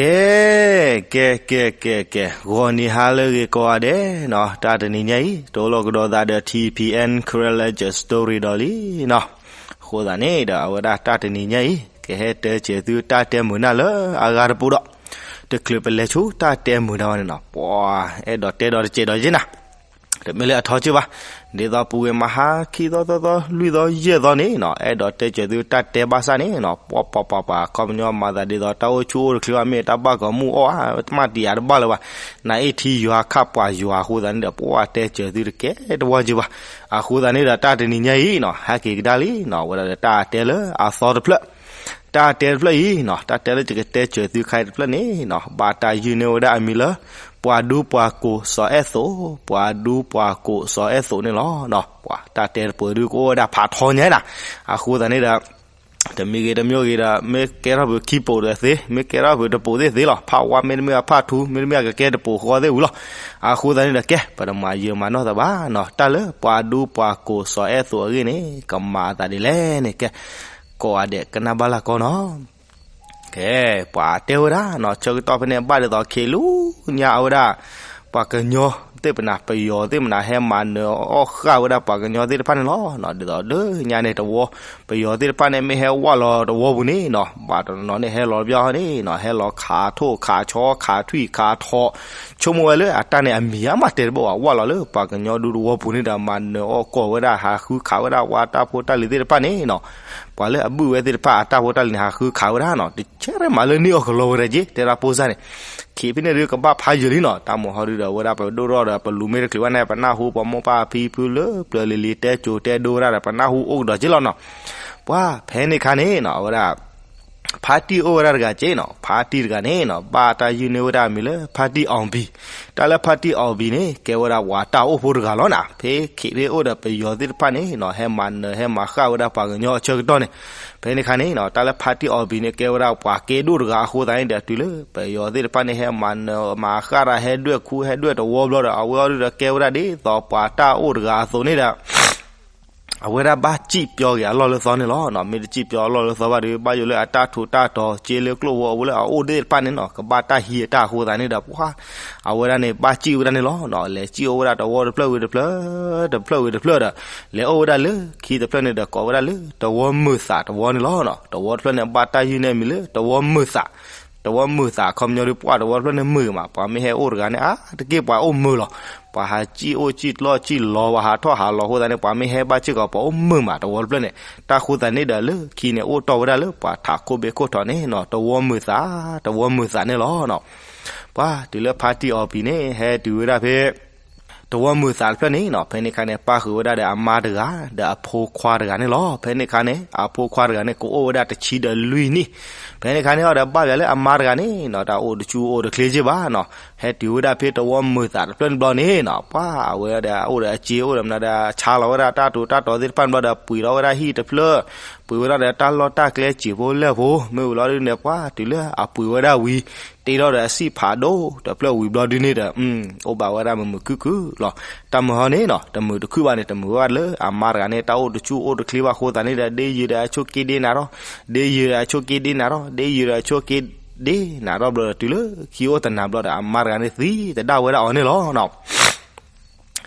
ကဲ ကဲ ကဲ ကဲ ကဲ ဂီၤနံၤဟါလၢအဂ့ၤကိးဂၤဒဲးနီၤ, တၢ်တနံၤညါအံၤ တအိၣ်လီၤကဒီးသးဒီး ထံၣ်ဖံၣ်အဲၣ် Karen Legend Story ဒီးလံနီၤ. အဃိသတးန့ၣ်ဒီး အဝဲဒၣ်တၢ်တနံၤညါအံၤ ကဟဲတဲစၢၤသုတၢ်တဲမုာ်နၢ်လၢအဂၤတပူၤဒီး တချုးပလဲၤဆူတၢ်တဲမုာ်ဒၣ်ဝဲန့ၣ်နီၤ, ပှၤအဲၣ်ဒိးတဲဒီးတစဲးဒီးယ့နၤ တမ့ၢ်လၢအထီကၢၢ်ဘၣ်, ဒ်သိးပူၤကွံာ်မဟါခံသီသၢသီလွံၢ်သီယဲၢ်သီန့ၣ်နီၤ, အဲၣ်ဒိးတဲစၢၤသုတၢ်တဲဘၣ်ဆၣ်န့ၣ်နီၤ, ပှၤပှၤပှၤပှၤ အခီပညီမၤသးဒ်သိးတၢ်အိၣ်ဆူၣ်အိၣ်တချ့ဘၣ် မ့ၢ်တၢ်ဘၣ်ကီၤမုၢ်အီၣ်ဧါ, တမ့ၢ်တံၤဧါတဘၣ်လၢၤဘၣ်, နအ့ၣ်ထံယွၤခၣ်ပှၤယွၤအဃိသတးန့ၣ်ဒီး ပှၤတဲစၢၤသုတကဲတဝီကၢၢ်ဘၣ်. အဃိသတးန့ၣ်ဒီးတၢ်တနံၤညါအံၤနီၤ, ဟဲက့ၤကဒါလံနီၤ, ဝဲဒၣ်ဒီးတၢ်တဲလၢအသီတဖျၢၣ် တၢ်တဲတဖျၢၣ်အံၤနီၤ, တၢ်တဲလၢယကတဲစၢၤသုခါအံၤတဖျၢၣ်န့ၣ်နီၤ, ဘၣ်တၢ်ယုၢ်န့ၢ်ဝဲဒၣ်အမံၤလၢ ပှၤဒူပှၤကိးစီၤအဲၣ်သိး, ပှၤဒူပှၤကိးစီၤအဲၣ်သိးန့ၣ်လီၤ. ပှၤတၢ်တဲတပှဲၤဒုကအိၣ်ဝဲဒၣ်ဖးထီညါနၤ, အဃိသတးန့ၣ်ဒီး တမံၤဂ့ၤတမံၤဂ့ၤဒီး မ့ၢ်ကဲထီၣ်ဖုးခံပိးဒီးသ့, မ့ၢ်ကဲထီၣ်ဖုးတပိးသ့ၣ်သ့လီၤ, ဖးဝါမ့တမ့ၢ်အဖးထူ မ့တမ့ၢ်အကကဲတပိးဃီသ့ၣ်ဝံၤလီၤ. အဃိသတးန့ၣ်ဒီးကဲ ပတမၤယၢၤမၤနီၢ်သးဘၣ်နီၤ, တၢ်လၢပှၤဒူပှၤကိးစီၤအဲၣ်သိးအဂ့ၢ်န့ၣ် ကမၤအသးဒ်လဲၣ်န့ၣ် ကဲ ကိးဂၤဒဲးကနၣ်ဘၣ်လၢကီၢ်နီၤ. ကဲ ပှၤတဲဝဲဒၣ်နီၤ, ဆၢကတီၢ်ဖဲန့ၣ် ဘၣ်ဒ်သိးခ့လူညါအဝဲဒၣ် ပှၤကညီသ့ၣ်ပနၤ ပယီၤသ့ၣ်ပနၤ ဟဲမၤနၢၤအီၣ်ဃၣ်ဝဲဒၣ်ပှၤကညီသ့ၣ်တဖၣ်န့ၣ်လီၤ. ဒ်သိးလၢညါန့ၣ်တဝီ ပယီၤသ့ၣ်တဖၣ်န့ၣ် မ့ၢ်ဟဲဝၢ်လီၤတဝီပူၤန့ၣ်နီၤ, ဘၣ်တနီၤန့ၣ် ဟဲလီၤတဘျီန့ၣ်နီၤ, ဟဲလီၤခးထိၣ်ခးဆီ ခးထွံၣ်ခးထိး ဆိကမိၣ်ဝဲလၢအတၢ်န့ၣ်အမံၤအါမးတဲတဘၣ်ဘၣ်, ဝၢ်လီၤလၢပှၤကညီဒူတဝီပူၤန့ၣ်ဒီး မၤနၢၤအီၣ်ကီၢ်ဝဲဒၣ် ဟးဃုခးဝဲဒၣ်ပှၤတၢ်ဖိတၢ်လံၤသ့ၣ်တဖၣ်န့ၣ်နီၤ, ပှၤလၢအဘုၣ်ဝဲသ့ၣ်တဖၣ်အတၢ်ဖိတၢ်လံၤန့ၣ် ဟးဃုခးဝဲဒၣ်နီၤ, တဆဲရဲၣ်မးလၢန့ၢ်အီၣ်ကလီဝဲဒၣ်က့ တဲဒၣ်ဖိစၢ်န့ၣ်, ခံဖဲန့ၣ်ဒုးကဘၣ်ဖးယံာ်လံနီၤ, တၢ်မုၢ်ဟီဒုးဒီး အဝဲဒၣ်ပဒိၣ်ထီၣ်ဒီး ပလူၤမ့ၢ်တချုးဘၣ်န့ၣ် ပနၢ်ဟူပှၤမိၢ်ပၢ်ဖံဖုလၢပျၢၤလံၤလံၤ တဲစိၤတဲဒိဝဲဒၣ်ဒီး ပနၢ်ဟူအိၣ်ကဒီးက့လီၤနီၤ. ပှၤဖဲန့ၣ်ခါန့ၣ်နီၤ အဝဲဒၣ် ဖါတံၢ်အိၣ်ဝဲဒၣ်တဂၤက့နီၤ, ဖါတံၢ်တဂၤန့ၣ်နီၤ ဘၣ်တၢ်ယုၢ်န့ၢ်ဝဲဒၣ်အမံၤလၢ ဖါတံၢ်အီၣ်ဘံၣ်, တၢ်လၢဖါတံၢ်အီၣ်ဘံၣ်န့ၣ် ကဲဝဲဒၣ်ပှၤတၢ်အိၣ်ဖိတဂၤလီၤနၤ, ဖဲခံဖဲအိၣ်ဒီးပယီၤသ့ၣ်တဖၣ်န့ၣ်နီၤ ဟဲမၤနၢၤဟဲမၤဃၣ်ဝဲဒၣ်ပှၤကညီအဆၢကတီၢ်န့ၣ်, ဖဲန့ၣ်ခါန့ၣ်နီၤ တၢ်လၢဖါတံၢ်အီၣ်ဘံၣ်န့ၣ် ကဲဝဲဒၣ်ပှၤကဲဒိၣ်တဂၤအဃိသတးန့ၣ်ဒီး တုၤလၢပယီၤသ့ၣ်တဖၣ်န့ၣ် ဟဲမၤနၢၤမၤဃၣ်တၢ် ဟဲဒွဲၣ်ခူဟဲဒွဲၣ်တဝီဘျီဒီး အဝဲအီၤဒုးဒီးကဲဝဲဒၣ်ဒ်သိးပှၤတၢ်အိၣ်တဂၤအသိးန့ၣ်ဒီး အဝဲဒၣ်ဘၣ်စံၣ်ပျီက့ၤအလီၢ်လၢသီန့ၣ်လီၤ. မ့ၢ်တစံၣ်ပျီအလီၢ်လၢသီဘၣ်ဒီး ဘၣ်ယိၣ်လၢအတၢ်ထူးတၢ်တီၤ က့လၢကျိၣ်ဖိအဝဲလၢအအိၣ်သ့ၣ်တဖၣ်န့ၣ်နီၤ ကဘၣ်တၢ်ဟံးအတၢ်အဃိသတးန့ၣ်ဒီး ပှၤ အဝဲဒၣ်န့ၣ် ဘၣ်စံၣ်ဝဲဒၣ်န့ၣ်လီၤ. လဲၤစံၣ်အိၣ်ဝဲဒၣ်တဝီတဖျၢၣ်ဝံၤတဖျၢၣ်, တဖျၢၣ်ဝံၤတဖျၢၣ်ဒီး လဲၤအိၣ်ဝဲဒၣ်လၢခံတဖျၢၣ်န့ၣ်ဒီး ကိးဝဲဒၣ်လၢ တဝီမုာ်သးတဝီန့ၣ်လီၤ. တဝီတဖျၢၣ်န့ၣ် ဘၣ်တၢ်ယုၢ်န့ၢ်အမံၤလၢ တဝီမုာ်သး တဝီမုာ်သး အခီပညီဒုး ပှၤတဝီတဖျၢၣ်န့ၣ်မုာ်မး, ပှၤမ့ၢ်ဟဲအိၣ်တဂၤန့ၣ် အါတက့ၢ်ပှၤအိၣ်မုာ်လီၤ. ပှၤဟးစံၣ်အိၣ်စံၣ်လီၢ်စံၣ်လီၤ ပှၤဟးထီၣ်ဟးလီၤအဃိသတးန့ၣ် ပှၤမ့ၢ်ဟဲဘၣ်စ့ၢ်ကီး ပှၤအိၣ်မုာ်မး တဝီတဖျၢၣ်န့ၣ်. တၢ်အဃိသတးန့ၣ်ဒီး လၢခံန့ၣ် အိၣ်တီၢ်ဝဲဒၣ်လၢပှၤထးခိၣ်ဘ့ၣ်ခိၣ်ထီးန့ၣ်နီၤ တဝီမုာ်သး တဝီမုာ်သးန့ၣ်လီၤ. ပှၤတုၤလၢဖါတံၢ်အီၣ်ဘံၣ်န့ၣ် ဟဲတုၤဝဲဒၣ်ဖဲ တဝီမုာ်သးတဖျၢၣ်န့ၣ်နီၤ ဖဲန့ၣ်ခါန့ၣ် ပၣ်ဃုာ်ဝဲဒၣ်ဒီးအမါတဂၤ ဒီးအဖိခွါတဂၤန့ၣ်လီၤ. ဖဲန့ၣ်ခါန့ၣ် အဖိခွါတဂၤန့ၣ် ကအိၣ်ဝဲဒၣ်တဆံဒီးလွံၢ်နံၣ်. ဖဲန့ၣ်ခါန့ၣ်အီၤဒီး ဘၣ်ယၤလၢအမါတဂၤန့ၣ်နီၤ တၢ်အိၣ်တဆူၣ်အိၣ်တချ့က့ဘၣ်နီၤ ဟဲတုၤဝဲဒၣ်ဖဲတဝီမုာ်သးတဖျၢၣ်န့ၣ်ဘျီန့ၣ်နီၤ ပှၤအဝဲဒီးအိၣ်ဒီးအစ့အိၣ်ဒီးမနုၤဒီး ဆါလီၤဝဲဒၣ်တၢ်ထူးတၢ်တီၤသ့ၣ်တဖၣ်န့ၣ်ဘျီဒီး ပှ့ၤလီၤဝဲဒၣ်ဟံၣ်တဖျၢၣ် ပှ့ၤဝဲဒၣ်ဒီးတၢ်လီၢ်တၢ်ကျဲစံာ်ဖိလဲၢ်ဖိ မ့ၢ်ဝံၤလီၤဒုးန့ၣ် ပှၤတုၤလၢအပှ့ၤဝဲဒၣ်ဝံၤ တ့ထီၣ်ဒီးအစံၣ်ဖးဒိၣ်တဖျၢၣ်ဝံၤဘျီဒုးန့ၣ်ဒီး အိၣ်ဘၣ်ဝဲဒၣ်မုာ်မုာ်ခုၣ်ခုၣ်လီၤ. တၢ်မုာ်ဟီန့ၣ်နီၤ တမုာ်တခုၣ်ဘၣ်န့ၣ် တမုာ်ဝဲဒၣ်လၢအမါတဂၤန့ၣ် တၢ်အိၣ်တဆူၣ်အိၣ်တချ့ဘၣ်အဃိသတးန့ၣ်ဒီး ဒ့ယုာ်ဒီးအဆိးက့ဒ့နးထီၣ် ဒ့ယုာ်ဒီးအဆိးက့ဒ့နးထီၣ် ဒ့ယုာ်ဒီးအဆိးက့ဒ့နးထီၣ်ဘျီဒီး တုၤလၢခံအိၣ်တနၤဘျီဒီး အမါတဂၤန့ၣ်သံသဒၣ်ဝဲဒၣ်အီၤန့ၣ်လီၤနီၤ.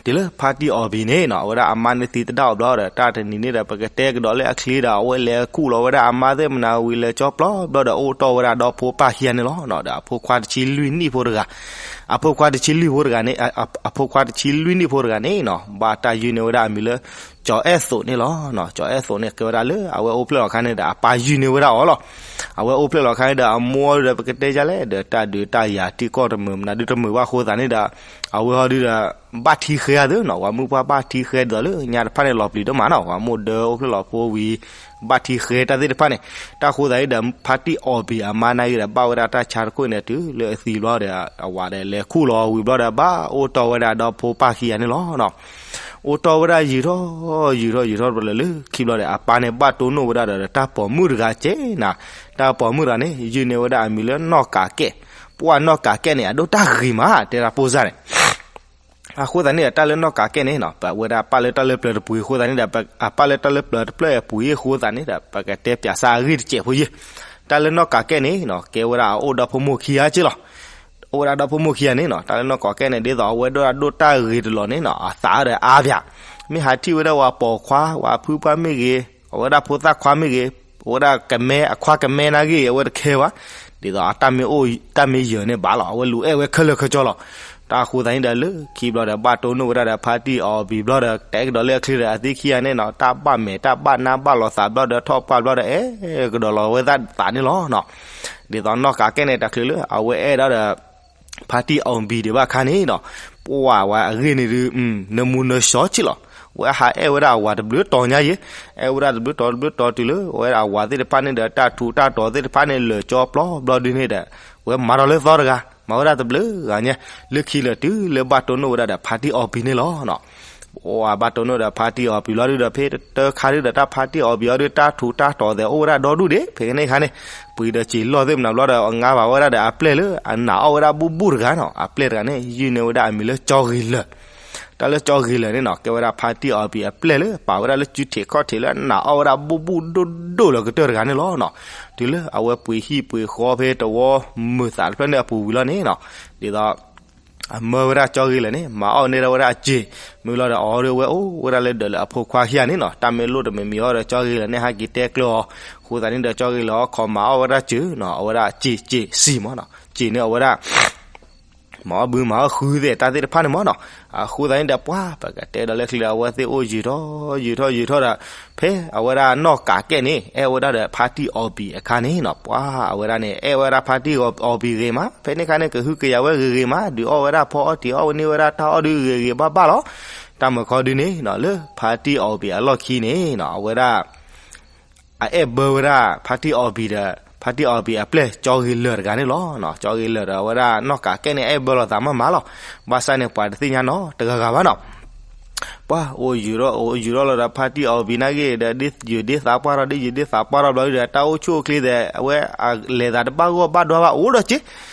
တုၤလၢဖါတံၢ်အီၣ်ဘံၣ်န့ၣ်နီၤ အဝဲဒၣ်အမါန့ၣ်သံသဒၣ်အီၤဘျီဒီး တၢ်တနံၤန့ၣ်ဒီး ပကတဲကဒီးလၢအချ့ဒီး အဝဲလဲၤခူၣ်လီၤဝဲဒၣ်အမါသ့ၣ်မနုၤဝံၤ လဲၤကၠီပျီဘျီဒီး အိၣ်တီၢ်ဝဲဒၣ်ဒီဖိပၢ်ခံဂၤန့ၣ်လီၤ. ဒီးအဖိခွါတဆံလွံၢ်နံၣ်ဖိတဂၤ အဖိခွါတဆံလွံၢ်ဖိတဂၤန့ၣ် အဖိခွါတဆံလွံၢ်နံၣ်ဖိတဂၤန့ၣ်နီၤ ဘၣ်တၢ်ယုၢ်န့ၢ်ဝဲဒၣ်အမံၤလၢ ကၠီၤအဲၣ်သိးန့ၣ်လီၤ. ကၠီၤအဲၣ်သိးန့ၣ် ကဲဝဲဒၣ်လၢအဝဲအိၣ်ဖျဲၣ်လီၤခါန့ၣ်ဒီး အပၢ်ယုၢ်န့ၢ်ဝဲဒၣ်အီၤလီၤ. အဝဲအိၣ်ဖျဲၣ်လီၤခါန့ၣ်ဒီး အမိၢ်ဒီး ပကတဲယလဲၣ်ဒီး တၢ်ဒုးတၢ်ယၤထံကီၢ်တမုာ်မနုၤဒုးတမုာ်ဘၣ်အဃိသတးန့ၣ်ဒီး အဝဲဟီဒုးဒီး ဘၣ်ထံဃဲအသးနီၤ ပှၤမုၣ်ပှၢ်ဘၣ်ထံဃဲဒ်သိးလၢညါတဖၣ်န့ၣ် လီၤပျံၤဒိၣ်မးနီၤ ပှၤမိၢ်ဒၢအိၣ်ဖျဲၣ်လီၤဖိဝံၤ ဘၣ်ထံဃဲတၢ်သ့ၣ်တဖၣ်န့ၣ်. တၢ်အဃိသတးန့ၣ်ဒီး ဖါတံၢ်အီၣ်ဘံၣ်အမါနာ်က့ဒီး ဘၣ်ဝဲဒၣ်တၢ်ဆါတခိၣ်န့ၣ် တုၤလၢအသံဘျီဒီး အဝၤဒီးလဲၤခူၣ်လီၤဝံၤဘျီဒီး ဘၣ်အိၣ်တီၢ်ဝဲဒၣ်ဒီဖိပၢ်ခံဂၤန့ၣ်လီၤ. အိၣ်တီၢ်ဝဲဒၣ်ယံာ်ထီၣ် ယံာ်ထီၣ်ယံာ်ထီၣ်တဘျီလၢခံဘျီဒီး အပၢ်န့ၣ်ဘၣ်တိၢ်နီၣ်ဝဲဒၣ်ဒီးတၢ်ပိာ်မုၣ်တဂၤကဲနၤ. တၢ်ပိာ်မုၣ်တဂၤန့ၣ် ယုၢ်န့ၢ်ဝဲဒၣ်အမံၤလၢနီၢ်ကးကဲၣ်. ပှၤနီၢ်ကးကဲၣ်န့ၣ် အဒိၣ်တၢ်ဂ့ၤမး တဲဒၣ်ဖိစၢ်န့ၣ် အဃိသတးန့ၣ်ဒီး တၢ်လၢနီၢ်ကးကဲၣ်န့ၣ်နီၤ ပဝဲဒၣ်ပၢ်လၢတၢ်လၢပျၢၤတပှ့ၤအဃိသတးန့ၣ်ဒီး အပၢ်လၢတၢ်လၢပျၢၤတဖျၢၣ်အပှ့ၤအဃိသတးန့ၣ်ဒီး ပကတဲပၠးစၢ်အဂ့ၢ်တစဲးဖိယဲၢ်. တၢ်လၢနီၢ်ကးကဲၣ်န့ၣ်နီၤ ကဲဝဲဒၣ်အအိၣ်ဒီဖိမိၢ်ခံဂၤက့လီၤ. အိၣ်ဝဲဒၣ်ဒီဖိမိၢ်ခံဂၤန့ၣ်နီၤ တၢ်လၢနီၢ်ကးကဲၣ်န့ၣ် ဒ်သိးအဝဲဒိၣ်ဒၣ်ဒိၣ်တၢ်ဂ့ၤတလီၤန့ၣ်နီၤ အသးဒီးအါပၠး, မ့ၢ်ဟးထံၣ်ဝဲဒၣ်ဝဲပိာ်ခွါ ဝဲဖုပှၢ်မ့ၢ်ဂ့ၤ, အဝဲဒၣ်ဖိသၣ်ခွါမ့ၢ်ဂ့ၤ, အဝဲဒၣ်ကမဲအခွါကမဲနာ်ဂ့ၤ အဝဲတခဲဘၣ်, ဒ်သိးအတၢ်မ့ၢ်အိၣ်တၢ်မ့ၢ်ယၢၤန့ၣ်ဘၣ်လီၤ အဝဲလူၤအဲၣ်ဝဲခဲလၢာ်ခဲဆ့လီၤ. တၢ်ဃိသတးန့ၣ်ဒီးလၢခံဘျီဒီး ဘၣ်တိၢ်နီၣ်ဝဲဒၣ်ဒီးဖါတံၢ်အီၣ်ဘံၣ်ဘျီဒီး တဲကဒီးလၢအချ့ဒီးအသ့ခံဂၤန့ၣ်နီၤ တၢ်ဘၣ်မဲာ်တၢ်ဘၣ်နါဘၣ်လီၤသးဘျီဒီးထီၣ်ပှၢ်ဘျီဒီး အဲၣ်ကဒီးလီၤဝဲဒၣ်သးန့ၣ်လီၤနီၤ. ဒ်သိးနီၢ်ကးကဲၣ်န့ၣ် တချုးလၢအဝဲအဲၣ်ဒၣ်ဒီး ဖါတံၢ်အီၣ်ဘံၣ်ဒံးဘၣ်အခါန့ၣ်နီၤ ပှၢ်ဝဲအဂ့ၢ်န့ၣ်ဒုး နမူနၢၤဆှီက့လီၤ. ဝဲဟးအဲၣ်ဝဲဒၣ်အဝၤတဘျုးတီၤညါယဲ, အဲၣ်ဝဲဒၣ်တဘျုးတီၤတဘျုးတီၤတုၤလၢ ဝဲဒၣ်အဝၤသ့ၣ်တဖၣ်န့ၣ်ဒီး တၢ်ထူးတၢ်တီၤသ့ၣ်တဖၣ်န့ၣ် လၢာ်ကၠီပျီဘျီဒုန့ၣ်ဒီး ဝဲမၤဒီးလၢသီတဂၤ မၤဝဲဒၣ်တဘျုးဂၤညါ, လၢခံလၢာ်တုၤလၢဘၣ်တိၢ်နီၣ်ဝဲဒၣ်ဒီးဖါတံၢ်အီၣ်ဘံၣ်န့ၣ်လီၤနီၤ. ပှၢ်ဘၣ်တိၢ်နီၣ်ဒီးဖါတံၢ်အီၣ်ဘံၣ်လီၤဒုဒီး ဖဲတၢ်ခါဒုဒီး တၢ်ဖါတံၢ်အီၣ်ဘံၣ်အီၤဒု တၢ်ထူးတၢ်တီၤသဲးအိၣ်ဝဲဒၣ်ဒီဒူၣ်ဒံး ဖဲန့ၣ်အခါန့ၣ် ပှ့ၤဒီးစံာ်လီၢ်သ့ၣ်မနုၤဘျီဒီး အငါဘၣ်ဝဲဒၣ်ဒီးအပျဲၢ်လၢအနာ်အီၣ်ဝဲဒၣ်ဘူၣ်ဘူၣ်တဂၤနီၤ အပျဲၢ်တဂၤန့ၣ် ယုၢ်န့ၢ်ဝဲဒၣ်အမံၤလၢကၠီဂ့ၤလၢာ် တၢ်လၢကၠီဂ့ၤလၢာ်န့ၣ်နီၤ ကဲဝဲဒၣ်ဖါတံၢ်အီၣ်ဘံၣ်အပျဲၢ်လၢ ပာ်ဝဲဒၣ်လၢစုထံးခီၣ်ထံးလၢအနာ်အီၣ်ဝဲဒၣ်ဘူၣ်ဘူၣ်ဒိၣ်ဒိၣ်လၢကတၢၢ်တဂၤန့ၣ်လီၤနီၤ. တုၤလၢအဝဲပှ့ၤဟံၣ်ပှ့ၤဃီဖဲတဝီမုာ်သးတဖျၢၣ်န့ၣ်အပူၤဝံၤလီၤန့ၣ်နီၤ, ဒ်သိး အမၢဝဲဒၣ်ကၠီဂ့ၤလၢာ်န့ၣ် မၤအီၣ်န့ၢ်ဒၣ်ဝဲဒၣ်စ့, မ့ၢ်လီၤဒီးအီၤဒုးဝဲအိၣ်ဝဲဒၣ်လၢဒၢးလၢအဖိခွါခံဂၤန့ၣ်နီၤ, တၢ်မ့ၢ်လိၣ်တမံၤမံၤအီၤဒီးကၠီဂ့ၤလၢာ်န့ၣ် ဟဲက့ၤတဲကျၢၤအီၤ, အဃိသတးန့ၣ်ဒီးကၠီဂ့ၤလၢာ်အီၤ ခီမၤအီၣ်ဝဲဒၣ်စ့နီၤ, အဝဲဒၣ်စ့စ့စံမၢ်နီၤ, စ့န့ၣ်အဝဲဒၣ် မၤအီၣ်ဘုမၤအီၣ်ဃုသ့ၣ်တၢ်သ့ၣ်တဖၣ်န့ၣ်မၢ်နီၤ, အဃိသတးန့ၣ်ဒီးပှၢ် ပကတဲဒီးလၢချံဒီး အဝဲသ့ၣ်အိၣ်ယုာ်ထီၣ်ယုာ်ထီၣ်ယုာ်ထီၣ်ဒီး ဖဲအဝဲဒၣ်နီၢ်ကးကဲၣ်န့ၣ် အဲၣ်ဝဲဒၣ်ဒီးဖါတံၢ်အီၣ်ဘံၣ်အခါန့ၣ်နီၤ, ပှၢ်အဝဲဒၣ်န့ၣ် အဲၣ်ဝဲဒၣ်ဖါတံၢ်အီၣ်ဘံၣ်ဂ့ၤမး, ဖဲန့ၣ်အခါန့ၣ် ကဟုကယာ်ဝဲဂ့ၤဂ့ၤမး, ဒုးအီၣ်ဝဲဒၣ်ဖီအီၣ်တံၢ်အီၣ်ဝဲန့ၢ်ဝဲဒၣ်တၢ်အီၣ်ဒုးဂ့ၤဂ့ၤဘၣ်ဘၣ်လီၤ. တၢ်မုၢ်ခီဒုန့ၣ်နီၤ လၢဖါတံၢ်အီၣ်ဘံၣ်အလီၢ်ခံန့ၣ်နီၤ အဝဲဒၣ် အအဲၣ်ဘၢဝဲဒၣ် ဖါတံၢ်အီၣ်ဘံၣ်ဒီး ဖါတံၢ်အီၣ်ဘံၣ်အပျဲၢ် ကၠီဂ့ၤလၢာ်တဂၤန့ၣ်လီၤ. ကၠီဂ့ၤလၢာ်ဒီး အဝဲဒၣ်နီၢ်ကးကဲၣ်န့ၣ် အဲၣ်ဘၢလိာ်သးမးမးလီၤ. ဘၣ်ဆၣ်န့ၣ် ပှၤတသ့ၣ်ညါနီတဂၤဂၤဘၣ်နီၤ. ပှၢ် အိၣ်ယုာ်ထီၣ်အိၣ်ယုာ်ထီၣ်လီၤဒီး ဖါတံၢ်အီၣ်ဘံၣ်နာ်က့ဒီး ဒ်ယုာ်ဒ်သးပှၢ်ထီၣ် ဒ်ယုာ်ဒ်သးပှၢ်ထီၣ်ဘျီဒီး တၢ်အိၣ်ဆူၣ်အိၣ်ချ့သ့ၣ် အဝဲအလဲၤသးတဘၣ်ဂီၢ်ဘၣ်ဒွါဘၣ်အိၣ်ဒီးက့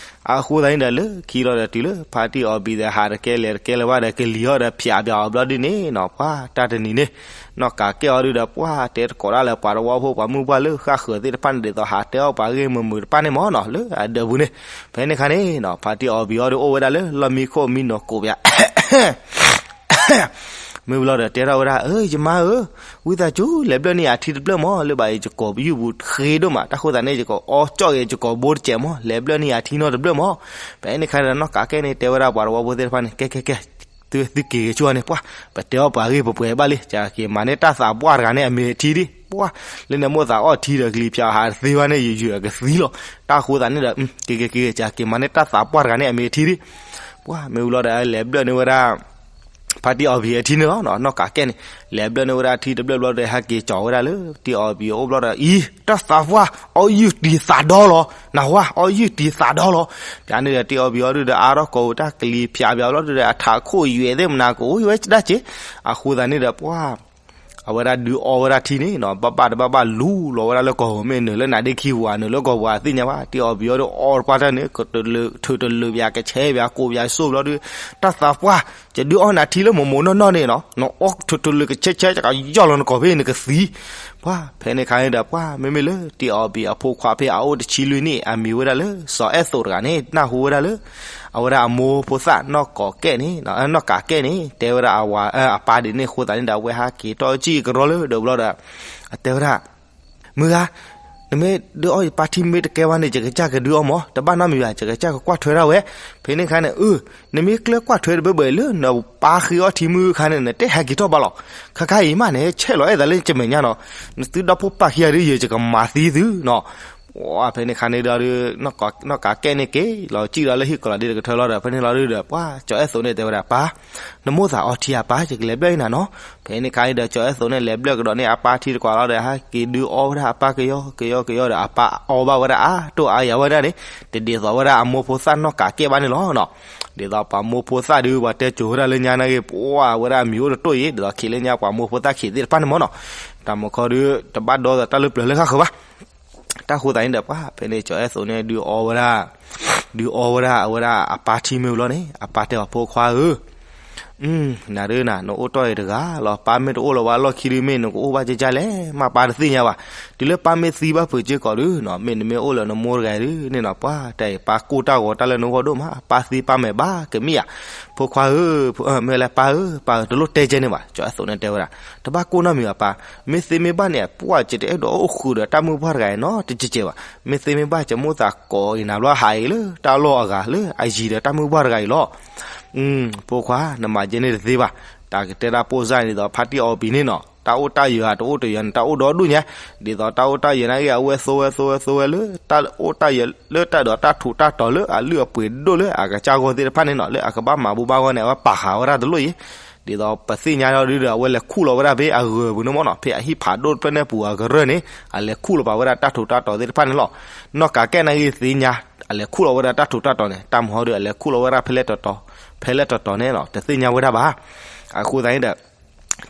အဃိသတးန့ၣ်ဒီး လၢခံလီၤဒီး တုၤလၢဖါတံၢ်အီၣ်ဘံၣ်ဒီး ဟးတကဲလဲၤတကဲလၢၤဘၣ်ဒီး ကလံၤအီၤဒီး ဖျးဘၣ်အီၤဘျီဒုန့ၣ်နီၤ, ပှၢ်တၢ်တနံၤန့ၣ် နီၢ်ကးကဲၣ်အီၤဒုဒီး ပှၢ်တဲတကိးဒၣ်လၢပှၤတဝီဖိ ပှၤမုၢ်ပှၢ်လၢဃၣ်ဃၢၤသ့ၣ်တဖၣ်န့ၣ် ဒ်သိးဟးတဲအီၣ်ပှၤဂ့ၢ်မုာ်မုာ်တဖၣ်န့ၣ်မၢ်နီၤ လၢအဒၢးပူၤန့ၣ်, ဖဲန့ၣ်အခါန့ၣ်နီၤ ဖါတံၢ်အီၣ်ဘံၣ်အီၤဒု အိၣ်ဝဲဒၣ်လၢလီၢ်မံခိၣ်မံနီၤကိးပၠး မ့ၢ်ဝံၤလီၤဒီးတဲထီၣ်ဝဲဒၣ် အၢ ယမါဧၢ, ဝံသးစူၤ လဲၤဘျၢၣ်န့ၢ်ယၤထံတဘျၢၣ်မၢ်, လၢဘၣ်အံၤယကိာ်ပယူၢ်ပူၤဃ့ဒိၣ်မး, တၢ်ဃိသတးန့ၣ် ယကအီၣ်ကၠီၣ်က့ၤ ယကိာ်ဘိတစဲးမၢ်, လဲၤဘျၢၣ်န့ၢ်ယၤထံနီတဘျၢၣ်မၢ်. ဖဲန့ၣ်အခါဒီး နီၢ်ကးကဲၣ်န့ၣ် တဲဝဲဒၣ်ပှၤတဝီဖိသ့ၣ်တဖၣ်န့ၣ် ကဲကဲကဲ သုသုက့ၤက့ၤဆူန့ၣ် ပှၢ် ပတဲအီၣ်ပှၤဂ့ၢ်ပှဲၤပှဲၤဘၣ်လံ, ကက့ၤမၤန့ၢ်တၢ်သးပှၢ်တဂၤန့ၣ် အမံၤအထံဒံး, ပှၢ် လၢနမိၣ်သးအီၣ်ထံဒီးကလံၤဖၠးဟးတသ့ဘၣ်န့ၣ် ယယုၢ်အကသံလီၤ. တၢ်ဃိသတးန့ၣ်ဒီး က့ၤက့ၤက့ၤ ကက့ၤမၤန့ၢ်တၢ်သးပှၢ်တဂၤန့ၣ် အမံၤအထံဒံး, ပှၢ် မ့ၢ်ဝံၤလီၤဒီး လဲၤဘျၢၣ်န့ၢ်ဝဲဒၣ် ဖါတံၢ်အီၣ်ဘံၣ်အထံန့ၣ်လီၤ. နီၢ်ကးကဲၣ်န့ၣ် လဲၤဘျၢၣ်န့ၢ်ဝဲဒၣ်ထံတဘျၢၣ်ဘျီဒီး ဟဲက့ၤကၠီၤဝဲဒၣ်လၢ တံၢ်အီၣ်ဘံၣ်အအိၣ်ဘျီဒီး အံၤ တၢ်သးပှၢ် အီၣ်ယုၢ်တံၤသးဒီလီၤ, နၢ်ဟူဧါ အီၣ်ယုၢ်တံၤသးဒီလီၤ. ပျးန့ၣ်ဒီး တံၢ်အီၣ်ဘံၣ်အီၤဒုဒီး အါထီၣ်ကိာ်ပူၤတၢ်ကလံၤဖၠးပၠးဘျီဒုဒီး အထးခိၣ်ယွဲၣ်သ့ၣ်မနၤကအိၣ်ဝဲဒၣ်က့, အဃိသတးန့ၣ်ဒီး ပှၢ် အဝဲဒၣ်ဒုးအီဝဲဒၣ်ထံန့ၣ်နီၤ ဘၣ်ဘၣ်တဘၣ်ဘၣ်လူလီၤဝဲဒၣ်လၢကီၢ်ပူၤ မ့ၢ်နုာ်လၢနါဒ့ခံပူၤဧါ နုာ်လၢကီၢ်ပူၤဧါ သ့ၣ်ညါဘၣ်. တံၢ်အီၣ်ဘံၣ်အီၤဒုးအီတပှၢ်တၢ်န့ၣ် ထုးတလုာ်ပၠးကဆဲပၠးကိးပၠးစိၣ်ဘျီဒု တၢ်သးပှၢ် ယဒုးအီနၤထံလၢမိၢ်မိၢ်နီၢ်နီၢ်န့ၣ်နီၤ နအီထုးတလုာ်ကဆဲဆဲ ယကယီၢ်လီၤနကိာ်ဖဲအံၤနကသံ ပှၢ် ဖဲန့ၣ်အခါန့ၣ်ဒီး ပှၢ် မ့မ့ၢ်လၢတံၢ်အီၣ်ဘံၣ်အဖိခွါဖဲအအိၣ်တဆံလွံၢ်နံၣ် အမံၤဝဲဒၣ်လၢ စီၤအဲၣ်သိးတဂၤန့ၣ် နၢ်ဟူဝဲဒၣ်လၢ အဝဲဒၣ်အမိၢ်ဖိသၣ်နီၢ်ကးကဲၣ်န့ၣ် နီၢ်ကးကဲၣ်န့ၣ် တဲဝဲဒၣ်အဝၤ အပၢ်ဒ်န့ၣ်အဃိသတးန့ၣ်ဒီး အဝဲဟးက့ၤထီၣ်ကံၣ်ကရီလၢဒၢးဘျီဒီး အတဲဝဲဒၣ် မုၢ်ဂၤ နမ့ၢ်ဒုးအီယပၢ်ထံမ့ၢ်တကဲဘၣ်န့ၣ် ယကစၢ်ကဒုးအီမၢ်, တဘၣ်နီတမံၤဘၣ် ယကစၢ်ကကွၢ်ထွဲဒၣ်ဝဲ. ဖဲန့ၣ်အခါန့ၣ် အၢ နမ့ၢ်ကျဲကွၢ်ထွဲတဘၢဘၢအံၤလၢနပၢ်ဃ့အီထံမုၢ်အခါန့ၣ် နတဟဲက့ၤထီၣ်ဘၣ်လီၤ. ခါခါအံၤမးန့ၣ် ဆဲးလီၤအဲၣ်သးလၢယမဲာ်ညါနီၤ, နသုဒီဖိပၢ်ခံဂၤဒုး ယကမၤသံသုနီၤ. ပှၢ် ဖဲန့ၣ်အခါန့ၣ်ဒီး နီၢ်ကးကဲၣ်န့ၣ်က့ၤလီၤ ကံၣ်ဒီးလၢဟံၣ်ကီၤလီၤဒ်တကထၢလီၤဒီး ဖဲန့ၣ်လီၤဒုးဒီး ပှၢ် စီၤအဲၣ်သိးန့ၣ်တဲဝဲဒၣ် ပၢ် နမိၢ်သးအီထံအပၢ် ယကလဲၤဘျၢၣ်အံၤနၤနီၤ. ဖဲန့ၣ်အခါန့ၣ်ဒီး စီၤအဲၣ်သိးန့ၣ် လဲၤဘျၢၣ်ကဒီးန့ၢ်အပၢ်ထံတကွၢ်လီၤဒီး ဟဲက့ၤဒုးအီဝဲဒၣ်အပၢ်ကယီကယီကယီဒီး အပၢ်အီဘၣ်ဝဲဒၣ်အါတိၢ်အါယၤဝဲဒၣ်န့ၣ် တဒ်သိးဝဲဒၣ်အမိၢ်ဖိသၣ်နီၢ်ကးကဲၣ်ဘၣ်န့ၣ်လီၤနီၤ. ဒ်သိးပှၤမိၢ်ဖိသၣ်ဒုး ပှၤတဲစိၤဝဲဒၣ်လၢညါနာ်က့ ပှၢ် အဝဲဒၣ်အမံၤအိၣ်တတိၢ်အံၤ ဒ်သိးခံးလၢညါပှၤမိၢ်ဖိသၣ်ခံးသ့ၣ်တဖၣ်န့ၣ်မၢ်နီၤ. တၢ်မုၢ်ခီဒုး တဘၣ်ဒီသးတၢ်လၢပျၢၤလၢဃၣ်ဃၢၤဘၣ်. တၢ်ဃိသတးန့ၣ်ဒီး ပှၢ် ဖဲန့ၣ် စီၤအဲၣ်သိးန့ၣ် ဒုးအီဝဲဒၣ် ဒုးအီဝဲဒၣ်အဝဲဒၣ်အပၢ်ထံမ့ၢ်ဝံၤလီၤန့ၣ် အပၢ်တဲအီၤ ဖိခွါဧၢ, နၤဒုးနၤ နအိၣ်တီၢ်အံၤတဂၤလီၤ. ပၢ်မ့ၢ်တအိၣ်လၢၤဘၣ်အလီၢ်ခံဒုး မ့ၢ်နကအိၣ်ဘၣ်ကကလဲၣ် မ့ၢ်ပၢ်တသ့ၣ်ညါဘၣ်. တုၤလၢပၢ်မ့ၢ်သံဘၣ်ဖုးစ့ၢ်ကီးဒုးနီၤ မ့ၢ်နမ့ၢ်အိၣ်လၢနမိၢ်တဂၤဒုးန့ၣ်နီၤ ပှၤတၢ်အံၤ ပၢ်ကိၢ်တၢ်ဂီၤတၢ်လၢနဂီၢ်ဒိၣ်မး ပၢ်သံပၢ်မဲာ်ဘၣ်ကမ့ၢ်ဧါ. ဖိခွါဧၢ, မ့ၢ်လၢပၢ်ဧၢ, ပၢ်ဧၢ တလိၣ်တဲကဲန့ၣ်ဘၣ်. ကၠီၤအဲၣ်သိးန့ၣ်တဲဝဲဒၣ် တဘၣ်ကိၢ်နီတမံၤဘၣ်ပၢ်, မ့ၢ်သ့မ့ၢ်ဘၣ်န့ၣ် ပှၢ်ကတဲအဲၣ်ဒိးအိၣ်ဃုာ်ဒီးတၢ်မုၢ်ပှၢ်တဂၤအံၤနီတကဲးဘၣ်. မ့ၢ်သ့မ့ၢ်ဘၣ် ကမိၣ်သးကိးအံၤနၤဘျီဟးအံၤလၢတၢ်လီၢ်အဂၤလၢအယံၤဒီးတၢ်မုၢ်ပှၢ်တဂၤအံၤလီၤ. ဖိခွါ နမၤကဲန့ၣ်တသ့ဘၣ်. တၢ်ကတဲဒၣ်ပိၢ်စၢ်န့ၣ်ဒ်သိး ဖါတံၢ်အီပံၤန့ၣ်နီၤ တၢ်အိၣ်တၢ်ယၢၤဧါ တအိၣ်တယၢၤန့ၣ် တၢ်အိၣ်ဒီဒူၣ်ညါ, ဒ်သိးတၢ်အိၣ်တၢ်ယၢၤန့ၣ်ဂ့ၤ အဝဲသိဝဲသိဝဲသိဝဲလၢ တၢ်အိၣ်တၢ်ယၢၤလၢတၢ်ဒိးတၢ်ထူးတၢ်တီၤလၢအလုၢ်အပှ့ၤဒိၣ်လၢအကစၢ်ဂီၢ်သ့ၣ်တဖၣ်န့ၣ်နီၤ လၢအကဘၣ်မၤဘူၣ်ဘၣ်ဂီၢ်န့ၣ် အဝဲပာ်ဃာ်ဝဲဒၣ်တလိၣ်အံၤ, ဒ်သိးပသ့ၣ်ညါဒီးဒုးဒီး အဝဲလဲၤခူၣ်လီၤဝဲဒၣ်ဖဲအဂၢၤပူၤန့ၣ်မ့ၢ်နီၤ ဖဲအဟံၣ်ဖးဒိၣ်တဖျၢၣ်န့ၣ်ပူၤအကရၢၢ်န့ၣ် အလဲၤခူၣ်လီၤပာ်ဝဲဒၣ်တၢ်ထူးတၢ်တီၤသ့ၣ်တဖၣ်န့ၣ်လီၤ. နီၢ်ကးကဲၣ်န့ၣ်ဂ့ၤသ့ၣ်ညါ အလဲၤခူၣ်လီၤဝဲဒၣ်တၢ်ထူးတၢ်တီၤန့ၣ် တၢ်မၤဟီဒုး အလဲၤခူၣ်လီၤဝဲဒၣ်ဖဲလဲၣ်တီၤတီၤ ဖဲလဲၣ်တီၤတီၤန့ၣ်နီၤ တသ့ၣ်ညါဝဲဒၣ်ဘၣ်. အဃိသတးန့ၣ်ဒီး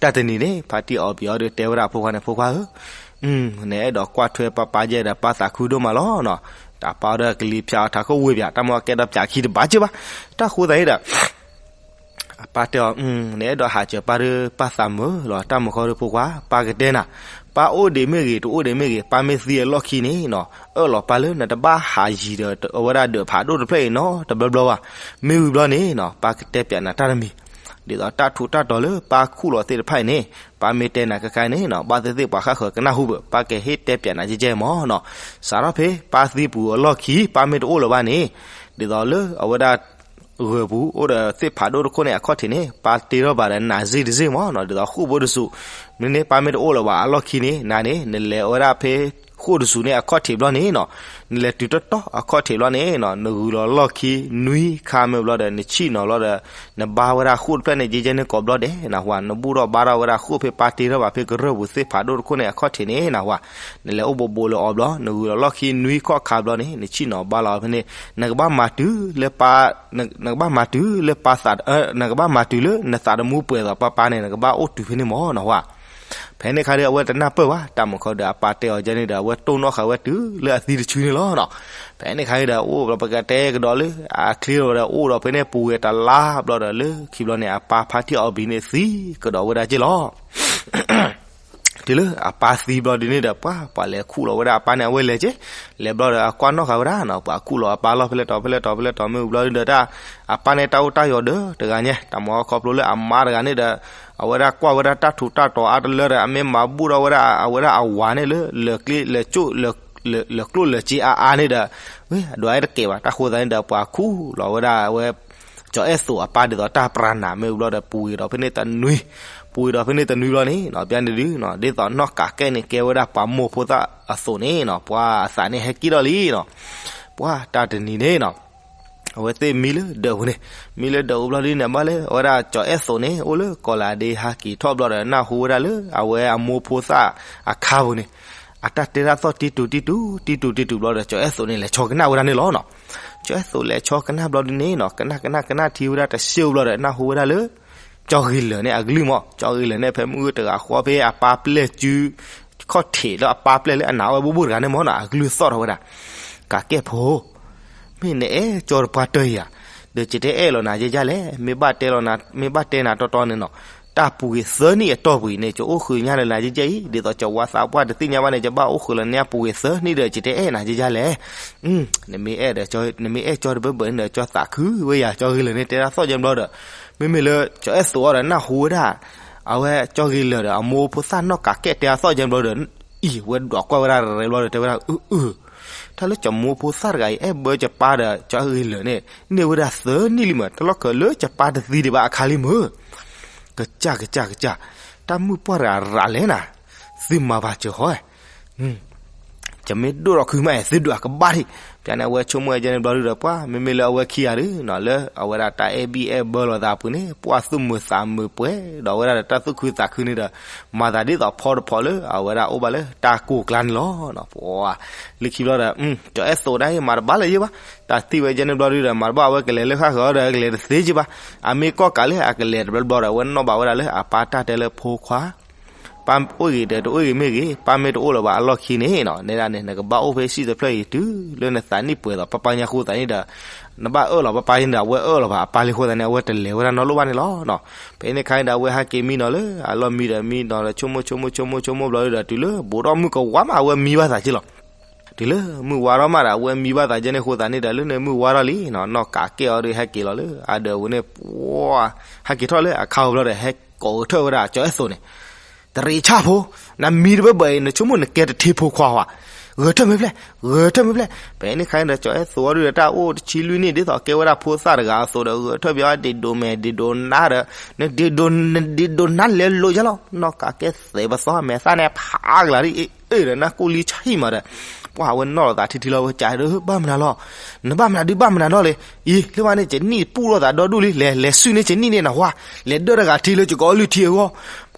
တၢ်တနံၤန့ၣ် ဖါတံၢ်အီပံၤအီၤဒုးတဲဝဲဒၣ်ဖိခွါန့ၣ် ဖိခွါဧၢ, နအဲၣ်ဒိးကွၢ်ထွဲပၢ်ပၢ်ယဲဒီး ပၢ်သးခုဒိၣ်မးလီၤနီၤ. တၢ်ပၢ်ဒီးကလံၤဖၠးအီၤထးခိၣ်ဝ့ၢ်ပၠး တၢ်မ့ၢ်ကဲဒီးပၠးခံတဘၣ်က့ဘၣ်. တၢ်ဃိသတးန့ၣ်ဒီး အပၢ်တဲအီၤ နအဲၣ်ဒိးဟးစၢၤပၢ်ဒီး ပၢ်သးမုာ်လီၤ တၢ်မုာ်ဃီဒီးဖိခွါ ပၢ်ကတဲနၤ, ပၢ်အိၣ်ဒံးမ့ၢ်ဂ့ၤ တအိၣ်ဒံးမ့ၢ်ဂ့ၤ ပၢ်မ့ၢ်သံအလီၢ်ခံန့ၣ်နီၤ အၢၣ်လီၤပၢ်လၢနတဘၣ်ဟးယံၤဒီးအဝဲဒၣ်ဒၢးဖးဒိၣ်တဖျၢၣ်အံၤနီတဘျီဘျီဘၣ်. မ့ၢ်ဝံၤဘျီန့ၣ်နီၤ ပၢ်ကတဲပၠးနၤတၢ်တမံၤ ဒ်သိးတၢ်ထူးတၢ်တီၤလၢပၢ်ခူၣ်လီၤသ့ၣ်တဖၣ်အံၤန့ၣ် ပၢ်မ့ၢ်တဲနၤခဲခါန့ၣ်နီၤ ဘၣ်သ့ၣ်သ့ၣ်ပှၤဃၣ်ဃၢၤကနၢ်ဟူဘၣ် ပၢ်ကဟ့ၣ်တဲပၠးနၤကဲကဲမ့ၢ်နီၤ. စးထီၣ်ဖဲပၢ်သံပူၤအလီၢ်ခံ ပၢ်မ့ၢ်တအိၣ်လၢၤဘၣ်န့ၣ် ဒ်သိးလၢအဝဲဒၣ် ဂၢၤပူၤအိၣ်ဒီးသ့ၣ်ဖးဒိၣ်တခိၣ်န့ၣ် အခီၣ်ထံးန့ၣ် ပၢ်တ့ထီၣ်ဘၣ်ဒီးနးစ့ၢ်တစ့ၢ်မ့ၢ်နီၤ ဒ်သိးဃိၣ်ဖိတစူး, မ့ၢ်န့ၣ် ပၢ်မ့ၢ်တအိၣ်လၢၤဘၣ်အလီၢ်ခံန့ၣ် နၤန့ၣ် နလဲၤဝဲဒၣ်ဖဲဃိၣ်တစူးန့ၣ် အခီၣ်ထံးဘျီန့ၣ်နီၤ, နလဲၤတုၤတီတီအခီၣ်ထံးဘျီန့ၣ်နီၤ နဂုၤလီၤလီၢ်ခံနွံခါမ့ၢ်ဘျီဒီး နဆံၣ်နီၤဘျီဒီး နဘါဝဲဒၣ်ဃိၣ်တဖျၢၣ်န့ၣ် ကဲကဲန့ၣ်ကိးဘျီဒဲး နၢ်ဟူဧါ, နဘူၣ်ထီၣ်ဘါထီၣ်ဝဲဒၣ်ဃိၣ်ဖဲပၢ်တ့ထီၣ်ဘၣ်ဖဲကရၢၢ်ပူၤသ့ၣ်ဖးဒိၣ်တခိၣ်န့ၣ် အခီၣ်ထံးန့ၣ် နၢ်ဟူဧါ, နလဲၤအိၣ်ဘူးဘူးလၢအီၤဘျီ နဂုၤလီၤလီၢ်ခံနွံခီၣ်ခါဘျီန့ၣ် နဆံၣ်နီၤဘါလီၤဖဲန့ၣ် နကဘၣ်မၤတုၤလၢပၢ် နကဘၣ်မၤတုၤလၢပၢ်သး နကဘၣ်မၤတုၤလၢနသးတမူပှဲၤဒီးပၢ်ပၢ်န့ၣ် နကဘၣ်အိၣ်တုၤဖဲန့ၣ်မ့ၢ်နီၢ်ဟူဧါ. ဖဲန့ၣ်ခါဒီး အဝဲတနၢ်ပၢၢ်ဘၣ် တၢ်မုာ်ခီဒီး အပၢ်တဲအီၤကဲန့ၣ်ဒီး အဝဲတိၢ်နီၣ်ဃာ်ဝဲတုၤလၢအသံတဆူန့ၣ်လီၤနီၤ. ဖဲန့ၣ်ခါဒီး အိၣ်ဘျီပကတဲကဒီးလၢ အချ့လီၤဒီး အိၣ်ဒီးဖဲန့ၣ်ပူၤဝဲတလါဘျီဒီး လၢခံဘျီန့ၣ် အပၢ်ဖါတံၢ်အီပံၤန့ၣ်သံကဒီးဝဲဒၣ်က့လီၤ. တုၤလၢအပၢ်သံဘျီဒ်န့ၣ်ဒီး ပှၤ ပှၤလဲၤခူၣ်လီၤဝဲဒၣ်အပၢ်န့ၣ် အဝဲလဲၤက့, လဲၤဘျီဒီး အကွၢ်နီၣ်ဃာ်ဝဲဒၣ်နီၤ, ပှၤခူၣ်လီၤအပၢ်လီၤ ဖဲလဲၣ်တီၤ ဖဲလဲၣ်တီၤ ဖဲလဲၣ်တီၤ မ့ၢ်ဝံၤဘျီဒုးဒီး တၢ် အပၢ်န့ၣ် တၢ်အိၣ်တၢ်ယီၤဒၢတဂၤညါ, တၢ်မ့ၢ်ခီဖျိလၢအမါတဂၤန့ၣ်ဒီး အဝဲဒၣ်ကွၢ်ဝဲဒၣ်တၢ်ထူးတၢ်တီၤအါတလၢဒီး အမ့ၢ်မၤဘူၣ်ထီၣ်ဝဲဒၣ် အဝဲဒၣ်အဝၤန့ၣ်လၢ လၢာ်ကျိၣ်လၢာ်စ့အါအါန့ၣ်ဒီး ဝဲ အဒွးအဲၣ်တကဲဘၣ်, တၢ်ဃိသတးန့ၣ်ဒီး ပှၤခူၣ်လီၤဝဲဒၣ်အဝဲ ကၠီၤအဲၣ်သိးအပၢ်ဒ်သိးတၢ်ပြၤနၤ မ့ၢ်ဝံၤဘျီဒီး ပူၤဂ့ၤဒီးဖဲန့ၣ်တနွံ, ပူၤဂ့ၤဒီးဖဲန့ၣ်တနွံဘျီန့ၣ်နီၤ, ပျၢန့ၣ်ဒုးနီၤ ဒ်သိးနီၢ်ကးကဲၣ်န့ၣ် ကဲဝဲဒၣ်ပှၤမိၢ်ဖိသၣ်အသိးန့ၣ်နီၤ, ပှၤအသးန့ၣ်ဟဲက့ၤဒီးလံနီၤ, ပှၤတၢ်တနံၤန့ၣ်နီၤ အဝဲသ့ၣ်မံလၢဒၢးပူၤန့ၣ်, မံလၢဒၢးပူၤဘျီဒုးန့ၣ် ဘၣ်လၢအဝဲဒၣ်ကၠီၤအဲၣ်သိးန့ၣ် အိၣ်လၢကီၢ်လၤဒ့ဟးက့ၤထီၣ်ဘျီဒီး နၢ်ဟူဝဲဒၣ်လၢအဝဲအမိၢ်ဖိသၣ်အခါပူၤန့ၣ် အတၢ်တဲတၢ်သီၣ်တံတူာ်တံတူာ် တံတူာ်တံတူာ်ဘျီဒီး ကၠီၤအဲၣ်သိးန့ၣ် လဲၤဆီကနၣ်ဝဲဒၣ်န့ၣ်လီၤနီၤ. ကၠီၤအဲၣ်သိးလဲၤဆီကနၣ်ဘျီဒုးန့ၣ်နီၤ ကနၣ်ကနၣ်ကနၣ်ထံဝဲဒၣ်တစဲးဘျီဒီး နၢ်ဟူဝဲဒၣ်လၢ ကၠီၤဂ့ၤလၢာ်န့ၣ်အကလုၢ်မး, ကၠီၤဂ့ၤလၢာ်န့ၣ် ဖဲမုၢ်တဂၤဃီဖဲအပၢ်ပျဲၢ်စု ခီၣ်ထံးလၢအပၢ်ပျဲၢ်လၢအနာ်ဝဲဘူးဘူးတဂၤန့ၣ်မးနီၤ အကလုၢ်သီၣ်ထီၣ်ဝဲဒၣ်, ကးကဲၣ်ဖိ မ့ၢ်နအဲၣ်ကၠီတပှၢ်တၢၢ်ဧါ, ဒီးယတအဲၣ်လီၤနၤယဲယဲလဲၣ်, မ့ၢ်ဘၣ်တဲလီၤနၤ မ့ၢ်ဘၣ်တဲနၤတီတီန့ၣ်နီၤ, တၢ်ပူၤဂ့ၤသၢနံၣ်အတီၢ်ပူၤအံၤန့ၣ် ယအိၣ်ဃုာ်ညါလၢနၤယဲယဲအံၤ, ဒ်သိးကဝၤသးပှၢ်တသ့ၣ်ညါဘၣ်န့ၣ် ယဘၣ်အိၣ်ဃုာ်လီၤန့ၢ်ပူၤဂ့ၤသၢနံၣ်ဒီး ယတအဲၣ်နၤယဲယဲလဲၣ်. နမ့ၢ်အဲၣ်ဒီး နမ့ၢ်အဲၣ်ကၠီတဘၢဘၢန့ၣ်ဒီး ကၠီသးခုဝဲယၤ ကၠီဂ့ၤလၢာ်န့ၣ် တဲဒၣ်သီၣ်ယဲဘျီဒီး, မ့မ့ၢ်လၢကၠီအဲၣ်သိးအီၤဒီးနၢ်ဟူဝဲဒၣ် အဝဲကၠီဂ့ၤလၢာ်ဒီး အမိၢ်ဖိသၣ်နီၢ်ကးကဲၣ်တဲအသီၣ်ယဲဘျီဒီး အံၤ ဝဲဒွးကွၢ်ဝဲဒၣ်ရဲဘျီဒီး တဲဝဲဒၣ် အၢ အၢ တၢ်လၢကၠီမိၢ်ဖိသၣ်တဂၤအံၤ အဲၣ်ဘၢကပၢ်ဒီးကၠီဂ့ၤလၢာ်န့ၣ် န့ၢ်ဝဲဒၣ်သၢနံၣ်လံမး တလီၢ်ခၢးလၢကပၢ်တသံဒံးဘၣ်အခါလံမး. ကစၢ် ကစၢ် ကစၢ်, တၢ်မုၣ်ပှၢ်တဂၤရၤလဲၣ်နၤ, သုမၤဘၣ်စၢၤဃီ ယမ့ၢ်ဒိၣ်ထီၣ်ခုမး သုဒွးကဘၣ်ထံး, ပျၢန့ၣ် အဝဲဆိကမိၣ်ဝဲဒ်န့ၣ်ဘျီဒုးဒီး ပှၤ မ့မ့ၢ်လၢအဝဲခံဂၤဒုးနီၤ လၢအဝဲဒၣ်တၢ်အဲၣ်ဘံၣ်အဲၣ်ဘၢလိာ်သးအပူၤန့ၣ် ပှၤသူၣ်မုာ်သးမုာ်ပှဲၤဒီးဝဲဒၣ်ဒီးတၢ်သူၣ်ခုသးခုန့ၣ်ဒီး မၤသးဒ်သိးဖီတဖီလၢအဝဲဒၣ်အိၣ်ဘၣ်လၢတၢ်ကိၢ်ကျါန့ၣ်လီၤ. ပှၤ လၢခံဘျီဒီး ကၠီအဲၣ်သိးဒၣ်အံၤ မၤတဘၣ်လၢၤယဲဘၣ်, တၢ်သံဝဲဒ်န့ၣ်ဘျီဒုးဒီး မၤတဘၣ် အဝဲကလဲၤလၢဃၣ်ဃၢၤဒီး ကလဲၤတသ့ယဲဘၣ်, အမ့ၢ်ကီၢ်ကးလၢအကလဲၤတဘျီဘျီဒီး အဝဲနီၣ်ဘၣ်ဝဲဒၣ်လၢအပၢ်တၢ်တဲလၢဖိခွါ ပၢ်အိၣ်ဂ့ၤဒီးတအိၣ်ဂ့ၤမ့ၢ်ဂ့ၤ, ပၢ်မ့ၢ်တအိၣ်လၢၤဘၣ်အလီၢ်ခံန့ၣ်နီၤ, နဲဒၣ်န့ၣ် နကဘၣ်အိၣ်ဖဲစံၣ်တဖျၢၣ်အံၤတုၤလၢနသးနံၣ်ပှဲၤဒီး ပၢ်ပၢ်ညါဃိသးန့ၣ်ဒီး နဘၣ်အၢၣ်လီၤပၢ်ပၢ်န့ၣ်ဒီး အဝဲအၢၣ်လီၤဘၣ်အပၢ်လံဃိသးန့ၣ် အဝဲတလဲၤဝဲဒၣ်နီတဘျီဘၣ်န့ၣ်လီၤ. ဖဲန့ၣ်အခါန့ၣ်ဒီး အဝဲဟဲက့ၤမံနီၤလၢအလီၢ်မံဒီးမံနီၤဒီး ဆိကမိၣ်ဆိကမိၣ်ဆိကမိၣ်ဆိကမိၣ်ဘျီဒီး တုၤလၢဘူးဒီးမုၢ်ကဝါမး အဝဲမံဘၣ်သးက့လီၤ. တုၤလၢမုၢ်ဝါထီၣ်မးဒီး အဝဲမံဘၣ်သးကဲန့ၣ်ဃိသးန့ၣ်ဒီး လၢန့ၣ်မုၢ်ဝါထီၣ်လံနီၤ, နီၢ်ကးကဲအီၤဒီးဟဲက့ၤလီၤလၢအဒၢးပူၤန့ၣ်, ပှၤ ဟဲက့ၤထီၣ်လၢအခါဝဲဘျီဒီး ဟဲကိးကထၢၣ်ဝဲဒၣ်ကၠီၤအဲၣ်သိးန့ၣ်, တရံးဆၣ်ဖိ, နမံတဘၢဘၢအံၤ နဆိကမိၣ်နကဲတထံဖိခွါဧါ, ဂဲၤထၢၣ်မ့ၢ်ဖျဲၣ်, ဂဲၤထၢၣ်မ့ၢ်ဖျဲၣ်. ဖဲန့ၣ်အခါန့ၣ်ဒီး ကၠီၤအဲၣ်သိးအီၤဒုးဒီး တၢ်အိၣ်တဆံလွံၢ်နံၣ် ဒ်သိးကဲဝဲဒၣ်ဖိသၣ်တဂၤအသိးဒီး ဂဲၤထၢၣ်ဘၣ်ဒ့ဒိးမဲာ်ဒ့ဒိးနါဒီး နဒ့ဒိး နဒ့ဒိးနါလဲၤလိာ်ယါလီၤ. နီၢ်ကးကဲသဲးပသီမဲာ်သၣ်န့ၣ် ဖးကလၤဒ်အ့ၣ်အ့ၣ်ဒီး နၢ်ကူၣ်လံဆံၣ်မးဒီး ပှၤအဝဲနီၣ်လီၤသးထံထံလီၤ ဝဲကးဒီး ဘၣ်မနုၤလီၤ, နဘၣ်မနုၤဒုးဘၣ်မနုၤနီၤလဲၣ်, အံၤ လၢဘၣ်န့ၣ် ကနံၣ်ပူၣ်ထီၣ်သးဒီဒူၣ်လံ, လဲၤ လဲၤစုၣ်န့ၢ်ကနံၣ်န့ၣ်နဟါ, လဲၤဒၢတဂၤထံလၢကကအီလုၢ်ထံအဂီၢ်.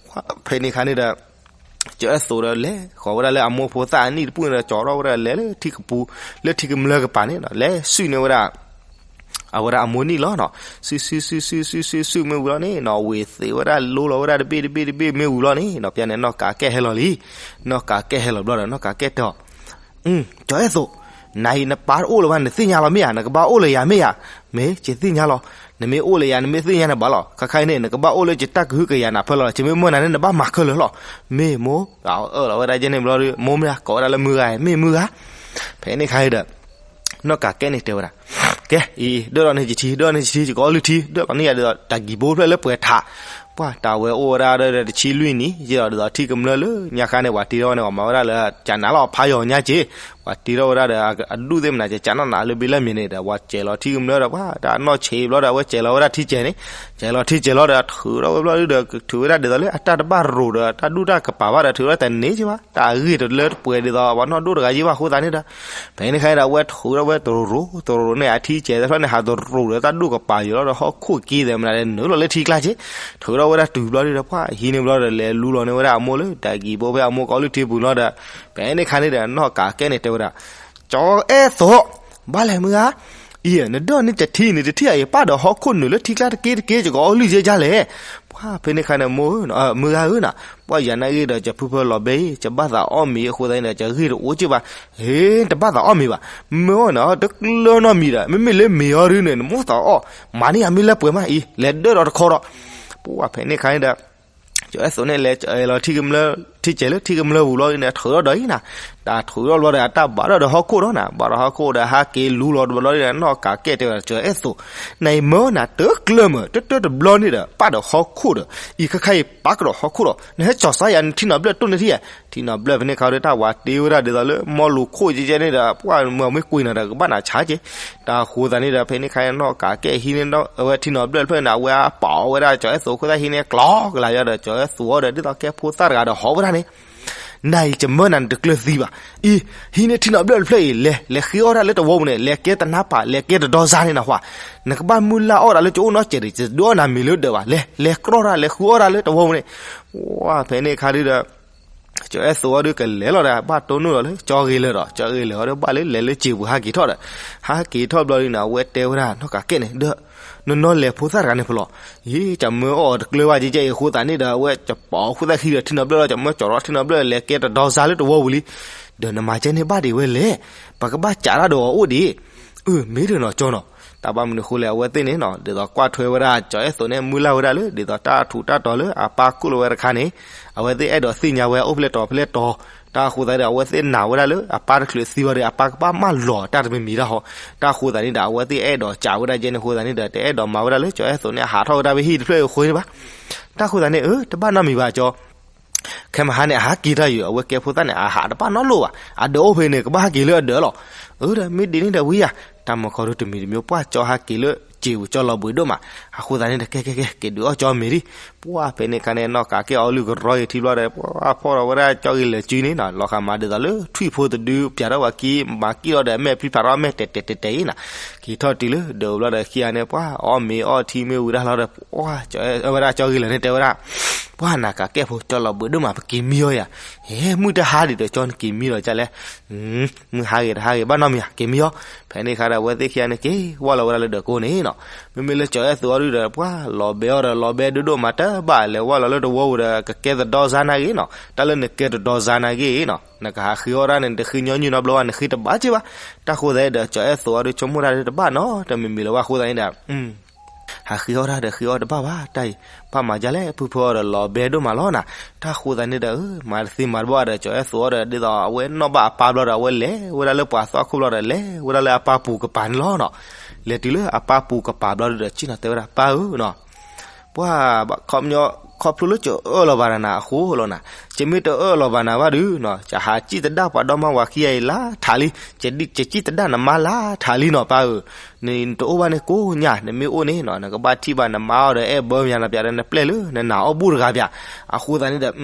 ဖဲန့ၣ်အခါန့ၣ်ဒီး ကၠီၤအဲၣ်သိးဒီးလဲၤဃီၤဝဲဒၣ်လၢအမိၢ်ဖိသၣ်အနံၣ်တပူၣ်န့ၣ်ဒီး ကၠီၤထီၣ်ဝဲဒၣ်လဲၤလၢထံကပူၤ လၢထံကမျၢၢ်ကပၤန့ၣ်နီၤ, လဲၤစုၣ်န့ၢ်ဝဲဒၣ် အဝဲဒၣ်အမိၢ်နံၣ်လီၤနီၤ. စုၣ်စုၣ်စုၣ်စုၣ်စုၣ်စုၣ်စုၣ်မ့ၢ်ဝံၤလီၤန့ၣ်နီၤ, ဝ့ၤသ့းဝဲဒၣ်လိလီၤဝဲဒၣ်တဘ့ၣ်တဘ့ၣ်တဘ့ၣ်မ့ၢ်ဝံၤလီၤန့ၣ်နီၤ, ပျၢၤန့ၣ် နီၢ်ကးကဲဟဲလီၤလံ. နီၢ်ကးကဲဟဲလီၤဘျီဒီး နီၢ်ကးကဲတဲအီၤ ကၠီၤအဲၣ်သိး, နၤအံၤနပၢ်တအိၣ်လၢၤဘၣ် နသ့ၣ်ညါလီၤမ့ၢ်ဧါ, နကဘၣ်အိၣ်လၢယၤမ့ၢ်ဧါ. မ့ၢ်ယသ့ၣ်ညါလီၤ. နမ့ၢ်အိၣ်လၢယၤ နမ့ၢ်သ့ၣ်ညါန့ၣ်ဘၣ်လီၤ. ခဲခါအံၤန့ၣ် နကဘၣ်အိၣ်လၢယတၢ်ကဟုကယာ်နၤဖဲလီၤ. ယမ့ၢ်မၢနၤန့ၣ် နဘၣ်မၤခဲလၢာ်လီၤ. မ့ၢ်မိၢ်, အၢၣ်လီၤဝဲဒၣ်ယဲန့ၣ်ဘျီဒီး မိၢ်မ့ၢ်ဧါ, ကိးဝဲဒၣ်လၢမုၢ်ဂၤ, မ့ၢ်မုၢ်ဂၤ. ဖဲန့ၣ်ခါအံၤဒီး နီၢ်ကးကဲန့ၣ်တဲဝဲဒၣ်, ကဲအံၤ ဒၢၣ်လီၤန့ၢ်ယထံ, ဒၢၣ်န့ၢ်ယထံ, ယကအီလုၢ်ထံ, ဒၢၣ်လီၤန့ၢ်ယၤဒ်သိး တၢ်ဂံၢ်ဘိဖျၢၣ်လၢပှဲၤထး ပှၤတၢ်ဝဲအိၣ်ဝဲဒၣ်ဒီးတဆံလွံၢ်နံၣ် ယဲဒီးဒ်သိးထံကမျၢၢ်လၢညါခါန့ၣ် ပှၤတ့ထီၣ်ဝဲန့ၣ် ပှၤမၤဝဲဒၣ်လၢ ကနၤလီၤဖးယီၤညါက့ၤ, ပှၤတ့ထီၣ်ဝဲဒၣ်ဒီး အဒူၣ်သ့ၣ်မနၤ ကနးနီၢ်နးလၢဘ့လၢမ့ၤန့ၣ်ဒီး ပှၤစဲးလီၤထံကမျၢၢ်ဒီး ပှၤတၢ်နီၢ်ဆံးဘျီဒီး အဝဲစဲးလီၤဝဲဒၣ်ထံစဲးန့ၣ်, စဲးလီၤထံစဲးလီၤဒီး ထုးထီၣ်ဝဲဘျီဒီး ထုးဝဲဒၣ်ဒ်သိးလၢအတၢ်တဘၣ်ရိၤဒီး တၢ်ဒူၣ်တၢ်ကပၤဘၣ်ဒီး ထုးဝဲဒၣ်တန့ၢ်က့ၤဘၣ်, တၢ်အဂ့ၢ်တလၢတပှဲၤဒ်သိး ပှၤနီၢ်ဒိၣ်တဂၤယ့ၢ်ဘၣ်အဃိသတးန့ၣ်ဒီး ဖဲန့ၣ်ခါဒီး အဝဲထုးထီၣ်ဝဲတရိၤရိၤ တရိၤရိၤန့ၣ် အထံစဲးတဖျၢၣ်န့ၣ် ဟးတရိၤရိၤတၢ်ဒူၣ်ကပၤယိာ်လီၤဒီး ဟီၣ်ခိၣ်က့ၤသဲးမနၤဒီး နုာ်လီၤလၢထံကျါက့ၤ, ထုးထီၣ်ဝဲဒၣ်တုၤဘျီဒီး ပှၤဟံးန့ၢ်ဘျီဒီး လဲၤလူလီၤန့ၢ်ဝဲဒၣ်အမိၢ်လၢ တၢ်ဂံၢ်ဘိဖဲအမိၢ်ကအီလုၢ်ထံပူၤလီၤဒီး ဖဲန့ၣ်ခါန့ၣ်ဒီး နီၢ်ကးကဲန့ၣ်တဲဝဲဒၣ်, ကၠီၤအဲၣ်သိး, ဘၣ်လဲၣ်မုၢ်ဂၤ, အံၤ နဒၢၣ်န့ၢ်တထံန့ၣ် တထံၣ်အံၤ ပၣ်ဒီးဟီၣ်ခိၣ်နုာ်လၢထံကျါတက့ၢ်တက့ၢ် ယကအီလုၢ်ယဲယါလဲၣ်. ပှၤဖဲန့ၣ်ခါန့ၣ် မိၢ်ဧၢ, မုၢ်ဂၤဧၢနီၤ, ပှၤယၤနာ်ဂ့ၤဒီး ယဖုဖၢလီၤဘဲအံၤ ယဘၣ်သးအီၣ်မ့ၤအဃိသတးန့ၣ်ဒီး ယဂ့ၢ်တအိၣ်က့ၤဘၣ်. ဟ့ တဘၣ်သးအီၣ်မ့ၤဘၣ်. မ့ၢ်အီၣ်နီၤ တကျၢၤနီတမံၤဒီး မ့မ့ၢ်လၢမ့ၤအီၤဒုန့ၣ် နမိၣ်သးအီၣ်, မၤန့ၢ်ယၤမ့ၢ်လၢပှဲၤမးအံၤ လဲၤဒၢၣ်ဒီးတခီဒီး. ပှၤဖဲန့ၣ်ခါန့ၣ်ဒီး ကၠီၤအဲၣ်သိးန့ၣ် လဲၤလီၤထံကမျၢၢ်, ထံစဲးလၢထံကမျၢၢ်ပူၤလီၤန့ၣ် ထုးထီၣ်ဒီးအံၤနီၤ, တၢ်ထုးထီၣ်ဘျီဒီး အတၢ်ဘၣ်ထီၣ်ဒီးဟီၣ်ခိၣ်ဒီးနီၤ, ဘၣ်ဒီးဟီၣ်ခိၣ်ဒီး ဟးက့ၤလူလီၤတဘျီဒီး နီၢ်ကးကဲတဲဝဲဒၣ် ကၠီၤအဲၣ်သိး, နအံၤမၢနၤ တကျၢၤမုာ် တတၢၢ်တဘျီန့ၣ်ဒီး ပၣ်ဒီးဟီၣ်ခိၣ်ဒီး, အံၤခဲခါအံၤ ပၣ်ကဒီးဟီၣ်ခိၣ်ဒီး နဟဲကၠီၤစါယၤ နထံနီၤဘျၢၣ်တိၢ်န့ၢ်ထံယဲၢ်, ထံနီၤဘျၢၣ်ဖဲန့ၣ်ခါဒီး တၢ်ဝၤတ့ဝဲဒၣ်ဒ်သိးလၢ မီလူၤခိၣ်ကဲကဲန့ၣ်ဒီး ပှၤမၤမ့ၢ်ကွံာ်နီၤဒီး ကဘၣ်နၤဆါက့ၤ, တၢ်ဃိသတးန့ၣ်ဒီး ဖဲန့ၣ်ခါ နီၢ်ကးကဲဟံးန့ၢ် အဝဲထံနီၤဘျၢၣ်တဖျၢၣ်န့ၣ် အဝဲပာ်အီၤဝဲဒၣ် ကၠီၤအဲၣ်သိးအဃိသတး ဟံးန့ၢ်ကျီကလၤယါဒီး ကၠီၤအဲၣ်သိးအီၤဒီး ဒ်သိးကဲဖိသၣ်တဂၤဒီးဟီၣ်ဝဲဒၣ်န့ၣ် နအံၤ ယမၢနၤ နတကျၢၤသံဘၣ်. အံၤ ဟံးန့ၢ်ထံနီၤဘျၢၣ်တဖျၢၣ်အံၤ လဲၤ လဲၤဃ့အီၣ်တၢ်လၢတဝီပူၤန့ၣ် လဲၤကဲတနါပာ် လဲၤကဲတဒီစါန့ၣ်နဟါ, နကဘၣ်မုၢ်လၢ်အီၣ်တၢ်လၢကအိၣ်နီစဲးဒီး ယဒုးအီၣ်နၤမ့ၤလၢဒၢးဘၣ်, လဲၤ လဲၤကြီတၢ် လဲၤဃုအီၣ်တၢ်လၢတဝီပူၤန့ၣ်. ဝဲဖဲန့ၣ်အခါဒုဒီး ကၠီၤအဲၣ်သိးအီၤဒုကလဲၤလီၤဒီး ဘၣ်တိၢ်နီၣ်လီၤလၢ ကၠီဂ့ၤလၢာ်ဒီး ကၠီဂ့ၤလၢာ်အီၤဒီး ဘၣ်လၢလဲၤလၢစံာ်ပူၤဟးက့ၤထီၣ်ဒီး ဟးက့ၤထီၣ်ဘျီဒုန့ၣ် အဝဲတဲဝဲဒၣ် နီၢ်ကးကဲန့ၣ် ဒီး နနီၤလဲၤဖိသၣ်တဂၤန့ၣ်ဖဲလဲၣ်. ယ့ ကမၢအီၣ်တကျၢၤဘၣ်ကဲကဲအံၤအဃိသတးန့ၣ်ဒီး အဝဲကပာ်အီၤအဃိသတးဟံးဒီးထံနီၤဘျၢၣ်လီၤ, ကမၢကၠီၤထီၣ်ထံနီၤဘျၢၣ် လဲၤကဲတဒီစါလၢတဝီပူၤလံ. ဒီးနမၤကဲန့ၣ်ဘၣ်ဒံးဝဲလဲၣ်, ပကဘၣ်စးတၢ်ဒီးအီၤအိၣ်ဒံး. အၢ မ့ၢ်ဒီးနီၤကၠီနီၤ, တၢ်ဘၣ်မနုၤအဃိလဲၣ် အဝဲသ့ၣ်န့ၣ်နီၤ ဒ်သိးကွၢ်ထွဲဝဲဒၣ် ကၠီၤအဲၣ်သိးန့ၣ် မုၢ်လၢ်ဝဲဒၣ်လၢ ဒ်သိးတၢ်ထူးတၢ်တီၤလၢအပၢ်ကိၣ်လီၤဝဲတခါန့ၣ် အဝဲသ့ၣ်အဲၣ်ဒိးသ့ၣ်ညါဝဲအိၣ်ဖျဲၣ်တီၤဖျဲၣ်တီၤ, တၢ်အဃိသတးဒီး အဝဲသ့ၣ်နာ်ဝဲဒၣ်လၢ အပၢ်တချုးသံဘၣ်ဒီး အပၢ်ကဘၣ်မၢလီၤတၢ်တမံၤမံၤတၢ်ဟီ, တၢ်အဃိသတးန့ၣ်ဒီး အဝဲသ့ၣ်အဲၣ်ဒိးစးဝဲဒၣ်ကဲန့ၣ်အဃိသတးန့ၣ်ဒီး တအဲၣ်ဒိးမၤဝဲဒၣ်လၢ ကၠီၤအဲၣ်သိးန့ၣ် အဟးထီၣ်ဝဲဒၣ်ဖဲဟံၣ်တဖျၢၣ်အံၤအဃိန့ၣ်ဘၣ်. တၢ်အဃိသတးန့ၣ် အၢ တဘၣ်နီတမံၤဘၣ်ကၠီ ခဲမဟါန့ၣ် အဟးက့ၤတၢ်ယိာ် အဝဲကဲဖိသၣ်န့ၣ် အဟးတဘၣ်နီတလိာ်ဘၣ်, အဒၢးအိၣ်ဖဲန့ၣ် ကဘၣ်ဟဲက့ၤလၢအဒၢးလီၤ. အၢ ဒီးမ့ၢ်ဒ်န့ၣ်ဒီးဝံၤယၤ တၢ်မၤခီဒိတမံၤတမံၤ ပှၢ်ကၠီဟးက့ၤလၢစံာ်ပူၤ ကၠီလီၤဘှံးဒိၣ်မး, အဃိသတးန့ၣ်ဒီး ကဲကဲကဲ က့ၤဒုးအီၣ်ကၠီမ့ၤဒံး. ပှၢ်ဖဲန့ၣ်အခါန့ၣ် နီၢ်ကးကဲအီၤလုၢ်ကရီက့ၤထံဘျီဒီး ပှၢ်ဖီၣ်ဒီးဝဲဒၣ်ကၠီဂ့ၤလၢာ်စုန့ၣ်နီၤ, လီၤဃာ်မးဒ်သိးလၢထွံၣ်ဖိတဒု ပၠးထီၣ်ဝဲက့ၤ မၤကံၣ်ထီၣ်ဒီး အမဲာ်ဖျံဖျးထီၣ် အမဲာ်တဲာ်တဲာ်တဲာ်တဲာ်အံၤနီၤ, က့ၤထီၣ်တုၤလၢဒၢးဘျီဒီးခံဂၤန့ၣ် ပှၢ်အီၣ်မ့ၤအီထံမ့ၢ်ဝံၤဒၣ်လီၤဒီး ပှၢ်ဝဲဒၣ်ကၠီဂ့ၤလၢာ်န့ၣ်တဲဝဲဒၣ် ပှၢ်နၤကးကဲၣ်ဖိ ကၠီလီၤဘှံးဒိၣ်မး ပက့ၤမံအီၤယၤ, ဟဲမုၢ်တဟါဒံးဒီးကၠီနက့ၤမံလီၤဒ်လဲၣ်, မုၢ်ဟါဂ့ၤတဟါဂ့ၤ ဘၣ်နီတမံၤ က့ၤမံအီၤ, ဖဲန့ၣ်ခါဒီး အဝဲသ့ၣ်ခံဂၤန့ၣ်က့ၤ ဝၢ်လီၤဝဲဒၣ်လၢဒၢးကိန့ၣ်နီၤ, မ့မ့ၢ်လၢကၠီအဲၣ်သိးအီၤဒုဒီး ပှၢ်လီၤဘဲအီၤဒီး လီၤဘဲဒိၣ်ဒိၣ်မးတဘၣ် လဲၤဝၢ်လီၤလၢတဝီပူၤဒီး ကကဲသဒီစါနာ်ဂ့ၤနီၤ, တၢ်လၢနကဲသဒီစါနာ်ဂ့ၤနီၤ, နကဟးဃ့အီၣ်တၢ်န့ၣ် နတဃ့ညီနုၢ်နီတဘျီဘၣ် နဃ့တဘၣ်က့ဘၣ်, တၢ်ဃိသတးဒီး ကၠီအဲၣ်သိးအီၤဒု ဆိကမိၣ်တၢ်ဒုတဘၣ်နီတမံၤမံၤလၢၤဘၣ်အဃိသတးန့ၣ်ဒီး ဟးဃ့အီၣ်တၢ်ဒီးဃ့အီၣ်တဘၣ်ဘၣ် တၢ်အံၤ, ဘၣ်မၤဒ်လဲၣ် ဖုဖုအီၤဒီးလီၤဘဲဒိၣ်မးလီၤနၤ, တၢ်ဃိသတးန့ၣ်ဒီး မၤတသ့မၤတဘၣ်ဒီး ကၠီအဲၣ်သိးအီၤဒီး ဒ်သိးအဝဲနီၣ်ဘၣ်အပၢ်ဘျီဒီး အဝဲလဲၤဝဲဒၣ်လၢပှၤသီခိၣ်ဘျီဒီး လဲၤဝဲဒၣ်လၢအပၢ်ပူၤကပၤန့ၣ်လီၤနီၤ, လဲၤတုၤလၢအပၢ်ပူၤကပၤဘျီဒီး စံၣ်နီၤတဲဝဲဒၣ် ပၢ်ဧၢနီၤ ပှၢ်ဘၣ်ခီပညီ ခီဖျိလၢကအၢၣ်လီၤဘၣ်နၤအဃိလီၤနၤ, ယမ့ၢ်တအၢၣ်လီၤဘၣ်နၤဘၣ်ဒုနီၤ ယဟးစံၣ်သဒၣ်ပှၤဒီမါဝၤခံဂၤအံၤလါထးလံ, ယစံၣ်သဒၣ်နမါလါထးလံနီၤ ပၢ်ဧၢ, နတအိၣ်ဘၣ်န့ၣ်ကိးညါ နမ့ၢ်အိၣ်န့ၣ်နီၤ နကဘၣ်ထံၣ်ဘၣ်နမါအီၤဒီး အဲၣ်ဘၢမယါနီၤ ပျးဒီးနပျဲၢ်လၢနနၢ်အီၣ်ဘူၣ်တဂၤပျး, အဃိသတးန့ၣ်ဒီး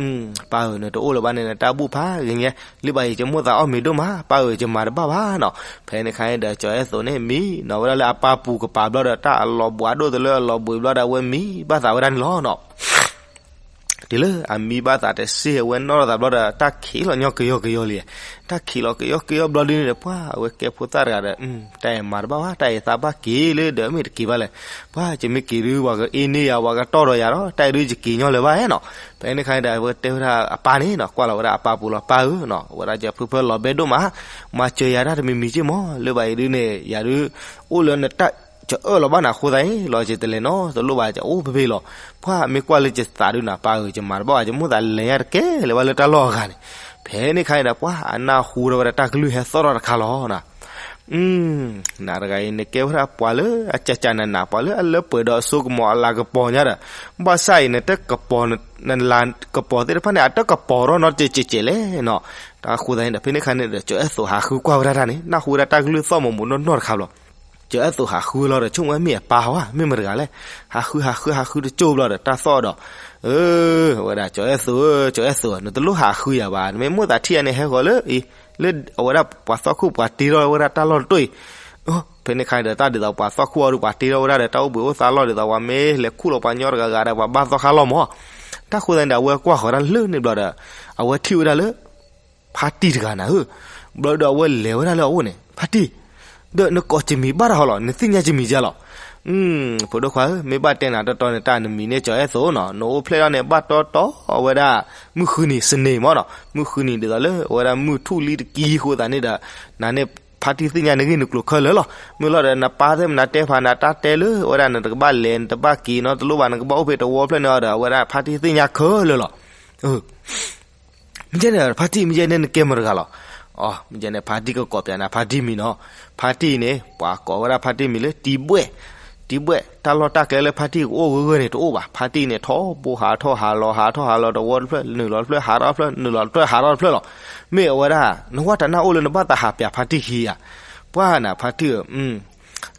ပၢ်ဧၢ နတအိၣ်လၢၤဘၣ်န့ၣ် နတၢ်ဘူၣ်ဖးဂ့ၤညါ, လၢဘၣ်အံၤ ယမိၣ်သးအီၣ်မ့ၤဒိၣ်မး ပၢ်ဧၢ ယမၤတဘၣ်ဘၣ်နီၤ, ဖဲန့ၣ်ခါန့ၣ်ဒီး ကၠီအဲၣ်သိးန့ၣ် မံနီၤဝဲဒၣ်လၢအပၢ်ပူၤကပၤဘျီဒီး တၢ်အလီၤဘှံးဒိၣ်တလၢအလီၤဘှံးဘျီဒီး အဝဲမံဘၣ်သးဝဲဒၣ်န့ၣ်လီၤနီၤ တုၤလၢအမံဘၣ်သးတစ့ၢ် အဝဲနီၣ်ထီၣ်သးဘျီဒီး တၢ်ခံးလီၤညီကယီကယီလံ, တၢ်ခံးလီၤကယီကယီဘျီဒုန့ၣ်ဒီး ပှၢ်အဝဲကဲဖိသၣ်တဂၤဒီး တၢ်အံၤမၤတဘၣ်ဘၣ် တၢ်အံၤသးဘၣ်က့ၤလၢဒီးမ့ၢ်တက့ၤဘၣ်လဲၣ်, ပှၢ်ယမ့ၢ်က့ၤဒု ပှၤကအ့န့ၢ်ယၤ ပှၤကတီၢ်ဒီးယၤဒီး တၢ်အံၤဒုယက့ၤညီလၢၤဘၣ်နီၤ, ဖဲန့ၣ်ခါန့ၣ်ဒီး အဝဲတဲဝဲဒၣ်အပၢ်န့ၣ်နီၤ ကွၢ်လီၤဝဲဒၣ်အပၢ်ပူၤလီၤ ပၢ်ဧၢနီၤ ဝဲဒၣ်ယဖုဖၢလီၤဘဲဒိၣ်မး, မၤစၢၤယၤတၢ်တမံၤမံၤက့ၢ်မး လၢဘၣ်အံၤဒုန့ၣ် ယၤဒု အိၣ်လၢနတၢ် ကအၢၣ်လီၤဘၣ်နၤအဃိသတးအံၤလီၤ ယတလဲၤနီတလိၣ်ဘၣ် ယအိၣ်ဖဲဖဲလီၤ, ပှၢ်မ့ၢ်ကွၢ်လၢယသးဒုနီၤ ပၢ်ဧၢ ယမၤတဘၣ်ဘၣ် ယမိၣ်သးလဲၤညါတကဲလၢၤဘၣ်လၢတၢ်လီၢ်အဂၤန့ၣ်, ဖဲန့ၣ်ခါန့ၣ်ဒီး ပှၢ်အနၢ်ဟူထီၣ်ဝဲဒၣ်တၢ်ကလုၢ်ဟဲသီၣ်ထီၣ်တခါလီၤနီၤ နၤတဂၤအံၤ နကဲဝဲဒၣ်ပှၤလၢအကၢ်ကၢ်နးနး ပှၤလၢအလၢပှဲၤဒီးအစိကမီၤအလၤကပီၤညါဒီး, ဘၣ်ဆၣ်အံၤ နတၢ်ကပီၤ နလၤကပီၤသ့ၣ်တဖၣ်န့ၣ် အတၢ်ကပီၤထီၣ်နီတစဲးစဲးလဲၣ်နီၤ, တၢ်ဃိသတးန့ၣ်ဒီး ဖဲန့ၣ်ခါန့ၣ်ဒီး ကၠီအဲၣ်သိးဟးဃုကွၢ်ဝဲဒၣ်တၢ်န့ၣ် နၢ်ဟူဝဲဒၣ်တၢ်ကလုၢ်သီၣ်မူးမူးနီၢ်နီၢ်တခါဘျီ ကၠီအဲၣ်သိးဟးဃုလီၤဒီး ဆိကမိၣ်ဝဲမ့ၢ်အပၢ်ဧါ မ့ၢ်မတဂၤလဲၣ်, ဟးဃုဟးဃုဟးဃုတကၠိဘျီဒီး တၢ်သီၣ်ဒီး, အၢ ဝဲဒၣ်ကၠီအဲၣ်သိးဧၢ ကၠီအဲၣ်သိးဧၢ နတလိၣ်ဟးဃုယၤဘၣ် နမ့ၢ်မိၣ်သးထံၣ်ယၤန့ၣ် ဟဲဃီၤလၢအံၤ, လၢအဝဲဒၣ်ပှၤသီၣ်ခိၣ်ပှၤတ့ထီၣ်ဝဲဒၣ်တၢ်လီၢ်တတိၢ်အံၤ, ဖဲန့ၣ်ခါန့ၣ်ဒီး တၢ်ဒ်သိးပှၤသီၣ်ခိၣ်အီၤဒီး ပှၤတ့ထီၣ်ဝဲဒၣ်ဒီး တၢ်အိၣ်ဘှံးအိၣ်သါလီၢ်ဒ်သိး ပှၤမ့ၢ်လဲၤခူၣ်လီၤပှၤညီတဂၤဂၤဒီး ပှၤဘၣ်သီၣ်ခါလီၢ်မး, တၢ်ဃိသတးန့ၣ်ဒီး အဝဲကွၢ်ဃီၤတၢ်လၢန့ၣ်ဘျီဒီး အဝဲထံၣ်ဝဲဒၣ်လၢ ဖါတံၢ်တဂၤနၤဧၢ, ဘျီဒီးအဝဲလဲၤဝဲဒၣ်လၢအအိၣ်န့ၣ် ဖါတံၢ်, ဒီးနကိးကမံၤဘၣ်တၢ်ဟီလီၤ နသ့ၣ်ညါကမံၤကလီၤ, ဖိဒိၣ်ခွါဧၢ မ့ၢ်ဘၣ်တဲနၤတီတီန့ၣ် တၢ်နမံၤန့ၣ်ကၠီအဲၣ်သိးနီၤ နအိၣ်ဖျဲၣ်ထီၣ်န့ၣ် ဘၣ်တီတီအဝဲဒၣ် မုၢ်ဃုနံၤ စနေမးနီၤ မုၢ်ဃုနံၤဒ်သိးလၢအဝဲဒၣ်မုၢ်ထူၣ်လံတကံအဃိသတးန့ၣ်ဒီး နၤန့ၣ် ဖါတံၢ်သ့ၣ်ညါနဂ့ၢ်နကျိၤခဲလၢာ်လီၤ, မ့ၢ်လီၤဒီးနပၢ်သ့ၣ်မနၤတဲဖးနၤတၢ်တဲလၢ အဝဲဒၣ်နတကဘၣ်လဲၤ နတဘၣ်က့ၤနီတလိၣ်ဘၣ် နကဘၣ်အိၣ်ဖဲတဝီဖျၢၣ်န့ၣ်အီၤဒီး အဝဲဒၣ်ဖါတံၢ်သ့ၣ်ညါခဲလၢာ်လီၤ မ့ၢ်ကဲန့ၣ် ဖါတံၢ် မ့ၢ်ကဲန့ၣ် နကဲမတဂၤလီၤ. အီ မ့ၢ်ကဲန့ၣ် ဖါတံၢ်ကကိးပၠးနၤ ဖါတံၢ်မံၤနီၤ. ဖါတံၢ်အံၤန့ၣ် ပှၤကိးဝဲဒၣ်ဖါတံၢ်မံၤလၢ တံဘှဲၣ်, တံဘှဲၣ် တၢ်လီၢ်တၢ်ကျဲလၢဖါတံၢ်ကအိၣ်ဂၢၢ်ဂၢၢ်န့ၣ် တအိၣ်ဘၣ်. ဖါတံၢ်န့ၣ် ထီဘိဟးထီၣ်ဟးလီၤ ဟးထီၣ်ဟးလီၤ တဝီတဖျၢၣ် နုာ်လီၤတဖျၢၣ် ဟးထီၣ်တဖျၢၣ် နုာ်လီၤတဖျၢၣ် ဟးထီၣ်တဖျၢၣ်လီၤ. မ့ၢ်အဝဲဒၣ် နဝဲတၢ်နၢ်အိၣ်လၢနဘၣ်သးဟးပၠးဖါတံၢ်ခံဧါ. ပှၢ်နၤဖါတံၢ်ဧၢ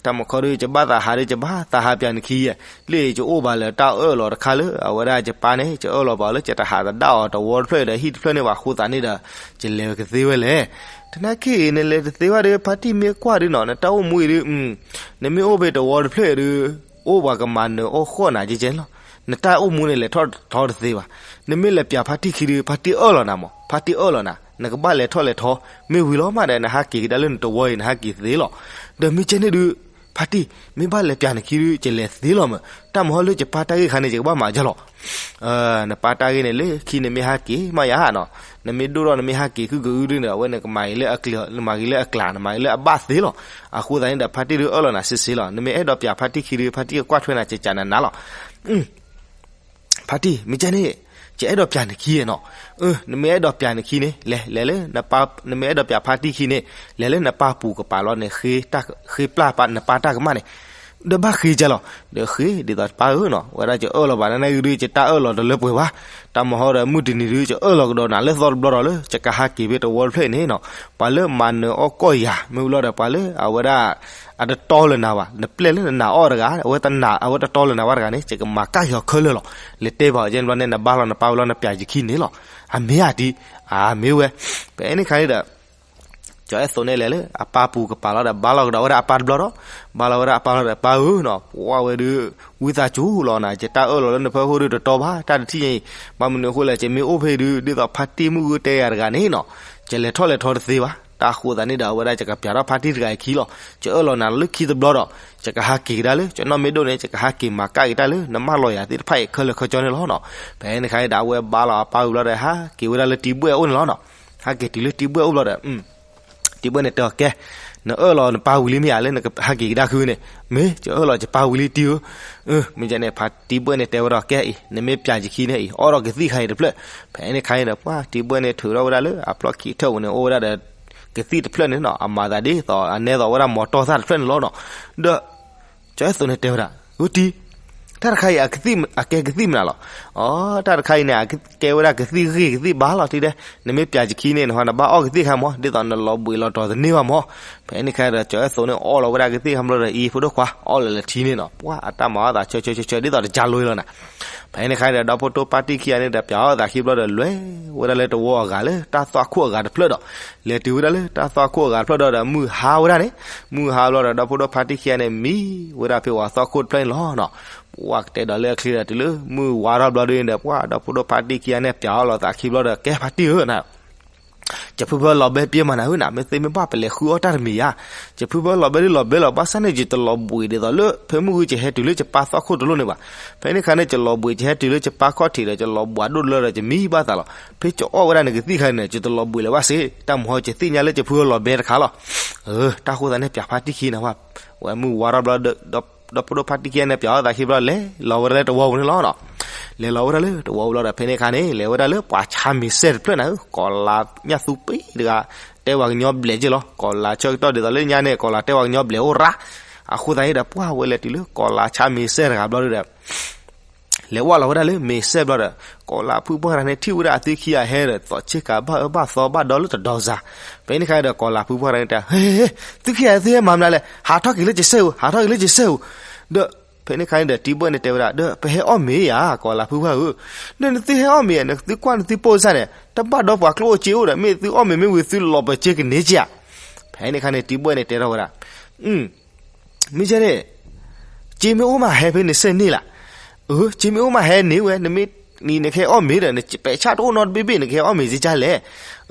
တၢ်မခီဒုး ယဘၣ်သးဟးဒုး ယဘၣ်သးဟးပၠးနခံဧါ. လၢယအိၣ်ဘၣ်လၢတၢ်အၢၣ်လီၤတခါလၢ အဝဲဒၣ်ယပၢ်န့ၣ် ယအၢၣ်လီၤဘၣ်လၢ ယတဟးသဒၣ်အီၤတဝီတဖျၢၣ်ဒီးဟံၣ်တဖျၢၣ်န့ၣ်ဘၣ်အဃိသတးန့ၣ်ဒီး ယလဲၤကသ့ဝဲလဲၣ်. တနာ်က့ၤ နလဲၤတသ့ဘၣ်ဒီး ဖါတံၢ်မ့ၢ်ကွၢ်ဒုးနီၤ နတၢ်အိၣ်မူအံၤဒုး နမ့ၢ်အိၣ်ဖဲတဝီတဖျၢၣ်အံၤဒုး အိၣ်ပှၤကမၤနၢၤအီၣ်ဃီၣ်နၤကဲကဲလီၤ. နတၢ်အိၣ်မူန့ၣ် လဲၤထီၣ်ထီတသ့ဘၣ်. နမ့ၢ်လဲၤပၠးဖါတံၢ်ခံဒုး ဖါတံၢ်အၢၣ်လီၤနၤမး ဖါတံၢ်အၢၣ်လီၤနၤ နကဘၣ်လဲၤထီၣ်လဲၤထီ မ့ၢ်ဝံၤလီၤမးဒီး နဟးက့ၤကဒါလၢနတဝီအံၤ နဟးက့ၤသ့လီၤ. ဒီးမ့ၢ်ကဲန့ၣ်ဒုး ဖါတံၢ် မ့ၢ်ဘၣ်လဲၤပၠးနခံဒုး ယလဲၤသ့လီၤမး. တၢ်မဟီလၢယပၢ်တၢ်ဂ့ၢ်ခါန့ၣ် ယကဘၣ်မၤယါလီၤ. နပၢ်တၢ်ဂ့ၢ်န့ၣ် လၢခံနမ့ၢ်ဟးက့ၤမးယါနီၤ နမ့ၢ်ဒိၣ်ထီၣ်နမ့ၢ်ဟးက့ၤ ခုကအုဒုးန့ၣ် အဝဲန့ၣ်ကမၤဂ့ၤလၢအကျး နမၤဂ့ၤလၢအကျး နမၤဂ့ၤလၢအဘၣ်သ့လီၤ. အဃိသတးန့ၣ်ဒီး ဖါတံၢ်ဒုးအၢၣ်လီၤနၤစ့စ့လီၤ. နမ့ၢ်အဲၣ်ဒိးပၠးဖါတံၢ်ခံဒုး ဖါတံၢ်ကကွၢ်ထွဲနၤကကးနၤနၤလီၤ. ဖါတံၢ် မ့ၢ်ကဲန့ၣ် ယအဲၣ်ဒိးပၠးနခံနီၤ. နမ့ၢ်အဲၣ်ဒိးပၠးနခံန့ၣ် လဲၤ လဲၤလၢ နမ့ၢ်အဲၣ်ဒိးပၠးဖါတံၢ်ခံန့ၣ် လဲၤလၢနပၢ်ပူၤကပၤလီၤန့ၣ် ဃ့ပျၢ်နပၢ်တၢ်ကမၣ်န့ၣ် ဒီးဘၣ်ဃ့ကလီၤ. ဒီးဃ့ဒ်သိးတပၢ်ဧၢနီၤ ဝဲဒၣ်ယအၢၣ်လီၤဘၣ်နၤနဂ့ၢ်ဒုး ယတၢ်အၢၣ်လီၤတလၢပှဲၤဘၣ်. တၢ်မဟီဒီးမုၢ်တနံၤဒုး ယအၢၣ်လီၤကဒီးနၤလၢသီတဘျီဒီးလၢ ယကဟးက့ၤဖဲတဝီတဖျၢၣ်အံၤန့ၣ်နီၤ ပှၤလၢမၤနၢၤအီၣ်ကီၢ်ယၤ မ့ၢ်ဝံၤလီၤဒီးပှၤလၢအဝဲဒၣ် အတတီလၢၤနၤဘၣ် နပျဲၢ်လၢနနာ်အီၣ်တဂၤ အဝဲတတီလၢၤနၤဘၣ်တဂၤန့ၣ် ယကမၤကၢ်က့ၤအီၤခဲလၢာ်လီၤ. လဲၤတဲဘၣ်အီၤယဲန့ၣ်ဘျီန့ၣ် နဘါလီၤနပၢ်ဝံၤလီၤ နပၠးယခံန့ၣ်လီၤ. အမ့ၢ်ဧါတံၢ် အမ့ၢ်ဝဲ ပအဲၣ်န့ၣ်ခါန့ၣ်ဒီး တ ကၠီၤအဲၣ်သိးန့ၣ်လဲၤလၢအပၢ်ပူၤကပၤလီၤဒီး ဘါလီၤကဒီးဝဲဒၣ်အပၢ်တဘျီဒီး, ဘါလီၤဝဲဒၣ်အပၢ်လီၤဒီး ပၢ်ဧၢနီၤ, ပှၢ်ဝဲဒုး ဝံသးစူၤလီၤနၤ, ယတၢ်အၢၣ်လီၤလၢနဖၢပူၤဒုးတတီဘၣ်, တၢ်တထံၣ်ညါအံၤ, ဘၣ်မနုၤအဃိလဲၣ်, ယမ့ၢ်အိၣ်ဖဲဒုး ဒ်သိးဖါတံၢ်မုၢ်ဂုၢ်တဲယၤတဂၤန့ၣ်နီၤ, ယလဲၤထီၣ်လဲၤထီတသ့ဘၣ်, တၢ်ဃိသးန့ၣ်ဒီး အဝဲဒၣ်ယကပျးထီၣ်ဖါတံၢ်တဂၤအခံလီၤ, ယအၢၣ်လီၤနၤလၢခံတဘျီဒီး, ယကဟးက့ၤကဒါလၢ ယနီၢ်မ့ၢ်ဒိၣ်န့ၣ် ယကဟးက့ၤမၤကၣ်က့ၤတၢ်လၢ နမၢလီၤယၤသ့ၣ်တဖၣ်အံၤ ခဲလၢာ်ခဲဆ့န့ၣ်လီၤနီၤ, ဖဲန့ၣ်ခါအံၤဒီး အဝဲဘါလီၤအပၢ်ဝံၤဘျီဒီး ဟးက့ၤဝဲဒၣ်လၢတံၤဘှဲၣ်အအိၣ်န့ၣ်လီၤနီၤ, ဟဲက့ၤတုၤလၢတံၤဘှဲၣ်အအိၣ်ဘျီဒီး တံၤဘှဲၣ်န့ၣ်တဲအီၤ ကဲ, နအၢၣ်လီၤနပၢ်ဝံၤလံမ့ၢ်ဧါ လၢနကဟဲက့ၤကဒါခုန့ၣ်, မ့ၢ် ယအၢၣ်လီၤယပၢ်ဝံၤလံတံၤဧၢ, မ့ၢ်ကဲန့ၣ် ဖါတံၤဘှဲၣ်န့ၣ်တဲဝဲဒီး ကဲအံၤ နမ့ၢ်ပျးယခံန့ၣ်အံၤ အီၣ်ဒီးကသံၣ်ခါအံၤတဖျၢၣ်, ဖဲန့ၣ်ခါအံၤဒီး ပှၢ်တံၤဘှဲၣ်န့ၣ်ထုးထီၣ်ဝဲဒၣ်လၢအပျီၢ်ခံးထၢၣ်ပူၤန့ၣ် အိၣ်ဝဲဒၣ်ဒီး ကသံၣ်တဖျၢၣ်န့ၣ်နီၤ, အမၤသးဒ်သိး အနဲသိးဝဲဒၣ်မီၤတီၢ်သၣ်တဖျၢၣ်န့ၣ်လီၤနီၤ, ဒီး ကၠီၤအဲၣ်သိးန့ၣ်တဲဝဲဒၣ်, ဧၢတံၤ, တၢ်တခါအံၤ အကသံၣ် အကဲကသံၣ်မနုၤလီၤ, အိ တၢ်တခါအံၤန့ၣ် အကဲဝဲဒၣ်ကသံၣ်ဂ့ၢ်ကသံၣ်ဘါလီၤတံၤဒဲး, နမ့ၢ်ပျးယခံန့ၣ် နဟီနဘၣ်အီၣ်ကသံၣ်ခါမး ဒ်သိးနလီၤဘှံးလီၤတီၤတန့ၢ်ဘၣ်မး, ဖဲန့ၣ်ခါဒီး ကၠီၤအဲၣ်သိးန့ၣ်အီၣ်လီၤဝဲဒၣ်ကသံၣ်ခါဘျီဒီး အံၤဖိဒိၣ်ခွါ အီၣ်လၢလၢထံန့ၣ်နီၤ, ပှၢ်အတၢ်မၤအီၣ်သးဆၢဆၢဆၢဆၢ ဒ်သိးတကၢလိလီၤနၤ, ဖဲန့ၣ်ခါဒီး ဒီဖိဒိၣ်ဖါတံၢ်ခံဂၤန့ၣ်ဒီး ပျးအီၣ်သးခံဘျီဒီး လဲၤဝဲဒၣ်လၢတဝီအဂၤလၢတၢ်သွၣ်ခိၣ်အဂၤတဖျၢၣ်ဒီး, လဲၤတုၤဝဲဒၣ်လၢတၢ်သွၣ်ခိၣ်အဂၤတဖျၢၣ်ဒီး မုၢ်ဟါဝဲဒၣ်န့ၣ်, မုၢ်ဟါဘျီဒီး ဒီဖိဒိၣ်ဖါတံၢ်ခံဂၤန့ၣ် မံဝဲဒၣ်ဖဲဝဲသွၣ်ခိၣ်တဖျၢၣ်န့ၣ်လီၤနီၤ, ပှၢ်ကတဲဒီးလၢအချ့ဒီး တုၤလၢမုၢ်ဝါထီၣ်ဘျီဒ်န့ၣ်ဒီး ပှၢ်ဒီဖိဒိၣ်ဖါတံၢ်ခံဂၤန့ၣ် ပျးအီၣ်လီၤသးခံဘျီဒီး ကဲဖါတံၢ်ဧၢနၤ ယဖုဖၢလီၤဘဲပျဲမးနၤဧၢနၤ, မ့ၢ်သ့မ့ၢ်ဘၣ်ပလဲၤဃုအီၣ်တၢ်တမံၤဧါ, ယဖုဖၢလီၤဘဲဒ်လီၤဘဲလီၤ, ဘၣ်ဆၣ်န့ၣ် ယတလီၤဘှံးဒ်သိးလၢ ဖဲမုၢ်ဂုၢ်ယဟဲတုၤလၢယပၢ်သွၣ်ခိၣ်တလိၣ်န့ၣ်ဘၣ်, ဖဲန့ၣ်ခါန့ၣ် ယလီၤဘှံးယဟဲတုၤလၢယပၢ်ခီၣ်ထံးဒီး ယလီၤဘှံးဒိၣ်လၢဒီး ယမံဘၣ်သးလီၤ, ဖဲယအီၣ်ဝဲဒၣ်နကသံၣ်ခါန့ၣ် ယတလီၤဘှံးလၢၤဘၣ်စ့ၢ်, တၢ်မဟီယသ့ၣ်ညါလၢယဖုဖၢလီၤဘဲတခါလီၤ, တၢ်ဃိသးန့ၣ် ပျးဖါတံၢ်ခံနၤဝဲ, ဝဲမုၢ်ဝါထီၣ်ဘျီ ဒီဖိဒိၣ်ဖါတံၢ်ခံဂၤန့ၣ် ပျးအီၣ်သးခံဘျီ လဲၤလီၤဝဲဒၣ်လၢတဝီပူၤန့ၣ်လီၤနီၤ. လဲၤလီၤဝဲဒၣ်လၢတဝီပူၤလီၤဒီး ဖဲန့ၣ်အခါန့ၣ် လဲၤဝဲဒၣ်လၢပှၤဆါမ့ၤစဲၣ်တဖျၢၣ်နၤဧၢ, ကီၤလၤညၣ်သူပ့တဂၤ တဲဝဲကညီဘျဲးက့လီၤ. ကီၤလၤဆၢကတီၢ်ဒ်သိးလၢညါန့ၣ် ကီၤလၤတဲဝဲကညီဘျဲးအိၣ်ရၣ်. အဃိသတးန့ၣ်ဒီး ပှၢ်ဝဲလဲၤတုၤလၢကီၤလၤဆါမ့ၤစဲၣ်တဂၤဘျီဒီး လဲၤဝဲလီၤဝဲဒၣ်လၢမ့ၤစဲၣ်ဘျီဒီး ကီၤလၤဖုပှၢ်တဂၤန့ၣ် ထံၣ်ဝဲဒၣ်အသုခံဂၤဟဲဒီး သီၣ်ဆ့ကၤဘၣ်အၢဘၣ်သီဘၣ်ဒီလၢတဒီစၤ. ဖဲန့ၣ်အခါဒီး ကီၤလၤဖုပှၢ်တဂၤန့ၣ်တဲ ဟ့ ဟ့ ဟ့ သုခံဂၤသုဟဲမၤမနုၤလဲၣ်, ဟးထီၣ်က့ၤလၢကစဲၣ်ဧိၤ, ဟးထီၣ်က့ၤလၢကစဲၣ်ဧိၤ. ဒီးဖဲန့ၣ်အခါန့ၣ်ဒီး တံၤဘှဲၣ်န့ၣ်တဲဝဲဒၣ် ဒီးပဟဲအီၣ်မ့ၤဧါ ကီၤလၤဖုပှၢ်ဧၢ. ဒီးနသုဟဲအီၣ်မ့ၤဧါ, နသုကွၢ်နသုပိၢ်စၢ်န့ၣ် တဘၣ်ဒီပှၤကျိၣ်အိၣ်စ့အိၣ်ဒီး မ့ၢ်သုအီၣ်မ့ၤမ့ၢ်ဝံၤ သုလီၤပၢၤစ့ကန့ၢ်က့ဧါ. ဖဲန့ၣ်အခါန့ၣ် တံၤဘှဲၣ်န့ၣ်တဲထီၣ်ဝဲဒၣ် မ့ၢ်ကဲန့ၣ် စ့မ့ၢ်အိၣ်မးဟဲဖဲန့ၣ်စဲန့ၣ်လၢ်. အၢ စ့မ့ၢ်အိၣ်မးဟဲန့ၣ်ဝဲ နမ့ၢ်နကဟဲအီၣ်မ့ၤဒီး နပဲာ်ဆၣ်တအိၣ်နီတဘ့ၣ်ဘ့ၣ် နကဟဲအီၣ်မ့ၤစ့ကၢ်လဲၣ်.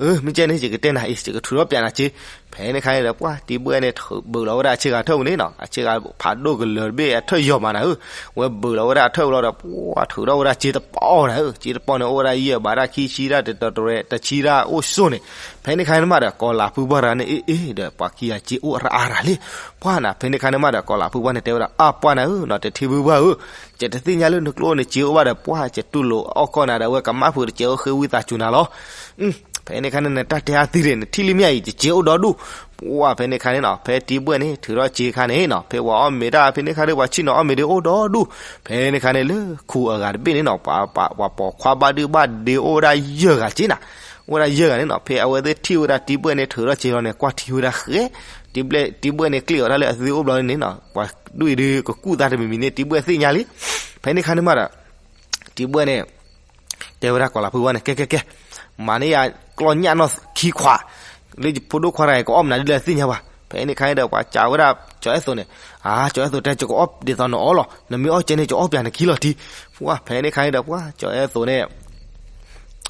အၢ မ့ၢ်ကဲန့ၣ် ယကတဲနၤအံၤ ယကထုးထီၣ်ပျးနၤစ့. ဖဲန့ၣ်အခါန့ၣ်ဒီး ပှၢ်တံၤဘှဲၣ်န့ၣ် ထုးဘုးလီၤဝဲဒၣ်အဆ့ဂၤထၢၣ်ပူၤန့ၣ်နီၤ, အဆ့ဂၤဖးဒိၣ်ကလၢၤတဘ့ၣ်အထၢၣ်ယီၤမးနၤဧၢ. ဝဲဘုးလီၤဝဲဒၣ်အထၢၣ်ပူၤလီၤဒီး ပှၢ်ထုးထီၣ်ဝဲဒၣ်စ့တပီၢ်နၤဧၢ, စ့တပီၢ်န့ၣ် အိၣ်ဝဲဒၣ်ယဲၢ်ဘးတၢ်ခံဆံတၢ်တတရဲ တဆံတၢ်အိၣ်ဆိၣ်န့ၣ်. ဖဲန့ၣ်အခါန့ၣ်မးဒီး ကီၤလၤဖုပှၢ်တဂၤန့ၣ် အ့ၣ်အ့ၣ်ဒီး ပှၤခံဂၤစ့အိၣ်အရၣ်အါရၣ်လံ. ပှၢ်နၤ ဖဲန့ၣ်အခါန့ၣ်မးဒီး ကီၤလၤဖုပှၢ်န့ၣ်တဲဝဲဒၣ် အါပှၢ်နၤဧၢနီၤ, တထံဖုပှၢ်ဧၢ, ယတသ့ၣ်ညါလၢနကျိၣ်အိၣ်နစ့အိၣ်ဘၣ်ဒီး ပှၢ်ယတူၢ်လိာ်အီၣ်ကီၢ်နၤဒီး အဝဲကမၣ်ဖုးတစဲးအိၣ်ဃ့ဝံသးစူၤနၤလီၤ. ဖဲန့ၣ်အခါန့ၣ် နတၢ်တဲအါသံဒံး နထံၣ်လံမ့ၢ်အံၤ ယစ့အိၣ်ဒီဒူၣ်. ပှၢ်ဖဲန့ၣ်အခါန့ၣ်နီၤ ဖဲတံၤဘှဲၣ်န့ၣ် ထုးထီၣ်စ့ခါန့ၣ်နီၤ ဖဲပှၤအီၣ်မ့ၤတၢ်ဖဲန့ၣ်အခါဒီး ပှၤဆံၣ်နီၤအီၣ်မ့ၤဒ်အိၣ်ဒီဒူၣ်. ဖဲန့ၣ်အခါန့ၣ် လၢခူးအဂၤတဘ့ၣ်န့ၣ်နီၤ ပှၤပိာ်ခွါဘၣ်ဒုဘၣ်ဒ့အိၣ်ဝဲဒၣ်ယဲၢ်ဂၤစ့နၤ, အိၣ်ဝဲဒၣ်ယဲၢ်ဂၤန့ၣ်နီၤ. ဖဲအဝဲသ့ၣ်ထံၣ်ဝဲဒၣ်တံၤဘှဲၣ်န့ၣ် ထုးထီၣ်စ့လီၤန့ၣ် ကွၢ်ထံဝဲဒၣ်ဃဲ, တံၤဘှဲၣ်န့ၣ် ကျ့ၣ်အီၤတၢ်လၢအသုအိၣ်ဘျီန့ၣ်နီၤ ပှၤဒူၣ်အံၤဒုးကကူၣ်သးတမံၤမံၤန့ၣ် တံၤဘှဲၣ်သ့ၣ်ညါလံ. ဖဲန့ၣ်အခါန့ၣ်မးဒီး တံၤဘှဲၣ်န့ၣ် တဲဝဲဒၣ်ကီၤလၤဖုပှၢ်န့ၣ် ကဲကဲကဲ, မၤန့ၢ်ယၤကျီၢ်ညၣ်နီၢ်ခံခွး, လၢယဖိဒိၣ်ခွါတဂၤအံၤ ကအီၣ်မနုၤဒ်လဲၣ်သ့ၣ်ညါဘၣ်. ဖဲန့ၣ်အခါန့ၣ်ဒီး ပှၤစံးဝဲဒၣ်ကၠီၤအဲၣ်သိးန့ၣ်, အၢ ကၠီၤအဲၣ်သိးတဲ ယကအီၣ်ဒ်သိးနအီၣ်လီၤ, နမ့ၢ်အီၣ်ကဲန့ၣ် ကအီၣ်ပျးနခံလီၤတံၤ. ပှၢ်ဖဲန့ၣ်အခါန့ၣ်ဒီး ပှၢ်ကၠီၤအဲၣ်သိးန့ၣ်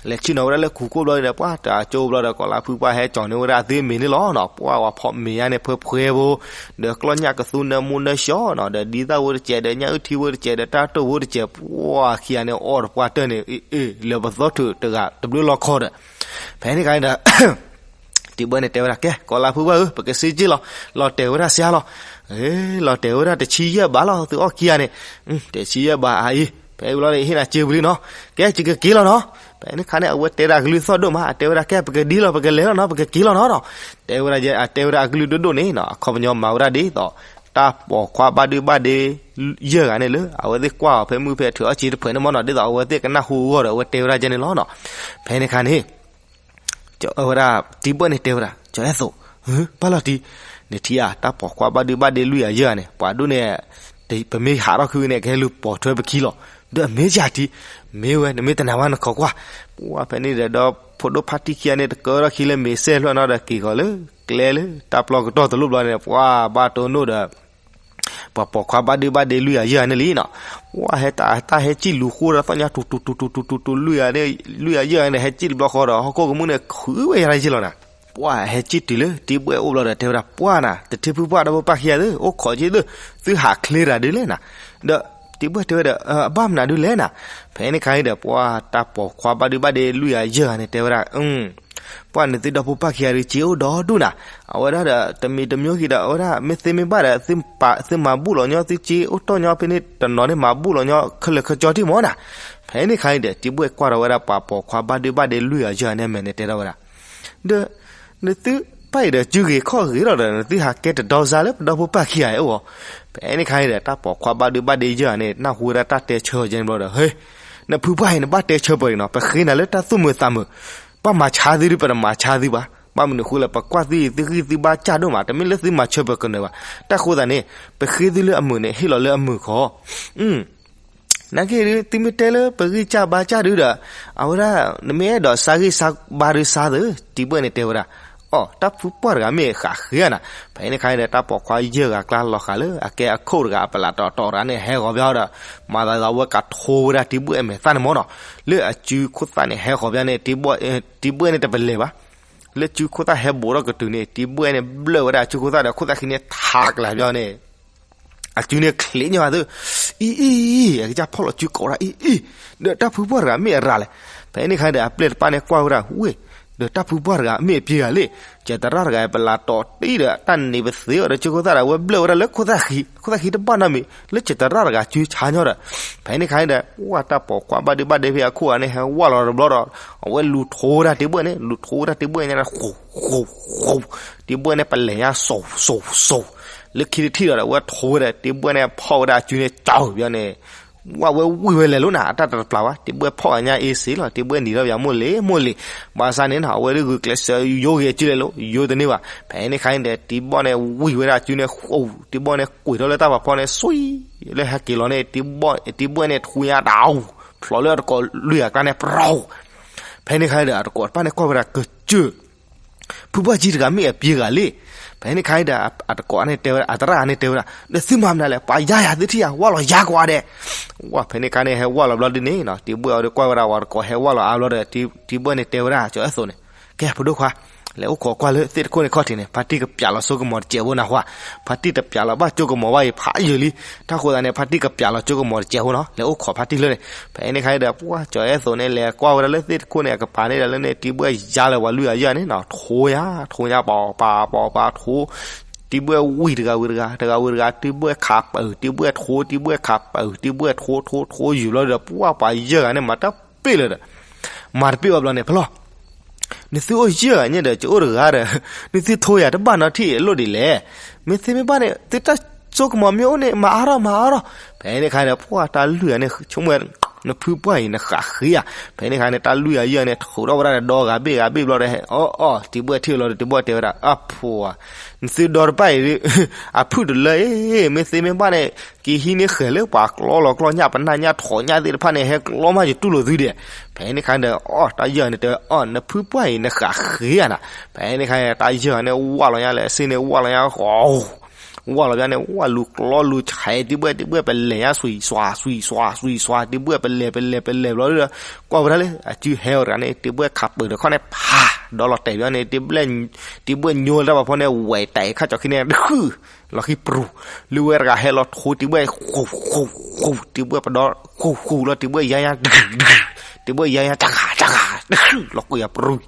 လဲၤဆ့ၣ်နီၤဝဲဒၣ်လၢခူးခိၣ်ဘျီဒီး ပှၢ်တၢ်ကၠိဘျီဒီး ကီၤလၤဖုပှၢ်ဟဲကၠီၤန့ၢ်ဝဲဒၣ်အသုမ့ၤန့ၣ်လီၤနီၤ. ပှၢ်ဝဲဖီၣ်မ့ၤယါန့ၣ် ဖှဲဖှဲဖိ ဒီးကျီၢ်ညၣ်ကသူနၢမူနၢဆှီနီၤ ဒီးဒ်သၣ်ဝဲတစဲး ဒီးညၣ်အုၣ်ထံဝဲတစဲး ဒီးတၢ်တိၢ်ဝဲတစဲး ပှၢ်ခံဂၤန့ၣ် အီၣ်တပှၢ်တၢၢ်န့ၣ် အ့ၣ်အ့ၣ် လၢပသီထုးတဂၤတဘျုးလီၢ်ခီဒီး ဖဲန့ၣ်အခါန့ၣ်ဒီး တံၤဘှဲၣ်န့ၣ်တဲဝဲဒၣ် ကဲ ကီၤလၤဖုပှၢ်ဧၢ ပကစ့က့ၣ်လီၤ, လီၤတဲာ်ဝဲဒၣ်စ့လီၤ. လီၤတဲာ်ဝဲဒၣ်တဆံယဲၢ်ဘးလီၤ သုအီၣ်ခံဂၤန့ၣ်, တဆံယဲၢ်ဘးအအံၤ ဖဲအံၤလီၤန့ၣ် ဟ့ၣ်နၤစ့ပူၤလံနီၤ, ကဲ ယကက့ၤလီၤနီၤ. ဖဲန့ၣ်အခါန့ၣ် အဝဲတဲဒၣ်ကလုၢ်သီၣ်ဒိၣ်မး အတဲဝဲဒၣ် ကဲ ပကဒံလီၤ ပကလဲၤလီၤနီၤ ပကက့ၤလီၤနီၤနီၤ. တဲဝဲဒၣ် အတဲဝဲဒၣ်အကလုၢ်ဒိၣ်ဒိၣ်န့ၣ်နီၤ အခီပညီမၤဝဲဒၣ်ဒ်သိး တၢ်ပိာ်ခွါဘၣ်ဒုဘၣ်ဒ့ ယဲၢ်ဂၤန့ၣ်လၢ အဝဲသ့ၣ်ကွၢ်အီၤဖဲမုၢ်ဖဲထုးအီၣ်စ့တဖှဲးန့ၣ်မးနီၤ ဒ်သိးအဝဲသ့ၣ်ကနၢ်ဟူအဂီၢ်ဒီး အဝဲတဲဝဲဒၣ်ယဲန့ၣ်လီၤနီၤ. ဖဲန့ၣ်အခါန့ၣ် အဝဲဒၣ် တံၤဘှဲၣ်န့ၣ်တဲဝဲဒၣ် ကၠီၤအဲၣ်သိး, ဘၣ်လီၤတံၤ, နထံၣ်ဧါ တၢ်ပိာ်ခွါဘၣ်ဒုဘၣ်ဒ့လွံၢ်ဂၤယဲၢ်ဂၤန့ၣ် ပှၤဒိၣ်န့ၣ် ပမ့ၢ်ဟးထီၣ်ခုန့ၣ် ကဟဲလူၤပိာ်ထွဲပခံလီၤ. ဒီးမ့ၢ်ယၤတံၤ, မ့ၢ်ဝဲ နမ့ၢ်တနာ်ဘၣ်နခိးကွၢ်. ပှၢ်ဖဲန့ၣ်ဒီး ဒီးဖိဒိၣ်ဖါတံၢ်ခံဂၤန့ၣ် တကၢထီၣ်ခံလၢမ့ၤစဲၣ်ဖျၢၣ်နီၤဒီးက့ၤဃီၤလၢ ကျဲလၢတၢ်ပျီကတီၢ်တလိၣ်ဘျီန့ၣ် ပှၤဘၣ်တိၢ်နီၣ်ဒီး ပှၤပိာ်ခွါဘၣ်ဒုဘၣ်ဒ့လွံၢ်ဂၤယဲၢ်ဂၤန့ၣ်လံနီၤ. ပှၤဟဲတၢ် တၢ်ဟဲစံၣ်လူၤဃိဒီးသီၣ်ညါ တူၤတူၤတူၤတူၤတူၤတူၤ လွံၢ်ဂၤန့ၣ် လွံၢ်ဂၤယဲၢ်ဂၤန့ၣ် ဟဲစံၣ်တဘျီဃီဒီး ဟီၣ်ခိၣ်ကမူၣ်န့ၣ် ခုးဝဲယၤတယဲၢ်လီၤနၤ. ပှၤဟဲစံၣ်တုၤလၢတံၤဘှဲၣ်အိၣ်ဘျီဒီး တဲဝဲဒၣ် ပှၤနၤ တထံဖုပှၢ်ဒီဖိပၢ်ခံဂၤသ့ၣ် အိၣ်ခိးက့ၤသ့ၣ် သုဟးချ့တၢ်ဒ်လဲၣ်နၤ. ဒီးတံၤဘှဲၣ်တဲဝဲဒီး အဘၣ်မနုၤဒ်လဲၣ်နၤ. ဖဲန့ၣ်ခါအံၤဒီး ပှၤတၢ်ပိာ်ခွါဘၣ်ဒုဘၣ်ဒ့လွံၢ်ဂၤယဲၢ်ဂၤန့ၣ် တဲဝဲဒၣ် ပှၤနသုဒီဖိပၢ်ခံဂၤဒုး စ့အိၣ်ဒီဒူၣ်နၤ. အဝဲဒၣ်ဒီး တမံၤတမံၤဂ့ၤဒီး အဝဲဒၣ် မ့ၢ်သ့မ့ၢ်ဘၣ်ဒီး သုမၤဘူၣ်လီၤညီ သုစ့အိၣ်တီၢ်ညီဖဲန့ၣ် တနီၤန့ၣ် မၤဘူၣ်လီၤညီ ခဲလၢာ်ခဲကၠီတံၢ်မးနၤ. ဖဲန့ၣ်ခါအံၤဒီး တံၤဘှဲၣ်ကွၢ်ထီၣ်ဝဲဒၣ် ပှၤပိာ်ခွါဘၣ်ဒုဘၣ်ဒ့လွံၢ်ဂၤယဲၢ်ဂၤန့ၣ် အမဲာ်န့ၣ်တဲထီၣ်ဝဲဒၣ် ဒီး နသုပၢ်အံၤဒီး စုဂ့ၤခီၣ်ဂ့ၤလီၤဒီး နသုဟးကဲတဒီစါလၢပဒီဖိပၢ်ခံဂၤအအိၣ်ဧါ. ဖဲန့ၣ်ခါအံၤဒီး တၢ်ပိာ်ခွါဘၣ်ဒုဘၣ်ဒ့ယဲၢ်ဂၤန့ၣ် နၢ်ဟူဝဲဒၣ်တၢ်တဲဆၢအီၤယဲၢ်န့ၣ်ဘျီဒီး ဟ့ နဖုပှၢ်အံၤ နဘၣ်တဲဆၢပှၤအံၤနီၤ ပဃ့နၤလၢတၢ်သူၣ်မုာ်သးမုာ်, ဘၣ်မၤဆါသုဒီး ပတမၤဆါသုဘၣ်. ဘၣ်မနုၤဃိလဲၣ် ပကွၢ်သုအံၤ သုဂံၢ်သုဘါစၢ်ဒိၣ်မး, တမ့ၢ်လၢသုမၤဆၢပှၤကနၢၤဘၣ်. တၢ်ဃိသတးန့ၣ် ပဃ့သုလၢအမုာ်န့ၣ် ဟ့ၣ်လီၤလၢအမုာ်ခီ နာ်က့ဒုး သုမ့ၢ်တဲလၢပဂံၢ်စၢ်ဘါစၢ်ဒုးဒီး အဝဲဒၣ် နမ့ၢ်အဲၣ်ဒိးစါဂံၢ်စါဘါဒုးစါသု, တံၤဘှဲၣ်န့ၣ်တဲဝဲဒၣ်. အိ တၢ်ဖုပှၢ်တဂၤမ့ၢ်ဃးဃ့ဧါနၤ. ဖဲန့ၣ်ခါအံၤဒီး တၢ်ပိာ်ခွါယဲၢ်ဂၤကျါလီၤဃာ်လၢအကဲအခိၣ်တဂၤ အပလးတီတီတဂၤန့ၣ် ဟဲဃီၤဘၣ်ဒီး မၤသးဒ်ဝဲကထိဝဲဒၣ်တံၤဘှဲၣ်အမဲာ်သၣ်န့ၣ်မးနီၤ. လၢအစုခိၣ်သၣ်န့ၣ် ဟဲဃီၤဘၣ်န့ၣ် တံၤဘှဲၣ်န့ၣ်တပလဲၤဘၣ်. လၢစုခိၣ်သၣ်ဟဲဘူးထီၣ်ကတုၤန့ၣ် တံၤဘှဲၣ်န့ၣ်ဘျၢၣ်ဝဲဒၣ်အစုခိၣ်သၣ်ဒီး ခိၣ်သၣ်ခံန့ၣ်ထးကျးဘၣ်န့ၣ် အစုန့ၣ်ချ့ညီဘၣ်သု, အံၤအံၤအံၤ အကစၢ်ဖီၣ်လီၤစုကိးဒၣ်အံၤအံၤ, ဒီးတၢ်ဖုပှၢ်တဂၤမ့ၢ်အရၤလဲၣ်. ဖဲန့ၣ်ခါဒီး အပျဲၢ်တဖၣ်န့ၣ်ကွၢ်ဝဲဒၣ် ဝ့ၢ်, ဒီးတၢ်ဖုပှၢ်တဂၤမ့ၢ်အပျ့ၤဂၤလဲၣ်. ကဲတရၣ်တဂၤအံၤ ပလးတီၤတံၢ်ဒီး တၢ်န့ၣ်ပသ့အီၤဒီး စုခိၣ်သၣ်ဒီး အဝဲဘျၢၣ်ဝဲဒၣ်လၢခိၣ်သၣ်ခံ, ခိၣ်သၣ်ခံတဘၣ်နီတမံၤ လၢကဲတရၣ်တဂၤစုဆါညီဒီး, ဖဲန့ၣ်ခါဒီး ပှၤတၢ်ပိာ်ခွါဘၣ်ဒုဘၣ်ဒ့ဖဲအခိၣ်ဂၤန့ၣ် ဟဲဝၢ်လီၤတဘျီဒီး အဝဲလူၤထိဝဲဒၣ်တံၤဘှဲၣ်န့ၣ်, လူၤထိဝဲဒၣ်တံၤဘှဲၣ်ညါန့ၣ် ဃိး, ဃိး, ဃိး, တံၤဘှဲၣ်န့ၣ်ပလဲၤညါစိး, စိး, စိး, လၢခံတထံၣ်ဒီး အဝဲထိဝဲဒၣ်တံၤဘှဲၣ်န့ၣ် ဖီၣ်ဝဲဒၣ်အစုန့ၣ် ကၠီဘၣ်န့ၣ် ဝၢ်ဝဲဝံၢ်ဝဲလဲၤလိာ်နၤ အတၢ်တပျၢ်ဘၣ်, တံၤဘှဲၣ်ဖီၣ်အညါအ့စ့လီၤ, တံၤဘှဲၣ်နံၤထီၣ်ပၠးမိၢ်လ့ၤ, မိၢ်လ့ၤ, ဘၣ်ဆၣ်န့ၣ်နီၤ အဝဲဒၣ်ဂုာ်ကျဲးစၢးယိဂ့ၤအစုလဲၤလိာ်, ယိတန့ၢ်ဘၣ်. ဖဲန့ၣ်ခါန့ၣ်ဒီး တံၤဘှဲၣ်န့ၣ်ဝံၢ်ဝဲဒၣ်အစုန့ၣ် ဃိး, တံၤဘှဲၣ်န့ၣ်ကွံာ်ထီၣ်လၢတၢ်ဖးဖီန့ၣ် စွံ, လၢဟဲက့ၤလီၤန့ၣ် တံၤဘှဲၣ်န့ၣ်ထူညါတၢ်အူ, ဖျိးလၢအတကိးလွံၢ်ဂၤကျါန့ၣ် ပြီ, ဖဲန့ၣ်ခါဒီး အတကိးတဖၣ်န့ၣ်ကွၢ်ဝဲဒၣ်ကစၢၢ် ဖုပှၢ်ကံတဂၤမ့ၢ်အပျ့ၤဂၤလံ. ဖဲန့ၣ်ခါဒီး အတကိးန့ၣ်တဲဝဲဒၣ်, အတရၣ်န့ၣ်တဲဝဲဒၣ်, ဒီးသုမၤမနုၤလဲၣ်, ပှၤယါယၤသုထံၣ်ယၤ ဝၢ်လီၤယါကိးဂၤဒဲး. ဝၢ် ဖဲန့ၣ်ခါန့ၣ် ဟဲဝၢ်လီၤဘျီဒ်န့ၣ်နီၤ, တံၤဘှဲၣ်အီၤဒီးကွၢ်ဝဲဒၣ်ဝဲတကိးဟဲဝၢ်လီၤအါဘျီဒီး တံၤဘှဲၣ်န့ၣ်တဲဝဲဒၣ် ကၠီၤအဲၣ်သိးန့ၣ်, ကဲ ဖိဒိၣ်ခွါ, လဲၤအိၣ်ခိးကွၢ်လၢသ့ၣ်တခိၣ်န့ၣ်ခီၣ်ထံးန့ၣ် ဖါတံၢ်ကပျးလီၤစိကမီၤတစဲးဖိနၤဟါ, ဖါတံၢ်တပျးလီၤဘၣ်စိကမီၤဘၣ်အံၤဖးယံာ်လံ. တၢ်ဃိသတးန့ၣ် ဖါတံၢ်ကပျးလီၤစိကမီၤတစဲးဖိနီၤ, လဲၤအိၣ်ခိးဖါတံၢ်လၢန့ၣ်. ဖဲန့ၣ်ခါဒီး ပှၢ် ကၠီၤအဲၣ်သိးန့ၣ် လဲၤကွၢ်ဝဲဒၣ်လၢသ့ၣ်တခိၣ်န့ၣ် အကပၤန့ၣ်ဒီးလၢန့ၣ် တံၤဘှဲၣ်ယါလၢပှၤလွံၢ်ဂၤယဲၢ်ဂၤန့ၣ်နီၤ, ထိညါ, ထိညါ ပိာ်ပၤ, ပိာ်ပၤ ထိ တံၤဘှဲၣ်ဝံၢ်တဂၤဝံၤတဂၤ, တဂၤဝံၤတဂၤ, တံၤဘှဲၣ်ခးပၢၤ, တံၤဘှဲၣ်ထိ, တံၤဘှဲၣ်ခးပၢၤ, တံၤဘှဲၣ်ထိ ထိ ထိ ယုာ်ဘျီဒီး ပှၢ်ပှၤယဲၢ်ဂၤန့ၣ် မၤတပ့ၢ်လၢၤဒီး မၤတပ့ၢ်ဘၣ်ဘျီန့ၣ် ဖဲလီၤ နသုအိၣ်ယဲၢ်ဂၤညါဒီး ကအိၣ်တဂၤဒီး နသုထိယၤတဘၣ်နီတထံၣ်အလိၣ်ဒ်လဲၣ်. မ့ၢ်သ့မ့ၢ်ဘၣ်န့ၣ် သုတၢ်စိကမီၤမ့ၢ်အိၣ်န့ၣ် မၤအါထီၣ် မၤအါထီၣ်. ဖဲန့ၣ်ခါန့ၣ် ပှၢ်တၢ်လွံၢ်ဂၤန့ၣ် ဆိကမိၣ်ဝဲ နဖုပှၢ်အံၤ နဃးဃ့ဧါ. ဖဲန့ၣ်ခါန့ၣ် တၢ်လွံၢ်ဂၤယဲၢ်ဂၤန့ၣ် ထုးထီၣ်ဝဲဒၣ်ဒီးဒီဂၤဘ့ၣ်ဂၤဘ့ၣ်ဘျီဒီး ဟဲအီၣ်အီၣ် တံၤဘှဲၣ်ထံၣ်လီၤဒီး တံၤဘှဲၣ်တဲဝဲဒၣ် အဖိဧါ, နသုဒီတဖၣ်အံၤ အဖုၣ်တလၢအံၤ မ့ၢ်သ့မ့ၢ်ဘၣ်န့ၣ် က့ၤဟံးန့ၢ်ဃဲၤလၢပှၤကျီလီၤကျီညၣ် ပနၢ်ညၣ်ထိးညၣ်သ့ၣ်တဖၣ်န့ၣ် ဟဲကျီမးယတူၢ်လိာ်သုဒဲး. ဖဲန့ၣ်ခါဒီး အီၣ် တၢ်ယဲၢ်ဂၤန့ၣ်တဲဝဲ အီၣ် နဖုပှၢ်အံၤ နဃးဃ့ဧါနၤ. ဖဲန့ၣ်ခါန့ၣ် တၢ်ယဲၢ်ဂၤန့ၣ် ဝၢ်လီၤညါလၢအစ့န့ၣ် ဝၢ်လီၤညါ ဝၢ်လီၤညါန့ၣ် ဝၢ်လူၤကျီလူၤဆဲး တံၤဘှဲၣ် တံၤဘှဲၣ်ပလဲၤညါ စွံးစွး စွံးစွး စွံးစွး တံၤဘှဲၣ်ပလဲၤ ပလဲၤ ပလဲၤဘျီဒီး ကွၢ်ဝဲဒၣ်လၢ အစုဟဲအီၤတဂၤန့ၣ် တံၤဘှဲၣ်ခးပၢၤတခီန့ၣ် ဖး ဒီလီၤတဲာ်ဘၣ်န့ၣ် တံၤဘှဲၣ် တံၤဘှဲၣ်ညိလၢတၢ်ဖးဖီန့ၣ် ဝဲၤတဲာ်ခါကၠီၤခံန့ၣ် တဃု လီၤဃံပြူၤ လၢဝဲတဂၤဟဲလီၤထိတံၤဘှဲၣ် ဃူ ဃူ ဃူ တံၤဘှဲၣ်ပဒီ ဃူ ဃူ လီၤတံၤဘှဲၣ်ယါညါ တံၤဘှဲၣ် ယါညါ တဂၤ တဂၤ တဃု လီၤကွံာ်ယါပြူၤ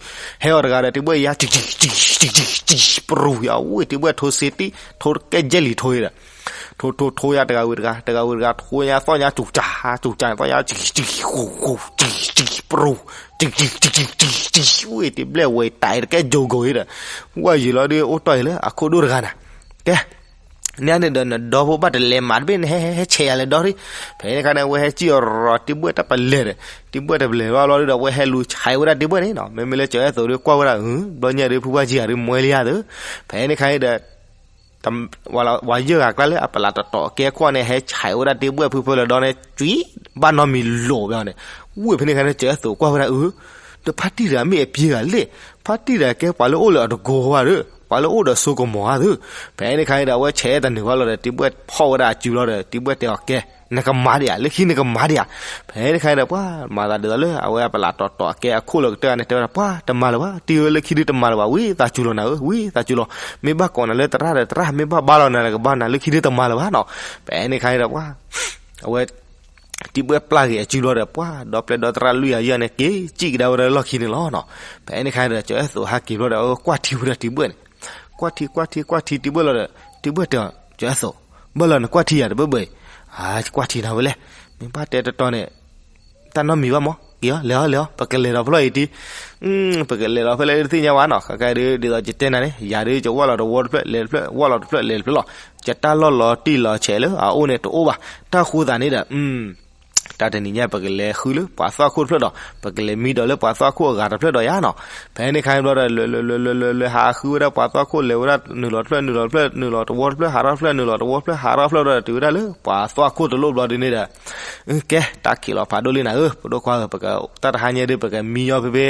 ဟဲအီၤတဂၤဒီး တံၤဘှဲၣ်ယါ တံၤ တံၤ တံၤ တံၤ ပြူၤယါ ဝံၢ် တံၤဘှဲၣ်ထိစ့တံၢ် ထိတကဲၢ်ယဲၢ်လံၤထိဒီး ထိ ထိ ထိယါတဂၤဝံၤတဂၤ တဂၤဝံၤတဂၤ ထိညါသီၣ်ညါ စူၤစၢ် စူၤစၢ် သီၣ်ညါ တံၤ ဃူ ဃူ တံၤ တံၤ ပြူၤ တံၤ တံၤ တံၤ တံၤ ဝံၢ် တံၤဘှဲၣ်ဝဲၤတဲာ်တကဲၢ်ယိၤကိၤဒီး ဝဲယံာ်လီၤဒီး အိၣ်တီၢ်အံၤလၢအခိၣ်ဒိၣ်တဂၤနၤ ကဲ န့ၣ်န့ၣ်ဒီး နဒီဖိဘၣ်တလဲၤမၤတဘ့ၣ်န့ၣ် ဟဲ ဟဲ ဟဲဆဲးယၤလဲၤဒီထံၣ် ဖဲန့ၣ်ခါန့ၣ် အဝဲဟဲစံၣ်အီၤရီၤ တံၤဘှဲၣ်တၢ်ပလဲၤဒီး တံၤဘှဲၣ်တပလဲၤဘၣ်ဘျီဒီး အဝဲဟဲလူၤဆဲးဝဲဒၣ်တံၤဘှဲၣ်န့ၣ်နီၤ မ့မ့ၢ်လၢကၠီၤအဲၣ်သိးဒီး ကွၢ်ဝဲဒၣ် ဘျီညါဒီး ဖုပှၢ်ကံဂၤဒီး မွဲလံယါသၢ ဖဲန့ၣ်ခါအံၤဒီး ဝဲယဲၢ်ဂၤကျါလၢအပလးတတီၤကဲခိၣ်န့ၣ် ဟဲဆဲးဝဲဒၣ်တံၤဘှဲၣ်ဖုဖၢလၢာ်ဒီးန့ၣ် ကွံာ်ဘၣ်နီတမံၤလိာ်ဘၣ်န့ၣ် ဝံၢ်ဖဲန့ၣ်ခါန့ၣ် ကၠီၤအဲၣ်သိးကွၢ်ဝဲဒၣ်အၢ ဒီးဖါတံၢ်တဂၤမ့ၢ်အပျ့ၤဂၤလဲၣ် ဖါတံၢ်တဂၤကဲပှၤလၢအိၣ်လၢအတကိးဝဲဒီး ပှၤလၢအိၣ်ဒီးစိကမီၤဧါသု. ဖဲန့ၣ်ခါန့ၣ်ဒီး အဝဲဆဲးတနုာ်ဘၣ်လီၤဒီး တံၤဘှဲၣ်ဖီၣ်ဝဲဒၣ်အစုလီၤဒီး တံၤဘှဲၣ်တဲအီၤကဲ, နကမၤဒံးဧါ, လၢခံနကမၤဒံးဧါ. ဖဲန့ၣ်ခါန့ၣ်ဒီး ပှၤမၤသးဒ်သိးလၢ အဝဲအပလးတီၤတီၤအကဲအခိၣ်လၢကတၢၢ်န့ၣ် တဲဝဲဒၣ် ပှၤတမၤလၢၤဘၣ်, တံၤဧၢ လၢခံဒုတမၤလၢၤဘၣ်, ဝံသးစူၤလီၤနၤဧၢ, ဝံသးစူၤလီၤ, မ့ၢ်ဘၣ်ကိးနၤလၢသရၣ်ဒီးသရၣ်, မ့ၢ်ဘၣ်ဘါလီၤနၤဒီးကဘါနၤ, လၢခံဒုတမၤလၢၤဘၣ်နီၤ. ဖဲန့ၣ်ခါန့ၣ်ဒီး ပှၤ အဝဲ တံၤဘှဲၣ်ပျၢ်က့ၤအစုလီၤဒီး ပှၤဒီပျဲၢ်ဒီသရၣ်လွံၢ်ဂၤယဲၢ်ဂၤန့ၣ် က့ၤစံၣ်ကဒါဝဲဒၣ်လၢလီၢ်ခံန့ၣ်လီၤနီၤ. ဖဲန့ၣ်ခါန့ၣ်ဒီး ကၠီၤအဲၣ်သိးဟးက့ၤဘျီဒီး အဝဲကွၢ်ထံဝဲဒၣ်တံၤဘှဲၣ်န့ၣ်, ကွၢ်ထံကွၢ်ထံကွၢ်ထံတံၤဘှဲၣ်လီၤဒီး တံၤဘှဲၣ်တဲအီၤ ကၠီၤအဲၣ်သိး, ဘၣ်လီၤနကွၢ်ထံယၤတဘၢၣ်ဘၢၣ်အံၤ, အါ ကွၢ်ထံနၤဝဲလဲၣ်, မ့ၢ်ဘၣ်တဲတတီၤန့ၣ် တၢ်နီတမံၤဘၣ်မး, က့ၤအီၤ လဲၤအီၤ လဲၤအီၤ, ပကလဲၤဒီးဖဲလဲၣ်အံၤတံၤ, ပကလဲၤဒီးဖဲလဲၣ်တသ့ၣ်ညါဘၣ်နီၤ. ခဲကဲဒုး ဒ်သိးယတဲနၤန့ၣ် ယၤဒုး ယဝၣ်လီၤတဝီတဖျၢၣ် လဲၤတဖျၢၣ် ဝၣ်လီၤတဖျၢၣ် လဲၤတဖျၢၣ်လီၤ. ယတၢ်လီၢ်လီၤတံၢ်လီၤဆဲးလၢအအိၣ်န့ၣ်တအိၣ်ဘၣ်. တၢ်ဃိသးန့ၣ်ဒီး တၢ်တနံၤညါ ပကလဲၤဃုလၢပှၤသွၣ်ခိၣ်တဖျၢၣ်ဒီး ပကလဲၤမံဒီးလၢပှၤသွၣ်ခိၣ်အဂၤတဖျၢၣ်ဒီးယၤနီၤ. ဖဲန့ၣ်ခါဘျီဒီး လဲၤလဲၤလဲၤလဲၤလဲၤလဲၤ ဟးဃုဝဲဒၣ်ပှၤသွၣ်ခိၣ် လဲၤဝဲဒၣ် နုာ်လီၤတဖျၢၣ် နုာ်လီၤတဖျၢၣ် နုာ်လီၤတဝီတဖျၢၣ် ဟးထီၣ်တဖျၢၣ် နုာ်လီၤတဝီတဖျၢၣ် ဟးထီၣ်တဖျၢၣ်ဒီး တုၤဝဲဒၣ်လၢပှၤသွၣ်ခိၣ်တလိၣ်ဘျီဒုန့ၣ်ဒီး ကဲ တၢ်ခံးလီၤဖးဒိၣ်လံနၤဧၢ, ဖိဒိၣ်ခွါဧၢ, ပက တၢ်တဟါညါဒုး ပကမံညီဖဲဖဲ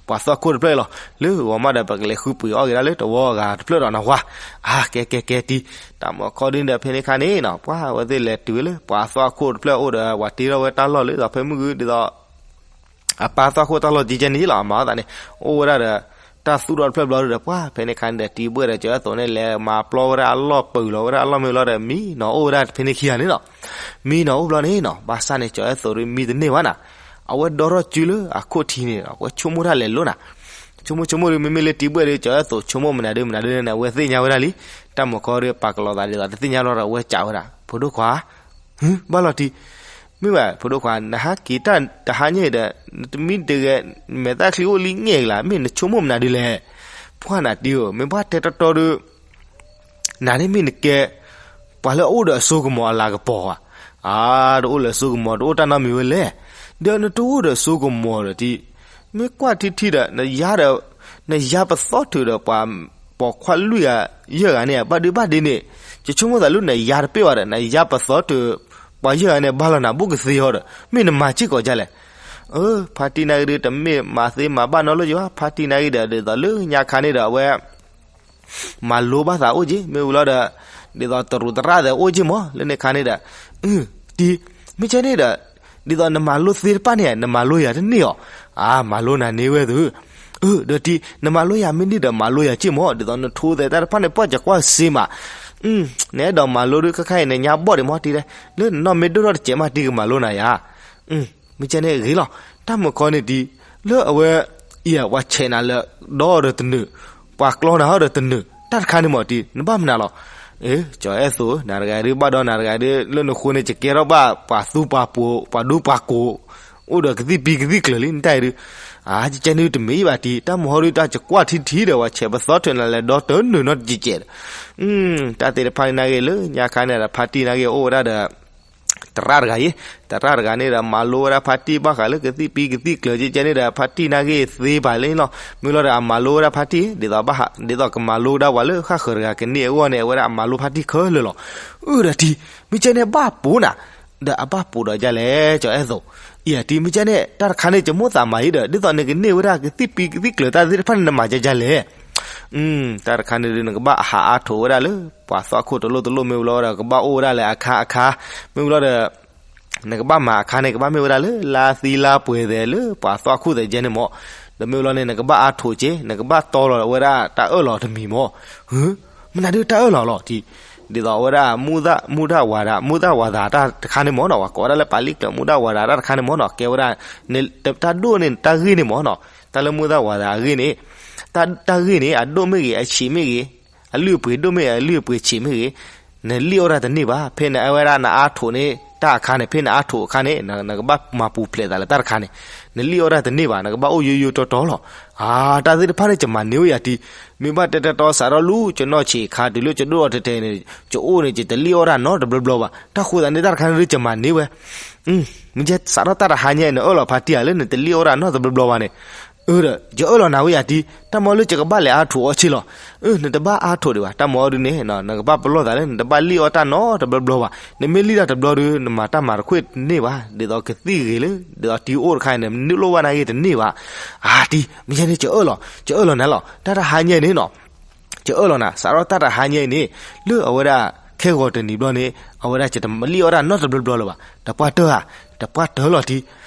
ပှၤသွၣ်ခိၣ်တဖျၢၣ်လီၤ. လၢဂီၤမးဒီး ပကလဲၤဃုပှ့ၤအီၣ်က့ၤဒၣ်လၢတဝီအဂၤတဖျၢၣ်ဒီးနၢ်ဟူဧါ. ကဲကဲကဲတံၤ, တၢ်မုၢ်ခီဒုန့ၣ်ဒီး ဖဲန့ၣ်ခါန့ၣ်နီၤ ပှၤဝဲသ့ၣ်လဲၤတုၤဝဲလၢ ပှၤသွၣ်ခိၣ်တဖျၢၣ်အိၣ်ဒီး ပှၤတ့ထီၣ်ဝဲတၢ်လီၢ်လၢ ဒ်သိးဖဲမုၢ်ဂုၢ် ဒ်သိး အပၢ်သွၣ်ခိၣ်တၢ်လီၢ်ကဲကဲန့ၣ်လီၤ. အမၤအသးန့ၣ် အိၣ်ဝဲဒၣ်ဒီး တၢ်သူၣ်ထီၣ်တဖျၢၣ်ဘျီဒီး ပှၤဖဲန့ၣ်ခါန့ၣ်ဒီး တံၤဘှဲၣ်ဒီး ကၠီၤအဲၣ်သိးန့ၣ် လဲၤမၤပျီဝဲဒၣ်အလီၢ် ပၢၢ်လီၤဝဲဒၣ်အလီၢ်မ့ၢ်လီၤဒီး မံနီၤအိၣ်ဝဲဒၣ်ဖဲန့ၣ်ခံဂၤန့ၣ်နီၤ. မံနီၤအိၣ်ဘျီန့ၣ်နီၤ ဘၣ်ဆၣ်န့ၣ် ကၠီၤအဲၣ်သိးဒုး မံတန့ၢ်ဘၣ်နၤ. အဝဲဒီထီၣ်စုလၢအခိၣ်ထံးန့ၣ် အဝဲဆိကမိၣ်တၢ်လဲၤလိၤနၤ. ဆိကမိၣ်ဆိကမိၣ်ဒုး မ့မ့ၢ်လၢတံၤဘှဲၣ်ဒီး ကၠီၤအဲၣ်သိး ဆိကမိၣ်မနုၤဒုးမနုၤဒုးန့ၣ် အဝဲသ့ၣ်ညါဝဲဒၣ်လံ. တၢ်မုၢ်ခီဒုး ပာ်ကလီၤသးဒ်သိးတသ့ၣ်ညါလီၤဒီး အဝဲစံးဝဲဒၣ် ဖိဒိၣ်ခွါ ဘၣ်လီၤတံၢ်, မ့ၢ်ဘၣ် ဖိဒိၣ်ခွါ နဟးက့ၤတၢ်တဟါညါအံၤဒီး နတမံတဂဲၤ မဲာ်သၣ်ချံအိၣ်လံငဲၢ်ကလါ မ့ၢ်နဆိကမိၣ်မနုၤဒုးလဲၣ်. ပှၢ်နၤတံၢ်ဧၢ, မ့ၢ်ဘၣ်တဲတီတီဒုး နၤန့ၣ်မ့ၢ်နကဲ ပှၤလၢအအိၣ်ဒီးအစိကမီၤအလၤကပီၤဧါ. အါ တအိၣ်လၢအစိကမီၤ တအိၣ်တၢ်နီတမံၤဝဲလဲၣ်. ဒီးနတအိၣ်ဒီးအစိကမီၤဒီးတံၢ်, မ့ၢ်ကွၢ်ထံထံဒီး နယါဒီး နယါပသီထုးဒီးပှၤပိာ်ခွါလွံၢ်ဂၤယဲၢ်ဂၤန့ၣ် ဘၣ်ဒုးဘၣ်ဒ့န့ၣ်, ယဆိကမိၣ်သးလၢနယါတပ့ၢ်ဘၣ်ဒီး နယါပသီထုး ပှၤယဲၢ်ဂၤန့ၣ် ဘၣ်လီၤနၤ ဘူးကသ့အီၤဒီး မ့ၢ်နမၤစ့ၢ်ကီးဒ်လဲၣ်. အၢ ဖါတံၢ်နာ်က့ဒုး တမ့ၢ်မၤသ့မၤဘၣ်နီတဘျီယဘၣ်, ဖါတံၢ်နာ်က့ဒီး ဒ်သိးလၢညါခါန့ၣ်ဒီး အဝဲ မၤလိဘၣ်သးအိၣ်က့ၤ မ့ၢ်ဝံၤလီၤဒီး ဒ်သိးတရူးသရၣ်သ့ၣ်အိၣ်က့ၤမး လၢန့ၣ်ခါန့ၣ်ဒီး တံၢ်, မ့ၢ်ကဲန့ၣ်ဒီး ဒ်သိးနမၤလိသ့တဖၣ်န့ၣ် နမၤလိယၤတန့ၢ်အီၤ. အါ မၤလိနၤန့ၢ်ဝဲသု, အၢ ဒီးတံၢ် နမၤလိယၤမ့ၢ်န့ၢ်ဒီး မၤလိယၤက့ၤမး ဒ်သိးနထိသဲးတၢ်တဖၣ်န့ၣ် ပှၢ်ကကွၢ်စ့မး, နအဲၣ်ဒိးမၤလိဒုး ခဲခါအံၤ နညါဘီၣ်ဒံးမးတံၢ်, လၢနနီၢ်မ့ၢ်ဒိၣ်ထီၣ်တစဲးမး တံၢ်ကမၤလိနၤယၤ မ့ၢ်ကဲန့ၣ်ဂ့ၤလီၤ. တၢ်မုၢ်ခီန့ၣ်တံၢ် လၢအဝဲအံၤ ပှၤဆဲးနၤလၢဒီအီၤဒီးတနုာ်, ပှၤကျီနၤအီၤဒီးတနုာ် တၢ်တခါန့ၣ်မးတံၢ် နဘၣ်မနုၤလီၤ. အ့ ကၠီၤအဲၣ်သိး နၤတဂၤဒုး ဘၣ်ဒီးနၤတဂၤဒုး လၢနဃိန့ၣ် ကကဲထီၣ်ဘၣ်ပှၤသူပှၤပိာ် ပှၤဒူပှၤကိး အိၣ်ဒီးကသံၣ်ပံၤကသံၣ်ကျၢၤလံ နတၢ်အံၤဒုး, အါ ကကဲန့ၣ်တမ့ၢ်ဘၣ်တံၢ် တၢ်မုၢ်ဟီဒုး တၢ်ကကွၢ်ထံထံဒီး ပှၤဆဲးပသီထုးနၤလၢဒီတနုာ်နီတကဲးကဲးဒီး တၢ်သ့ၣ်တဖၣ်န့ၣ်နာ်က့ လၢညါခါန့ၣ်ဒီး ဖါတံၢ်နာ်က့ အိၣ်ဝဲဒၣ်ဒီး သရၣ်တဂၤအံၤ, သရၣ်တဂၤန့ၣ်ဒီး မၤလိဝဲဒၣ်ဖါတံၢ်ဘၣ်ဃးလၢကသံၣ်ပံၤကသံၣ်ကျၢၤကဲကဲန့ၣ်ဒီး ဖါတံၢ်နာ်က့သ့ပာ်လံလီၤ. မ့ၢ်လီၤဒီး အမၤလိဝဲဒၣ်ဖါတံၢ် ဒ်သိးဘၣ်ဟး ဒ်သိးကမၤလိဝဲဒၣ်ပှၤလၢဃၣ်ဃၢၤတဂၤကန့ၢ်အဂီၢ်န့ၣ် အဝဲဒၣ်အမၤလိဖါတံၢ်ခဲလၢာ်လီၤ. အၢ ဒီးတံၢ် မ့ၢ်ကဲန့ၣ်ဘၣ်ပိာ်နၤ, ဒီးအဘၣ်ပိာ်ဒီးဒ်လဲၣ် ကၠီၤအဲၣ်သိး, အံၤတံၢ် မ့ၢ်ကဲန့ၣ် တၢ်တခါန့ၣ် ယမိၣ်သးမၤအံၤဒီး ဒ်သိးနကန့ၢ်ဝဲဒၣ်ကသံၣ်ပံၤကသံၣ်ကျၢၤတၢ်သ့ၣ်တဖၣ်န့ၣ် နမၤဒ်လဲၣ် တၢ်တခါန့ၣ်ဒုး နကဘၣ်ဟးအါထိးဝဲဒၣ်လၢ ပှၤသွၣ်ခိၣ်တလိၣ်တလိၣ်မ့ၢ်ဝံၤလီၤဒီး ကဘၣ်အိၣ်ဝဲဒၣ်လၢအခါအခါ, မ့ၢ်ဝံၤလီၤဒီး နကဘၣ်မၤအခါန့ၣ် ကဘၣ်မ့ၢ်ဝဲဒၣ်လၢ လါသံလါပှဲၤသဲးလၢပှၤသွၣ်ခိၣ်သဲးကဲန့ၣ်မး, ဒီးမ့ၢ်ဝံၤလီၤန့ၣ် နကဘၣ်အါထိးက့ၤ နကဘၣ်တီလီၤဝဲဒၣ်တၢ်အၢၣ်လီၤတမံၤမး, မနုၤဒုးတၢ်အၢၣ်လီၤလီၤတံၢ်, ဒ်သိးအဝဲဒၣ် မူၢ်ဒၣ်ဝၤဒၣ် မူၢ်ဒၣ်ဝၤဒၣ်တၢ်တခါန့ၣ်မးနီၤ ပှၤကိးဝဲဒၣ်လၢပာ်လံၣ်ကျၢၤ မူၢ်ဒၣ်ဝၤဒၣ်တၢ်တခါန့ၣ်မးနီၤ ကဲဝဲဒၣ် တၢ်ဒိၣ်န့ၣ် တၢ်ဂ့ၢ်န့ၣ်မးနီၤ တၢ်လၢမူၢ်ဒၣ်ဝၤဒၣ်အဂ့ၢ်န့ၣ်, တၢ်ဂ့ၢ်န့ၣ် အဒိၣ်မ့ၢ်ဂ့ၤ အဆံးမ့ၢ်ဂ့ၤ, အလုၢ်အပှ့ၤဒိၣ်မ့ၢ်ဂ့ၤ အလုၢ်အပှ့ၤဆံးမ့ၢ်ဂ့ၤ, နလံၣ်အီၣ်တၢ်တန့ၢ်ဘၣ် ဖဲနအဝဲဒၣ်နအါထိးန့ၣ် တၢ်အခါန့ၣ် ဖဲနအါထိးအခါန့ၣ် နကဘၣ်မၤပူၤဖျဲးသးလၢတၢ်တခါန့ၣ်, နလံၣ်အီၣ်တၢ်တန့ၢ်ဘၣ် နကဘၣ်အိၣ်ယိယိတီတီလီၤ. အါ တၢ်သ့ၣ်တဖၣ်န့ၣ် ယမၤန့ၢ်ဝဲယၤတံၢ်, မ့ၢ်ဘၣ်တဲတတီစးထီၣ်လၢ ယနီၢ်ဆံးခါတုၤလၢယဒိၣ်အီၤတဲာ်တဲာ်န့ၣ် ယအိၣ်န့ၣ် ယတလံၣ်အီၣ်တၢ်နီတဘျီဘျီဘၣ်, တၢ်ဃိသးန့ၣ် တၢ်တခါန့ၣ်ဒုး ယမၤန့ၢ်ဝဲ မ့ၢ်ကဲစးထီၣ်တၢ်တဟါညါအံၤ နအၢၣ်လီၤဖါတံၢ်ဧါလၢနတလံၣ်အီၣ်တၢ်နီတဘျီဘျီဘၣ်န့ၣ်, အၢ ဒီး ယအၢၣ်လီၤနၤဝဲယၤတံၢ်, တၢ်မ့ၢ်လၢယကဘၣ်လဲၤအါထိးအီၤဆ့လီၤ. အၢ နတဘၣ်အါထိးဒံးဘၣ်, တၢ်မ့ၢ်အီၤဒုးန့ၣ် နကဘၣ်ပလီၢ်သးလၢ နတဘၣ်လံၣ်အီၣ်တၢ်နီတဘျီဘျီဘၣ်, နမ့ၢ်လံၣ်တၢ်တဘျီဒုး နမၤတၢ်မၤတခီတန့ၢ်ဘၣ်, ဒ်သိးကသံၣ်ဂ့ၤလၢ ဒ်သိးတံၤအိၣ်တခါအံၤန့ၣ် နုာ်လိၣ်ဘၣ်နာ်ဂ့ၤတန့ၢ်ဘၣ်. အါတံၢ် မ့ၢ်ယဲန့ၣ် ယအၢၣ်လီၤ ယအၢၣ်လီၤနၤလီၤ, တၢ်တဟါညါန့ၣ်နီၤ ယအၢၣ်လီၤနၤ စးထီၣ်တၢ်တဟါညါအံၤန့ၣ်, လၢအဝဲဒၣ် ခဲဂီၤတနံၤဘျီန့ၣ် အဝဲဒၣ်ယတမၤလံၣ်အီၣ်တၢ်နီတဘျီဘျီလၢၤဘၣ်, တပှၢ်တၢၢ်ဧါ, တပှၢ်တၢၢ်လီၤတံ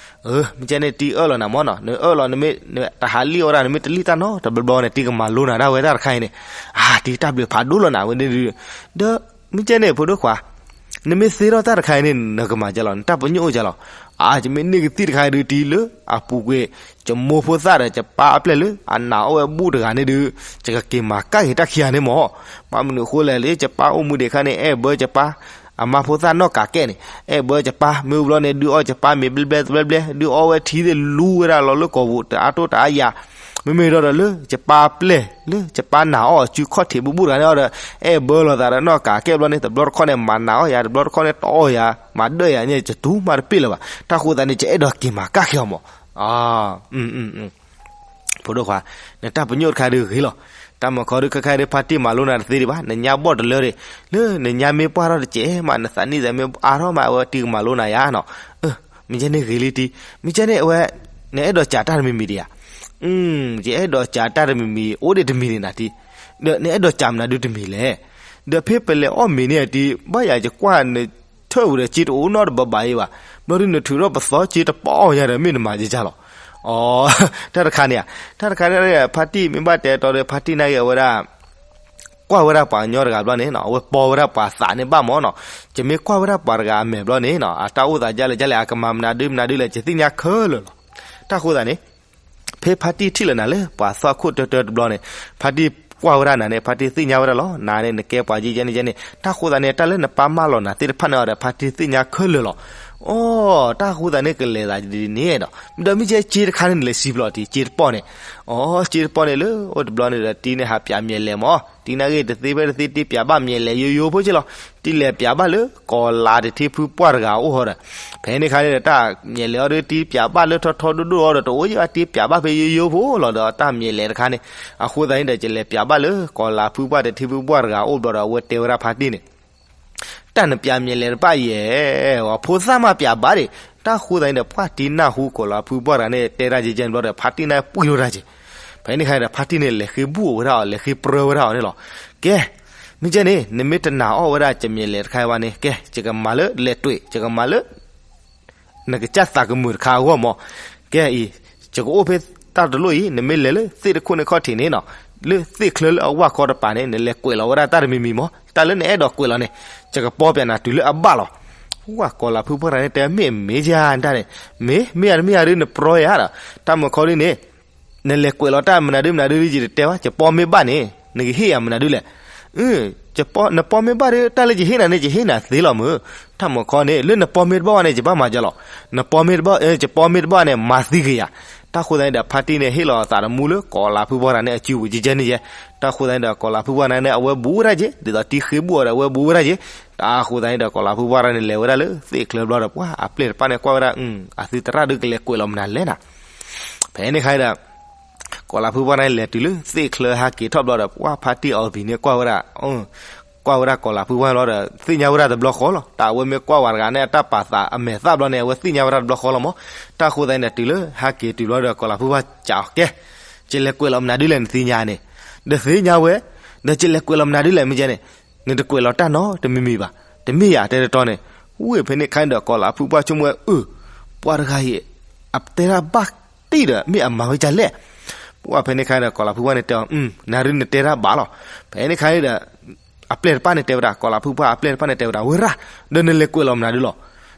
ၢ်, မ့ၢ်ကဲန့ၣ်တံၢ်အၢၣ်လီၤနၤမၢ်နီၤ, နအၢၣ်လီၤ နမ့ၢ်တဟါလံၣ်အီၣ်တၢ် နမ့ၢ်တလံၣ်တၢ်နီတဘျီဘျီန့ၣ် တံၢ်ကမၤလိနၤဒၣ်ဝဲတၢ်တခါအံၤန့ၣ်, အါ တံၢ်တၢ်ဘျုးဖးဒိၣ်လီၤနၤဝဲန့ၣ်ဒုး, ဒီး မ့ၢ်ကဲန့ၣ် ဖိဒိၣ်ခွါ နမ့ၢ်သ့ထီၣ်တၢ်တခါအံၤန့ၣ် နကမၤကဲလီၤ နတၢ်ပညိၣ်အိၣ်ကဲလီၤ, အါ ယမ့ၢ်န့ၢ်ကသံၣ်တခါအံၤဒုးတံၢ်လၢ အပူၤကွံာ် ယမိၢ်ဖိသၣ်ဒီးယပၢ်အပျဲၢ်လၢ အနာ်အီၣ်ဝဲဘူၣ်တဂၤန့ၣ်ဒုး, ယကက့ၤမၤကၣ်က့ၤတၢ်ခံဂၤန့ၣ်မၢ်, ဘၣ်မနုၤအဃိလဲၣ်လၢ ယပၢ်အိၣ်မူဒံးအခါန့ၣ် အဲၣ်ဘၢယပၢ် အမါဖိသၣ်နီၢ်ကးကဲန့ၣ်, အဲၣ်ဘၢယပၢ် မ့ၢ်အူဘျီန့ၣ် ဒုးအီၣ်ယပၢ်မ့ၤဘျဲဘျဲတဘျဲဘျဲ ဒုးအီၣ်ဝဲထံသ့ၣ်လူဝဲဒၣ်လီၤလၢကီၢ်ပူၤ တအါတိၢ်တအါယၤ, မ့မ့ၢ်ဒီးလၢ ယပၢ်အပျဲၢ် လၢယပၢ်နာ်အီၣ်အစုခီၣ်ထံးဘူၣ်ဘူၣ်တဂၤန့ၣ်အီၤဒီး အဲၣ်ဘၢလိာ်သးဒီးနီၢ်ကးကဲဘျီန့ၣ် တဘျီတခီၣ်န့ၣ် မၤနာ်အီၣ်ယၤ တဘျီတခီၣ်န့ၣ် တအီၣ်ယၤ မၤဒၢၣ်ယၤန့ၣ် ယတူၢ်မးတပ့ၢ်လၢၤဘၣ်, တၢ်ဃိသတးန့ၣ် ယအဲၣ်ဒိးက့ၤမၤကၣ်က့ၤအီၤမၢ်, ဖိဒိၣ်ခွါ, နတၢ်ပညိၣ်တခါဒုးဂ့ၤလီၤ, တၢ်မၤခီဒုးခဲခါဒုး ဖါတံၢ်မၤလိနၤတသ့ဒံးဘၣ်, နညါဘီၣ်တလၢဒံး, လၢနညါမ့ၢ်ပှၢ်ထီၣ်တစဲးမး နသးနံၣ်သးမ့ၢ်အါထီၣ်မး အဝဲတံၢ်ကမၤလိနၤယါနီၤ, မ့ၢ်ကဲန့ၣ်ဂ့ၤလံတံၢ်, မ့ၢ်ကဲန့ၣ်အဝဲ နအဲၣ်ဒိးစံးတၢ်တမံၤမံၤဒံးဧါ, ယအဲၣ်ဒိးစံးတၢ်တမံၤမံၤ အိၣ်ဒံးတမံၤန့ၣ်နၤတံၢ်, ဒီးနအဲၣ်ဒိးစံးမနုၤဒုးတမံၤလဲၣ်, ဒီးဖဲပလဲၤအီၣ်မ့ၤန့ၣ်တံၢ် ဘၣ်ယၤယကွၢ်န ထၢၣ်ဝဲဒီးစ့တအိၣ်နီတဘးဘၣ်အံၤဘၣ်, ဘျီဒုးနထုးထီၣ်ပသီစ့တပီၢ်အီၣ်ယၤဒီး မ့ၢ်နမၤယကၢ်လီၤ, အ တၢ်တခါန့ၣ်ဧါ, တၢ်တခါန့ၣ် ဖါတံၢ်မ့ၢ်ဘၣ်တဲတီဒီး ဖါတံၢ်နာ်က့ၤအဝဲဒၣ် ကွၢ်ဝဲဒၣ်ပှၤကညီတဂၤဘျီန့ၣ်နီၤ အဝဲပီဝဲဒၣ်ပှၤသးန့ၣ်ဘၣ်မၢ်နီၤ, ယမ့ၢ်ကွၢ်ဝဲဒၣ်ပှၤတဂၤအမဲာ်ဘျီန့ၣ်နီၤ အတၢ်အိၣ်သးဒ်လဲၣ်ဒ်လဲၣ် အကမၤမနုၤဒုးမနုၤဒုးလဲၣ် ယသ့ၣ်ညါခဲလၢာ်လီၤ, တၢ်ဃိသတးန့ၣ် ဖဲဖါတံၢ်ထံၣ်လၢနၤလၢ ပှၤသီၣ်ခိၣ်တၢတၢတဘျီန့ၣ် ဖါတံၢ်ကွၢ်ဝဲဒၣ်နၤန့ၣ် ဖါတံၢ်သ့ၣ်ညါဝဲဒၣ်လီၤ, နၤန့ၣ် နကဲပှၤယဲယဲန့ၣ်ယဲန့ၣ်, တၢ်ဃိသတးန့ၣ် တၢ်လၢနပၢ်မၢလီၤနၤသ့ၣ်တဖၣ်န့ၣ်အီၤဒီး ဖါတံၢ်သ့ၣ်ညါခဲလၢာ်လီၤ, အိ တၢ်ဃိသတးန့ၣ် ကလဲၤသးဒ်န့ၣ်ဒီး ဒီးမ့ၢ်ကဲစ့တခါန့ၣ် နလဲၤစံးပျီၢ်တံၢ် စ့တပီၢ်န့ၣ်, အိ စ့တပီၢ်န့ၣ်လၢ အိၣ်တဘျီန့ၣ်ဒီး တံၢ်န့ၣ်ဟးပၠးမဲာ်လဲၤမၢ်, တံၢ်နာ်က့ၤတသ့ဖဲတသ့ တံၢ်ပၠးဘၣ်မဲာ်လဲၤယိယိဖိက့လီၤ, တံၢ်လဲၤပၠးဘၣ်လၢ ကီၤလၤတထံဖုပှၢ်တဂၤအအိၣ်ဟီဒီး ဖဲန့ၣ်ခါန့ၣ်ဒီး တၢ်မဲာ်လဲၤအီၤဒီး တံၢ်ပၠးဘၣ်လၢထီထီဒိၣ်ဒိၣ်အီၤဒီး တအိၣ်ယဘၣ် တံၢ်ပၠးဘၣ်ဖဲယိယိဖိလီၤဒီး တၢ်မဲာ်လဲၤတခါန့ၣ်, အဃိသတးန့ၣ်ဒီး ယလဲၤပၠးဘၣ်လၢ ကီၤလၤဖုပှၢ်တထံဖုပှၢ်တဂၤအအိၣ်ဘျီဒီး အဝဲတဲဝဲဒၣ်ဖါတံၢ်န့ၣ် တၢ်နပၠးမဲာ်လဲၤတဘၣ်ယဲၢ်, ဖိသၣ်မးပၠးဘၣ်ဒံး, တၢ်ဃိသတးန့ၣ်ဒီး ပှၢ်တံၢ်နၢ်ဟူကီၤလၤဖုပှၢ်တဂၤန့ၣ် တဲဒၣ်ယဲယဲန့ၣ်ဘျီဒီး ဖါတံၢ်န့ၣ်ပှံၢ်လိာ်တၢ်က့ၤ, ဖဲန့ၣ်ခါဒီး ဖါတံၢ်န့ၣ် လဲၤဃ့ဘူၣ်အဝဲဒၣ်အီၤ လဲၤဃ့ပြၢဝဲဒၣ်အီၤန့ၣ်လီၤ, ကဲ, မ့ၢ်ကဲန့ၣ် နမ့ၢ်တနာ်အီၣ်ဝဲဒၣ်ယမဲာ်လဲၤတခါအံၤဘၣ်န့ၣ် ကဲ ယကမၤလၢလဲၤတွံၣ် ယကမၤလၢ နကစၢ်သးကမုာ်တခါအဂီၢ်မၢ်, ကဲအံၤ ယကအိၣ်ဖဲတၢ်တလိၣ်အံၤ နမ့ၢ်လဲၤလၢသ့ၣ်တခိၣ်န့ၣ်ခီၣ်ထံးန့ၣ်နီၤ, လၢသ့ၣ်ချၢလၢအဝၢ်ခီတပၤန့ၣ် နလဲၤကွဲးလီၤဝဲဒၣ်တၢ်တမံၤမံၤမၢ်, တၢ်လၢနအဲၣ်ဒိးကွဲးလီၤန့ၣ် ယကပီၢ်ပၠးနၤတုၤလၢအဘၣ်လီၤ, ဝၢ်ကီၤလၤဖုပှၢ်တဂၤန့ၣ် တဲမ့ၢ်မ့ၢ်ယါတၢ်န့ၣ်, မ့ၢ်မ့ၢ်ယါတမ့ၢ်ယါဒုး နပြီယၤဒီး တၢ်မုၢ်ခီဒ်န့ၣ် နလဲၤကွဲးလီၤတၢ်မနုၤဒုးမနုၤဒုး ယတတဲဘၣ် ယပီၢ်မ့ၢ်ဘၣ်န့ၣ် နကဟ့ၣ်ယၤမနုၤဒုးလဲၣ်, နပီၢ်မ့ၢ်ဘၣ်ဒီး တၢ်လၢယဟ့ၣ်နၤန့ၣ် ယဟ့ၣ်နၤသ့လီၤမၢ်, တၢ်မုၢ်ခီန့ၣ် လၢနပီၢ်မ့ၢ်တဘၣ်ဘၣ်န့ၣ် ယဘၣ်မၤယၤလီၤ, နပီၢ်မ့ၢ်တဘၣ် ယပီၢ်မ့ၢ်တဘၣ်န့ၣ် မၤသံက့ၤယၤ, တၢ်ဃိသတးန့ၣ်ဒီး ဖါတံၢ်န့ၣ် ဟ့ၣ်လီၤအသးတမူလၢကီၤလၤဖုပှၢ်တဂၤန့ၣ် အစုပူၤယဲယဲန့ၣ်ယဲ, တၢ်ဃိသတးန့ၣ်ဒီး ကီၤလၤဖုပှၢ်တဂၤန့ၣ် အဝဲဘူးဝဲဒၣ်က့ၤ ဒ်သိးတံၢ်ဃ့ဘူးအီၤဒီး အဝဲဘူးဝဲဒၣ်က့ၤ, တၢ်ဃိသတးန့ၣ်ဒီး ကီၤလၤဖုပှၢ်တဂၤန့ၣ် လဲၤဝဲဒၣ်လၢသ့ၣ်ချၢဘျီဒီး ပှၢ်အပျဲၢ်တဖၣ်န့ၣ် ကွၢ်ဝဲဒၣ် အသုသရၣ်ဒုးကလဲၤကွဲးလီၤမနုၤလဲၣ်နၤ, ဖဲန့ၣ်ခါဒီး ကီၤလၤဖုပှၢ်န့ၣ် လဲၤတုၤလၢသ့ၣ်ချၢဟးက့ၤထီၣ်ဘျီဒီး ပှၢ်ဖါတံၢ်အီၤဘံၤန့ၣ် ကွၢ်ဝဲဒၣ် ကွၢ်ဝဲဒၣ်ကီၤလၤဖုပှၢ်လီၤဒီး သ့ၣ်ညါဝဲဒၣ်တဘျီဃီလီၤ, တၢ်အဝဲမ့ၢ်ကွၢ်ဝဲတဂၤန့ၣ် အတၢ်ပာ်သးအမဲာ်သၣ်ဘျီန့ၣ် အဝဲသ့ၣ်ညါဝဲဒၣ်တဘျီဃီလီၤမၢ်, တၢ်ဃိသတးန့ၣ်ဒီး တုၤလၢဟးက့ၤတုၤဘျီဒီး ကီၤလၤဖုပှၢ်စံးအီၤ ကဲ, ယလဲၤကွဲးလီၤမနုၤဒုးလဲၣ် နသ့ၣ်ညါန့ၣ်, ဒီးသ့ၣ်ညါဝဲ, ဒီးယလဲၤကွဲးလီၤမနုၤဒုးလဲၣ် မ့ၢ်ကဲန့ၣ်, နတကွဲးလီၤတၢ်နီတမံၤမံၤဘၣ်, တမ့ၢ်ယၤတဲတတီန့ၣ်, ဝ့ၢ်ဖဲန့ၣ်ခါန့ၣ်ဒီး ကီၤလၤဖုပှၢ်ဆိကမိၣ်ဝဲ အၢ ပှၤတဂၤအံၤ အတဲတၢ်ဘၣ်တံၢ်ဒီး မ့ၢ်အမၤဝဲဒ်လဲၣ်, ပှၢ်ဖဲန့ၣ်ခါဒီး ကီၤလၤဖုပှၢ်န့ၣ်တဲအီၤ နၤဒုးနတဲတၢ်ဘၣ်လီၤ, ဖဲန့ၣ်ခါန့ၣ်ဒီး အပျဲၢ်တဖၣ်န့ၣ်တဲဝဲဒၣ် ကီၤလၤဖုပှၢ်အပျဲၢ်တဖၣ်န့ၣ်တဲဝဲဒၣ် ဝဲရၣ်, ဒီးနလဲၤကွဲးလီၤမနုၤဒုးလီၤ,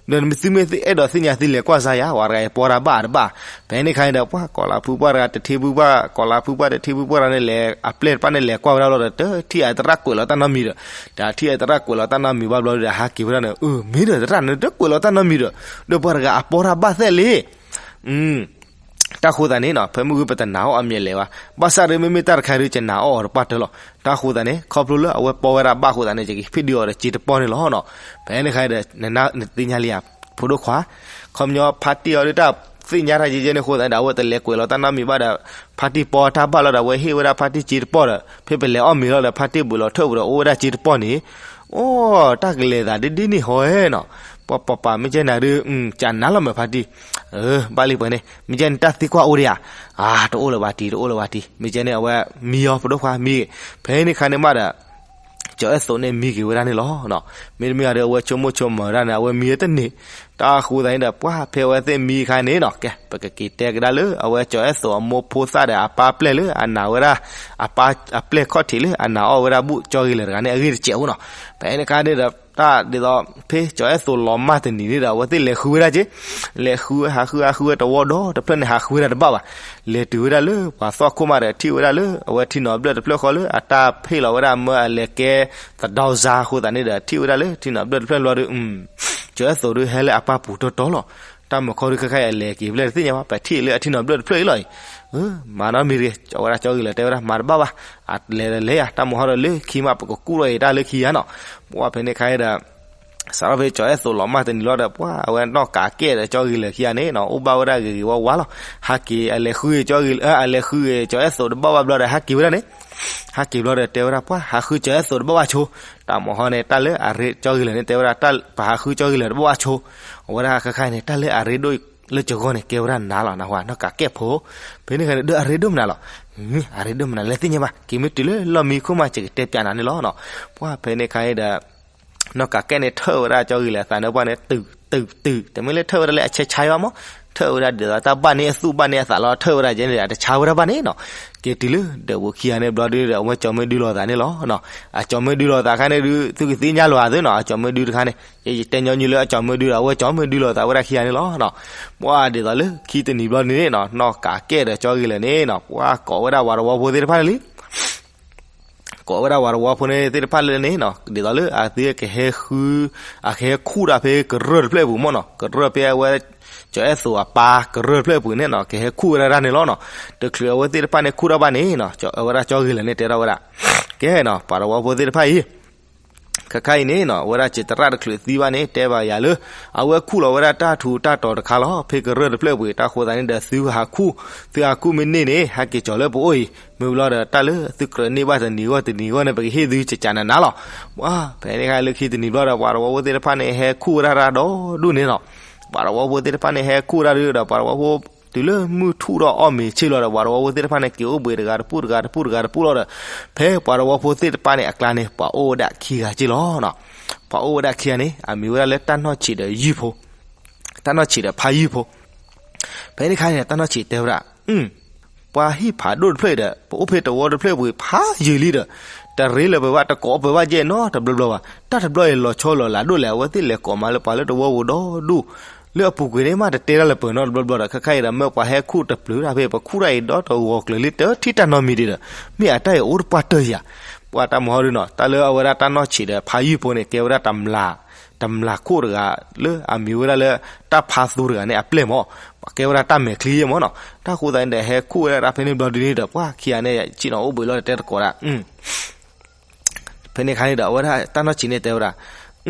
ဒီးနမ့ၢ်သုမ့ၢ်အဲၣ်ဒိးသ့ၣ်ညါသုလဲၤကွၢ်စါယၤ ပှၤတဂၤအံၤပီတၢ်ဘၣ်အတဘၣ်, ဖဲန့ၣ်ခါန့ၣ်ဒီး ပှၢ်ကီၤလၤဖုပှၢ်တဂၤတထံဖုပှၢ် ကီၤလၤဖုပှၢ်တထံဖုပှၢ်တဂၤန့ၣ်လဲၤ အပျဲၢ်တဖၣ်န့ၣ်လဲၤကွၢ်ဝဲဒၣ်လီၤဒီး တထံၣ်အသရၣ်ကွဲးလီၤတၢ်နီတမံၤဒီး, တထံၣ်အသရၣ်ကွဲးလီၤတၢ်နီတမံၤဘၣ်ဘျီဒီး ဟးက့ၤဝဲဒၣ်န့ၣ် အၢ မ့ၢ်ဒီးသရၣ်န့ၣ်တကွဲးလီၤတၢ်နီတမံၤဒီး, ဒီးပှၤတဂၤအပီတၢ်ဘၣ်သ့ၣ်လံ တၢ်ဃိသတးန့ၣ်နီၤ ဖဲမုၢ်ဂုၢ်ပတနာ်အီၣ်အမဲာ်လဲၤဘၣ်, ဘၣ်ဆၣ်ဒီးမ့မ့ၢ်တၢ်တခါဒုး ယနာ်အီၣ်အီၤတပှၢ်တၢၢ်လီၤ, တၢ်ဃိသတးန့ၣ် ခီဖျိလၢအဝဲပီဝဲဒၣ်ဘၣ်အဃိသတးန့ၣ် ယကဟ့ၣ်ဒုးအီၤဒီးစ့တပီၢ်န့ၣ်လီၤနီၤ, ဖဲန့ၣ်ခါဒီး နသ့ၣ်ညါလံဧါ, ဖိဒိၣ်ခွါ, ခီပညီဖါတံၢ်အီၤဒုးတၢ်သ့ၣ်ညါတၢ်ယဲယဲန့ၣ်အဃိသတးဒီး အဝဲတလဲၤကွဲးလီၤတၢ်နီတမံၤဘၣ်ဒီး ဖါတံၢ်ပီတၢ်ဘၣ်လီၤဒီး အဝဲဟ့ၣ်ဝဲဒၣ်ဖါတံၢ်စ့တပီၢ်ဒီး ဖဲပလဲၤအီၣ်မ့ၤလီၤဒီး ဖါတံၢ်ဘူးလီၤထၢၣ်ပူၤဒီးအိၣ်ဝဲဒၣ်စ့တပီၢ်န့ၣ်, အိ တၢ်ကလဲၤသးဒ်ဒ်န့ၣ်ဟီဧဲနီၤ, ပှၤပှၤပှၤမ့ၢ်ကဲနၤဒုး ကနၤလီၤမ့ၢ်ဖါတံၢ်, ဘၣ်လံပှဲၤန့ၣ် မ့ၢ်ကဲန့ၣ် တၢ်သံကွၢ်အိၣ်ဒံးဧါ. အါ တအိၣ်လၢၤဘၣ်တံၢ် တအိၣ်လၢၤဘၣ်တံၢ် မ့ၢ်ကဲန့ၣ် အဝဲမံအီၤ ပဒိၣ်ခွါမံဂ့ၤ. ဖဲန့ၣ်ခါန့ၣ်မးဒီး ကၠီၤအဲၣ်သိးန့ၣ်မံက့ၤဝဲဒၣ်န့ၣ်လီၤ. မ့တမ့ၢ်ဒီး အဝဲဆိကမိၣ်ဆိကမးဒၣ်န့ၣ် အဝဲမံဝဲတန့ၢ်. တၢ်ဃိသးန့ၣ်ဒီး ပှၢ်ဖဲအဝဲသ့ၣ်မံခါန့ၣ်နီၤ ကဲ ပကက့ၤတဲကဒါလၢ အဝဲကၠီၤအဲၣ်သိးအမိၢ်ဖိသၣ်ဒီးအပၢ်ပျဲၢ်လၢ အနာ်ဝဲဒၣ် အပၢ်အပျဲၢ်ခီၣ်ထံးလၢ အနာ်အီၣ်ဝဲဒၣ်ဘူၣ်ကၠီဂ့ၤလၢာ်တဂၤန့ၣ် အဂ့ၢ်တစဲးဖိနီၤ. ဖဲန့ၣ်ခါန့ၣ်ဒီး တၢ်ဒ်သိး ဖဲကၠီၤအဲၣ်သိးလီၤမၢ်တနံၤန့ၣ်ဒီး အဝဲသ့ၣ်လဲၤဃုဝဲဒၣ်က့ၤ လဲၤဃုဝဲ ဟးဃု ဟးဃုဝဲတဝီဒီး တဖျၢၣ်န့ၣ် ဟးဃုဝဲဒၣ်တဘၣ်ဘၣ်. လဲၤတုၤဝဲဒၣ်လၢ ပှၤသီၣ်ခိၣ်မးဒီး ထံၣ်ဝဲဒၣ်လၢ အဝဲထံနီၤဘျၢၣ်တဖျၢၣ်ဃီလၢ အတၢ်ဖ့ၣ်လီၤဝဲဒၣ်မၢအလဲၤကဲ သဒီစါအဃိသးန့ၣ်ဒီး ထံၣ်ဝဲဒၣ်လၢထံနီၤဘျၢၣ်တဖျၢၣ်ဘျီဒီး ကၠီၤအဲၣ်သိးဒုးဟဲလၢအပၢ်ပူၤတီတီလီၤ. တၢ်မုၢ်ခီဒုးခဲခါအံၤအလဲၤက့ၤဖဲလဲၣ်တသ့ၣ်ညါဘၣ် ပထံၣ်လၢအထံနီၤဘျၢၣ်တဖျၢၣ်အံၤလီၤအံၤ. မၤနီတမံၤတဂ့ၤ ကၠီၤဝဲဒၣ်ကၠီဂ့ၤလၢာ်တဲဝဲဒၣ် မၤတဘၣ်ဘၣ်. အလဲၤဒီးလဲၤယၤ တၢ်မုၢ်ခီဒီးလၢခံမး ပကကူၣ်ထီၣ်အံၤတၢ်လၢခံယၤနီၤ. ပှၢ်ဖဲန့ၣ်ခါအံၤဒီး စးထီၣ်ဖဲကၠီၤအဲၣ်သိးလီၤမၢ်တနံၤလီၤဒီး ပှၢ်အဝဲနီၢ်ကးကဲဒီးကၠီဂ့ၤလၢာ်ခံဂၤန့ၣ်နီၤ အိၣ်ဘၣ်ဝဲဒၣ်ဂ့ၤဂ့ၤဝါဝါလီၤ. ဟးက့ၤအလဲၤဃုကၠီဂ့ၤလၢာ် အလဲၤဃုကၠီၤအဲၣ်သိးတဘၣ်ဘၣ်ဘျီဒီး ဟဲက့ၤဝဲဒၣ်န့ၣ် ဟဲက့ၤဘျီဒီးတဲဝဲဒၣ် ပှၢ်ဟးဃုကၠီၤအဲၣ်သိးတဘၣ်ဘၣ်ဆိ. တၢ်မုၢ်ခီန့ၣ် တၢ်လၢအရ့ကၠီဂ့ၤလၢာ်န့ၣ် တဲဝဲဒၣ် ပဟးဃုကၠီဂ့ၤလၢာ်တဘၣ်ဘၣ်ဆိ. အဝဲဒၣ်ခဲခါန့ၣ် တၢ်လၢအရ့ဒိၣ်လၢကဂီၢ်န့ၣ် ကဲဝဲဒၣ်နၤလီၤ နၢ်ဟူဧါ နီၢ်ကးကဲဖိ. ဖဲန့ၣ်ခါန့ၣ် ဒီးအရ့ဒိၣ်မနုၤလီၤ. အရ့ဒိၣ်မနုၤလဲၣ်သ့ၣ်ညါဘၣ် က့ၤမ့ၢ်တုၤလၢလီၢ်မံခိၣ်မး ယကတဲပျးနၤန့ၣ်လီၤနီၤ. ပှၢ်ဖဲန့ၣ်ခါအံၤဒီး နီၢ်ကးကဲန့ၣ် ထၢၣ်ဝဲဒၣ်ကၠီဂ့ၤလၢာ်အသးန့ၣ် ပှၢ်န့ၣ် တုၤ တုၤ တုၤ တမ့ၢ်လၢထၢၣ်ဝဲဒၣ်လၢအဆဲးဆါဘၣ်မး ထၢၣ်ဝဲဒၣ်ဒ်သိးတၢ်ဘၣ်န့ၢ်အသူၣ်ဘၣ်န့ၢ်အသးလီၤ ထၢၣ်ဝဲဒၣ်ကဲန့ၣ်ဒီး အတဆါဝဲဒၣ်ဘၣ်န့ၣ်နီၤ. က့ၤတုၤလၢဒၢးပူၤခံဂၤန့ၣ်ဘျီဒုဒီး အဝဲကၠီၤမ့ၢ်ဒုလီၤသးန့ၣ်လီၤ. အကၠီၤမ့ၢ်ဒုလီၤသးခါန့ၣ်ဒု သုကသ့ၣ်ညါလီၤဧါသုနီၤ အကၠီၤမ့ၢ်ဒုတခါန့ၣ် ယတဲညီနုၢ်လၢအကၠီၤမ့ၢ်ဒုဒီး အဝဲကၠီၤမ့ၢ်ဒုလီၤသးဝဲဒၣ်ခံဂၤန့ၣ်လီၤ. ပှၢ်ဒ်သိးလၢခံတနံၤဘျီဒုန့ၣ်နီၤ နီၢ်ကးကဲဒီးကၠီဂ့ၤလၢာ်န့ၣ်နီၤ ပှၢ်ကိးဝဲဒၣ်ပှၤသဝီဖိသ့ၣ်တဖၣ်လၢာ်လံ ကိးဝဲဒၣ်ပှၤသဝီဖိန့ၣ်သ့ၣ်တဖၣ်လၢာ်န့ၣ်နီၤ ဒ်သိးလၢအသုကဟဲဃု အကဟဲခူၣ်တၢ်ဖဲကရၢၢ်တဖျၢၣ်အပူၤမ့ၢ်နီၤ ကရၢၢ်ဖဲအဝဲ ကၠီၤအဲၣ်သိးအပၢ်ကရၢၢ်တဖျၢၣ်အပူၤန့ၣ်နီၤ ကဟဲခူၣ်ဝဲဒၣ်တၢ်န့ၣ်လီၤနီၤ. တချုးအဝဲသ့ၣ်တဖၣ်န့ၣ်ခူၣ်ထီၣ်ဘၣ်န့ၣ်နီၤ အဝဲဒၣ်ကၠီဂ့ၤလၢာ်န့ၣ်တဲထီၣ်ဝဲဒၣ် ကဲနီၤ ပှၤသဝီဖိသ့ၣ်တဖၣ်အံၤ ခဲခါအံၤန့ၣ်နီၤ အဝဲဒၣ်စံးတရၣ်တချုးသံဘၣ်န့ၣ် တဲဘၣ်ယၤလၢ အဝဲခူၣ်လီၤဝဲဒၣ်တၢ်ထူးတၢ်တီၤတခါလီၤ ဖဲကရၢၢ်တဖျၢၣ်အပူၤ တၢ်ဃိသးန့ၣ်ဒီး သုဟးခူၣ် သုဟးခူၣ်မ့ၢ်န့ၢ်န့ၣ် ဟဲက့ၤကၠီၤလၢပအိၣ်အံၤ မ့ၢ်ဘျီဒီး တၢ်လၢသုကြၢးန့ၢ်ဘၣ်တနံၤဂီၢ်တနံၤဂီၢ်န့ၣ် ပကဟ့ၣ်သုကကးနးနးလီၤ. ပှၢ်ဖဲန့ၣ်ခါလၢခံတနံၤဘျီဒီး ပှၤသဝီဖိသ့ၣ်တဖၣ်န့ၣ် ဟဲခူၣ်ဝဲဒၣ်တၢ်ဒီဒူၣ်န့ၣ်နီၤ ပှၤသဝီဖိသ့ၣ်တဖၣ်န့ၣ် ဟဲခူၣ်ဝဲဒၣ်ဒုဒီး ပှၤသဝီဖိ တုၤလၢမုၢ်ထူၣ်ဒီးအီၣ်မ့ၤဆ့ၣ်လီၤဒီး ပှၤသဝီဖိသ့ၣ်တဖၣ်န့ၣ် က့ၤအိၣ်ဘှံးတဂၤတပူၤတဂၤတပူၤတဂၤတပူၤလီၤဒီး ဖဲပှၤသဝီဖိသ့ၣ်တဖၣ်န့ၣ် အကျါန့ၣ် ပှၤအိၣ်ဝဲဒၣ်ခံဂၤက့ၢ်လီၤနီၤ. ပှၤအိၣ်ဝဲဒၣ်ခံဂၤန့ၣ် အမံၤဝဲဒၣ်လၢတၢ်နီၢ်ဆံးဒီးယုၢ်ဖိ တၢ်နီၢ်ဆံးဒီးဖါယုၢ်ဖိ ဖဲန့ၣ်ခါန့ၣ် တၢ်နီၢ်ဆံးတဲဝဲဒၣ် ပှၤဟံၣ်ဖးဒိၣ်တဖျၢၣ်အံၤဒီး ပအိၣ်ဖဲတဝီတဖျၢၣ်ပူၤဖးယံာ်လံဒီး တရ့လၢၤပှဲၤဘၣ် တကိးပှဲၤဘၣ်ယဲၢ်နီတဘျီဘျီဘၣ်. တၢ်တဘျီအံၤလီၤဆီလီၤလးဒိၣ်လဲၣ် အဝဲသ့ၣ်လဲၤကိးမးလၢပှၤလၢတဝီပူၤဒီဒူၣ် လၢအပူၤကွံာ်န့ၣ်မးတတဲတၢ်လၢပှဲၤနီတဘျီဘျီဒီး ခဲခါအံၤဒီး မ့ၢ်ပှၤဟဲခူၣ်တပျုၤတၢ်ဖဲ ပခူၣ်တၢ်အံၤဒီတဂီၤကျၢၤလံ တထံၣ်တၢ်နီတမံၤဒံးဒီး မ့ၢ်အတၢ်အံၤအိၣ်တပှၢ်တၢၢ်ဧါ. ပှၤတၢ်မုၢ်ဟီဒုနီၤ တၢ်လၢအဝဲဒၣ်တၢ်နီၢ်ဆံးဒီးဖါယုၢ်ဖိန့ၣ် ကဲဝဲဒၣ် တမျးခိၣ်တဂၤလၢအမံၤဝဲဒၣ်လၢ တၢ်ဖါသူတဂၤန့ၣ်အပျဲၢ်မး ကဲဝဲဒၣ်တၢ်မဲာ်ချံယဲၢ်မးနီၤ. တၢ်ဃိသတးန့ၣ်ဒီး ဟဲခူၣ်ဝဲဒၣ်တၢ်ဖဲန့ၣ်ဘျီဒုန့ၣ်ဒီး ပှၤခံဂၤန့ၣ် စံၣ်နီၤအိၣ်ဘှံးလီၤဒီးတဲတကိးဒၣ် ဖဲန့ၣ်ခါန့ၣ်ဒီး အဝဲဒၣ်တၢ်နီၢ်ဆံးန့ၣ်တဲဝဲဒၣ်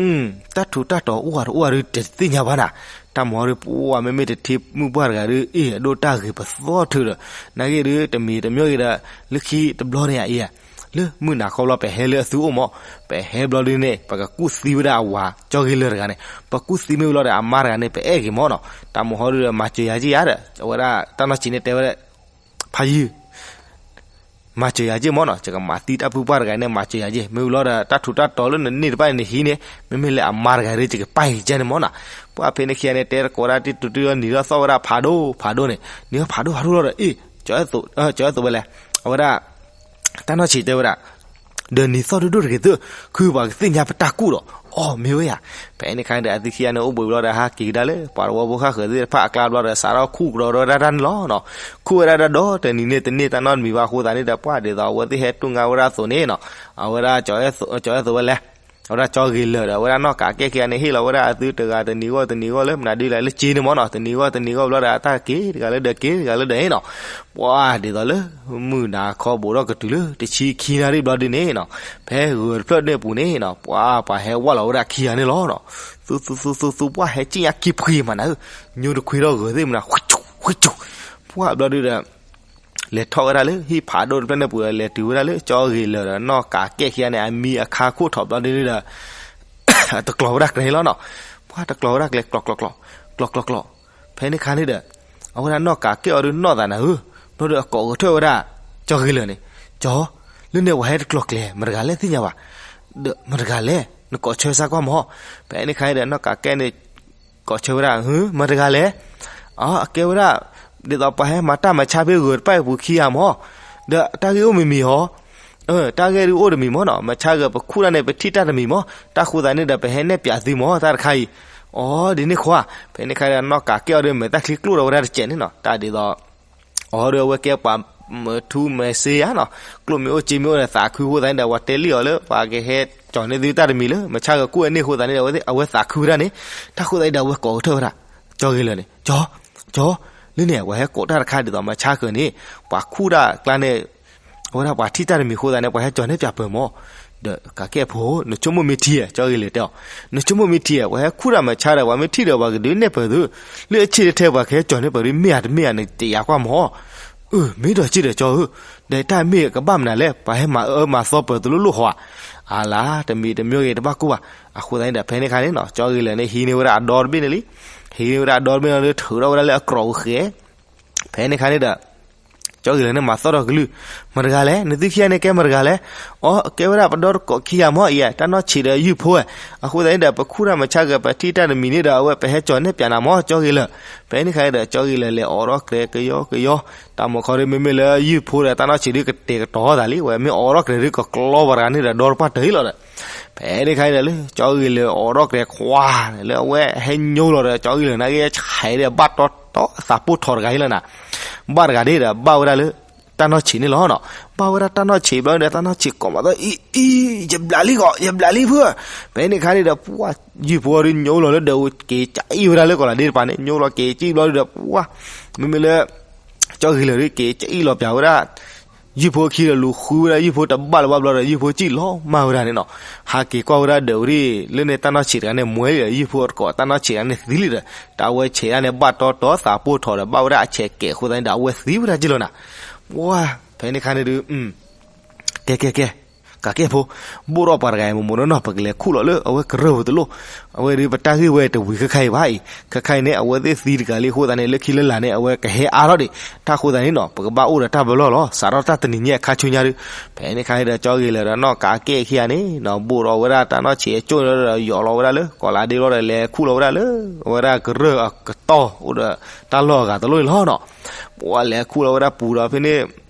တၢ်ထူးတၢ်တီၤအိၣ်ဂၤတအိၣ်ဂၤဒုးတသ့ၣ်ညါဘၣ်နၤ. တၢ်မုၢ်ဟီဒုး ပှၤမ့မ့ၢ်တထံၣ်မုၢ်ပှၢ်တဂၤဒုး အ့ၣ် အဒိၣ်တၢ်ဂ့ၤပသီၣ်ထုးဒီး နာ်က့ဒုး တမံၤတမံၤဂ့ၤဒီး လၢခံတဘျီန့ၣ်အအံၤ လၢမုၢ်နၤခီဘျီပဟဲလၢအသုအိၣ်မး ပဟဲဘျီဒုန့ၣ် ပကကူၣ်သံဝဲဒၣ်အဝၤကၠီဂ့ၤလၢာ်တဂၤန့ၣ် ပကူၣ်သံမ့ၢ်ဝံၤလီၤဒီး အမါတဂၤန့ၣ် ပအဲၣ်က့ၤမးနီၤ. တၢ်မုၢ်ဟီဒုးဒီး မၤစၢၤယၤက့ၢ်ယၤဒီး အဝဲဒၣ်တၢ်နီၢ်ဆံးန့ၣ်တဲဝဲဒၣ် ဖါယုၢ် မၤစၢၤယၤက့ၢ်မးနီၤ, ယကမၤသံတၢ်ပုၢ်ပှၢ်တဂၤန့ၣ် မၤစၢၤယၤက့ၢ်, မ့ၢ်ဝံၤလီၤဒီး တၢ်ထူးတၢ်တီၤလၢနန့ၢ်တဖၣ်န့ၣ်နဟံးန့ၣ် မ့မ့ၢ်လၢအမါတဂၤဒီး ယကပၢ်က့ၤကဲန့ၣ်မးနီၤ. ပှၢ်ဖဲန့ၣ်ခံဂၤန့ၣ် တဲတကိးဒၣ်တံတူာ်တံၢ်လီၤနံၤလီၤသီၣ်ဝဲဒၣ်ဖးဒိၣ်ဖးဒိၣ်န့ၣ်, နံၤလီၤဖးဒိၣ်ဖးဒိၣ်လီၤဒီး အ့ၣ် ကၠီၤအဲၣ်သိးဝဲလဲၣ်, အဝဲဒၣ် တၢ်နီၢ်ဆံးတဲဝဲဒၣ် ဒီးနံၤသီၣ်ဒိၣ်ဒိၣ်တဂ့ၤသု, ခုပှၤကသ့ၣ်ညါပတၢ်ကူၣ်ဒီး အီၣ်မ့ၢ်ဝဲယၤ. ဖဲန့ၣ်ခါန့ၣ်ဒီး အသုခံဂၤန့ၣ် အိၣ်ဘှံးဘျီဒီး ဟးက့ၤကဒါလၢ ပှၤတဝီဖိဃၣ်ဃၢၤသ့ၣ်တဖၣ်အကျါဘျီဒီး စးထီၣ်ခူၣ်ကဒီးဝဲဒၣ်တၢ်န့ၣ်လီၤ. ခူၣ်ဝဲဒၣ်တၢ်ဒီးတနံၤန့ၣ်တန့ၢ် တၢ်နီတမံၤဘၣ်အဃိသတးန့ၣ်ဒီး ပှၢ်ဒ်သိးအဝဲသ့ၣ်ဟဲတူၢ်ငါဝဲဒၣ်အသိးန့ၣ်နီၤ, အဝဲဒၣ် ကၠီၤအဲၣ်သိးဝဲလဲၣ်, အဝဲဒၣ်ကၠီဂ့ၤလၢာ်ဒီး အဝဲဒၣ်နီၢ်ကးကဲၣ်ခံဂၤန့ၣ် ဟ့ၣ်လီၤဝဲဒၣ်အသုတဂၤတနံၤဂီၢ်တနံၤဂီၢ်လၢမနုၤဒ်လဲၣ် လၢစ့န့ၣ်မ့ၢ်နီၤ, တနံၤဂီၢ်တနံၤဂီၢ်ဘျီဒီး အတၢ်က့ၤတဂၤလၢဒီးက့ၤတဂၤလၢဒီးန့ၣ်နီၤ. ပှၢ်ဒ်သိးလၢ မုၢ်နၤခီဘိးထီၣ်ကတုၤလၢ တဆံခံနၣ်ရံၣ်ဘျီဒ်န့ၣ်နီၤ, ဖဲဂၢၤတဖျၢၣ်န့ၣ်အပူၤန့ၣ်နီၤ, ပှၢ်ပှၤဟဲဝဲလီၤဝဲဒၣ်ခံဂၤန့ၣ်လီၤနီၤ. သူသူသူသူ ပှၢ်ဟဲက့ၣ်ညါက့ၤဖှံမးနၤဧၢ, ညိတခွံထီၣ်ဂၢၤသ့ၣ်မနၤ, ဃုဆူၣ်ဃုဆူၣ်, ပှၢ်ဘျီဒ်ဒီး လဲၤထီၣ်ဝဲဒၣ်လၢဟံၣ်ဖးဒိၣ်တဖျၢၣ်န့ၣ်ပူၤ လဲၤတုၤဝဲဒၣ်လၢကၠီဂ့ၤလၢာ်ဒီး နီၢ်ကးကဲၣ်ခံဂၤန့ၣ် အမံအခါခိၣ်ထီၣ်ဘျီဒ်န့ၣ်ဒီး တကျီၤဝဲဒၣ်ကျဲလီၤနီၤ. ပှၢ်တကျီၤဝဲဒၣ်ကျဲ ကျီၤကျီၤကျီၤ ကျီၤကျီၤကျီၤ, ဖဲ ဖဲန့ၣ်ခါန့ၣ်ဒီး အဝဲဒၣ်နီၢ်ကးကဲအီၤဒီးနီၢ်သးနၤဧၢ, ဘျီဒီးအကိးကထၢၣ်ဝဲဒၣ် ကၠီဂ့ၤလၢာ်န့ၣ်, ကၠီ, လၢန့ၣ်ပှၤဟဲတကျိၤကျဲၤ မတဂၤလဲၣ်သ့ၣ်ညါဘၣ်, ဒီးမတဂၤလဲၣ် နကိးဆၢစၢ်ကွၢ်မၢ်. ဖဲန့ၣ်ခါန့ၣ်ဒီးနီၢ်ကးကဲန့ၣ် ကိးဆၢဝဲဒၣ် မတဂၤလဲၣ်, အကဲဝဲဒၣ် ဒ်သိးပှၤဟဲမၤတၢ်မၤဆါဖဲဂၢၤတပၣ်အပူၤခံဂၤမၢ်, ဒီးတၢ်ဂ့ၢ်အိၣ်မံၤမံၤဧါ. တၢ်ဂ့ၢ်ဒုးအိၣ်တမံၤမၢ်နီၤ, မဆါဂၢၤပခူၣ်တၢ်န့ၣ် ပထံၣ်တၢ်တမံၤမၢ်, တၢ်ဃိသးန့ၣ်ဒီး ပဟဲနဲၣ်ပၠးသုမၢ် တၢ်တခါအံၤ. အိ ဒ်န့ၣ်ဃီဧါ. ဖဲန့ၣ်ခါဒီးနီၢ်ကးကဲအီၤဒီး မဲာ်သၣ်ချံကျိၣ်ဒီးဝဲဒၣ်တစဲးန့ၣ်နီၤ, တၢ်ဒ်သိး အီၤဒီးအဝဲကဲပှၤမၢထူမဲစ့ဧါနီၤ, ကျိၣ်မ့ၢ်အိၣ်စ့မ့ၢ်အိၣ်ဒီး သးခုအဃိသတးန့ၣ်ဒီး ပှၤတဲလံအီၤလၢ ပှၤကဟဲကၠီၤန့ၢ်သုတၢ်တမံၤလၢ မဆါဂၢၤကူၣ်ဝဲန့ၢ်အဃိသတးန့ၣ်ဒီး အဝဲသးခုဝဲဒၣ်န့ၣ်, တၢ်ဃိသတးဒီး အဝဲကိးကထၢၣ်ဝဲဒၣ် ကၠီဂ့ၤလၢာ်န့ၣ်, ကၠီ, ကၠီ, လၢန့ၣ် ပှၤဟဲကိးတၢ်တခါဒ်သိးမဆါဂၢၤန့ၣ် ပှၤခူၣ်တၢ်ကျါန့ၣ် အဝဲဒၣ်ပှၤထံၣ်တၢ်တမံၤအဃိသတးန့ၣ် ပှၤဟဲကၠီၤနဲၣ်ပၠးပၢၤမၢ်. ဒီးကးကဲဖိ နဆိကမိၣ်မ့ၢ်ထံဧါ, ကၠီဂ့ၤလၢာ်တဲအီၤ, နဆိကမိၣ်မ့ၢ်ထံဧါ, ပှၤဟဲခူၣ်တၢ်မဆါဒီး ပှၤမ့ၢ်ထံၣ်ဒီးပှၤကဒုးနဲၣ်ပၢၤသု, လၢအဆ့ၣ်ထဲထဲပှၤကဟဲကၠီၤန့ၢ်ပၢၤဒုး မ့ၢ်ဧါတမ့ၢ်ဧါန့ၣ် တယာ်ကွၢ်မၢ်. အၢ မ့ၢ်ဒီးက့ဒီးကၠီဧၢ, ဒီးတၢ်မ့ၢ်ကဘၣ်မနုၤလဲၣ်, ပှၤဟဲမၤအၢမၤသီပၢၤတလိၣ်လိၣ်ဃီဧါ. အါလါ တမံၤတမံၤဂ့ၤတဘၣ်ကိၢ်ဘၣ်. အဃိသတးန့ၣ်ဒီး ဖဲန့ၣ်ခါန့ၣ်နီၤ ကၠီဂ့ၤလၢာ်န့ၣ် ဟံးန့ၢ်ဝဲဒၣ်အဒီတဘ့ၣ်န့ၣ်လံ, ဟံးန့ၢ်ဝဲဒၣ်အဒီတဘ့ၣ်န့ၣ်ဒီး ထုးထီၣ်ဝဲဒၣ်လၢအကြီၤအဃဲၤ ဖဲန့ၣ်ခါန့ၣ်ဒီး ကၠီဂ့ၤလၢာ်န့ၣ် မၤသီၣ်ထီၣ်ကလုၢ်, မတဂၤလဲၣ်, နသုခံဂၤန့ၣ်ကဲမတဂၤလဲၣ်. အိ ကဲဝဲဒၣ်ပဒီတကိးခံဂၤမၢ်အံၤ, တၢ်နီၢ်ဆံးဒီးယုၢ်ဖိဝဲ, အဃိသတးန့ၣ်ဒီး ပခူၣ်တၢ်မဆါဂၢၤ ပထံၣ်တၢ်တမံၤန့ၣ်ဒီး အဝဲပဟဲကၠီၤနဲၣ်ပၠးနၤမၢ် ကၠီဂ့ၤလၢာ်. ဖဲန့ၣ်ခါန့ၣ်ဒီး ကၠီဂ့ၤလၢာ်လဲၤအိးထီၣ်ကျဲကယီကယီ, တၢ်မၤခီဒုး မ့မ့ၢ်လၢယုၢ်ဖိဒီး တၢ်နီၢ်ဆံးဒုးကတဲာ်ကတီၤသးလံ, ဝဲမ့ၢ်အိးထီၣ်ကျဲဒုး ကကျီပှၤတဂၤန့ၣ်ဒီး ဒီတပှၢ်တၢၢ်အံၤလီၤဒီး ဖဲန့ၣ်ခါန့ၣ်ဒီး လၢကၠီဂ့ၤလၢာ်အိးထီၣ်ကျဲခွါန့ၣ် လၢအဝဲဟဲညိလီၤဒီး ကၠီဂ့ၤလၢာ်န့ၣ် ဂ့ၢ်ဆဲးဒီး ဘၣ်တီတီသးပိၢ်ထီၣ်တဂၤအံၤလီၤနၤ, ဘၣ်တဂၤဒၣ်ဒီး ဘၣ်ဝဲဒၣ်လၢ တၢ်နီၢ်ဆံးန့ၣ်လီၤနီၤ. ဘၣ်ဝဲဒၣ်တၢ်နီၢ်ဆံးဘျီဒီး တၢ်နီၢ်ဆံးကိးမၤသီၣ် အံၤ အံၤ ယဘျးလံဂီၤ ယဘျးလံဖုဧၢ. ဖဲန့ၣ်ခါန့ၣ်ဒီး ပှၤ ယုၢ်ဖိအီၤဒုးညိလီၤလၢဒီး က့ၤကၠံၣ်ဝဲဒၣ်လၢကီးလးဒ့တပၤန့ၣ် ညိလီၤက့ၤကၠံၣ်ဘျီဒီး ပှၤ မ့မ့ၢ်လၢ ကၠီဂ့ၤလၢာ်ဒုး က့ၤကၠံၣ်လီၤပၠးဝဲဒၣ် ယုၢ်ဖိအခံဒီး လူၤဃုဝဲဒၣ်ယုၢ်ဖိတဘၣ်လၢၤဘၣ်ဘျီဒီး ယုၢ်ဖိကၠံၣ်လီၤမၢ်ဝဲဒၣ်န့ၣ်နီၤ. ဟးက့ၤကွၢ်ဝဲဒၣ်ဒီးဝဲဒၣ် လၢန့ၣ်တၢ်နီၢ်ဆံးတဂၤန့ၣ် မွဲလံဒီး ယုၢ်ဖိတကိး တၢ်နီၢ်ဆံးတဂၤန့ၣ်သံလံဒီး တၢ်ဝဲဆဲးဒၣ်န့ၣ် ဘၣ်တီတီသးပိၢ်ထီၣ်ဒီး ဘၣ်ဝဲဒၣ်အဆဲးကဲးအဃိသတးန့ၣ်ဒီး အဝဲသံဝဲဒၣ်က့လီၤနၤ. ပှၤ ဖဲန့ၣ်ခါန့ၣ်ဒုး ကဲ ကဲ ကဲ ကးကဲဖိ, ဘိၣ်ထီၣ်ပှၤတဂၤအံၤ မိၢ်မိၢ်နီၢ်နီၢ် ပကလဲၤခူၣ်လီၤလၢအဝဲကရၢၢ်ပူၤတလိၣ်. အဝဲဒုး ပတၢ်ဂ့ၢ်ဝဲတဝံၤခဲခါအံၤဘၣ်အံၤ, ခဲခါအံၤန့ၣ် အဝဲသ့ၣ်သံတဂၤလံအဃိသတးန့ၣ် လၢခံလၢလာ်န့ၣ် အဝဲကဟဲအါထီၣ်ဒံး. တၢ်ဃိသတးန့ၣ်နီၤ ပကဘၣ်အိၣ်ဒီးတၢ်ပလီၢ်လီၤ. စးထီၣ်တၢ်တနံၤညါအခါဆူညါဒုး ဖဲန့ၣ်ခါန့ၣ်ဒီး ကၠီဂ့ၤလၢာ်ဒီးနီၢ်ကးကဲခံဂၤန့ၣ်နီၤ ဘိၣ်ထီၣ်ဝဲဒၣ်တၢ်နီၢ်ဆံးအကၠိၣ်န့ၣ်ဒီး ယီၤလီၤဝဲဒၣ်လၢကီးလးဒ့လီၤဒီး လဲၤခူၣ်လီၤဝဲဒၣ်လၢ အဝဲဒၣ်ကရၢၢ်အကတီၢ် အိၣ်ဒီးတၢ်လီၢ်အဂၤတလိၣ်န့ၣ်လီၤနီၤ. ပှၤလဲၤခူၣ်လီၤဝဲဒၣ်ပူၤဒီးဖဲန့ၣ်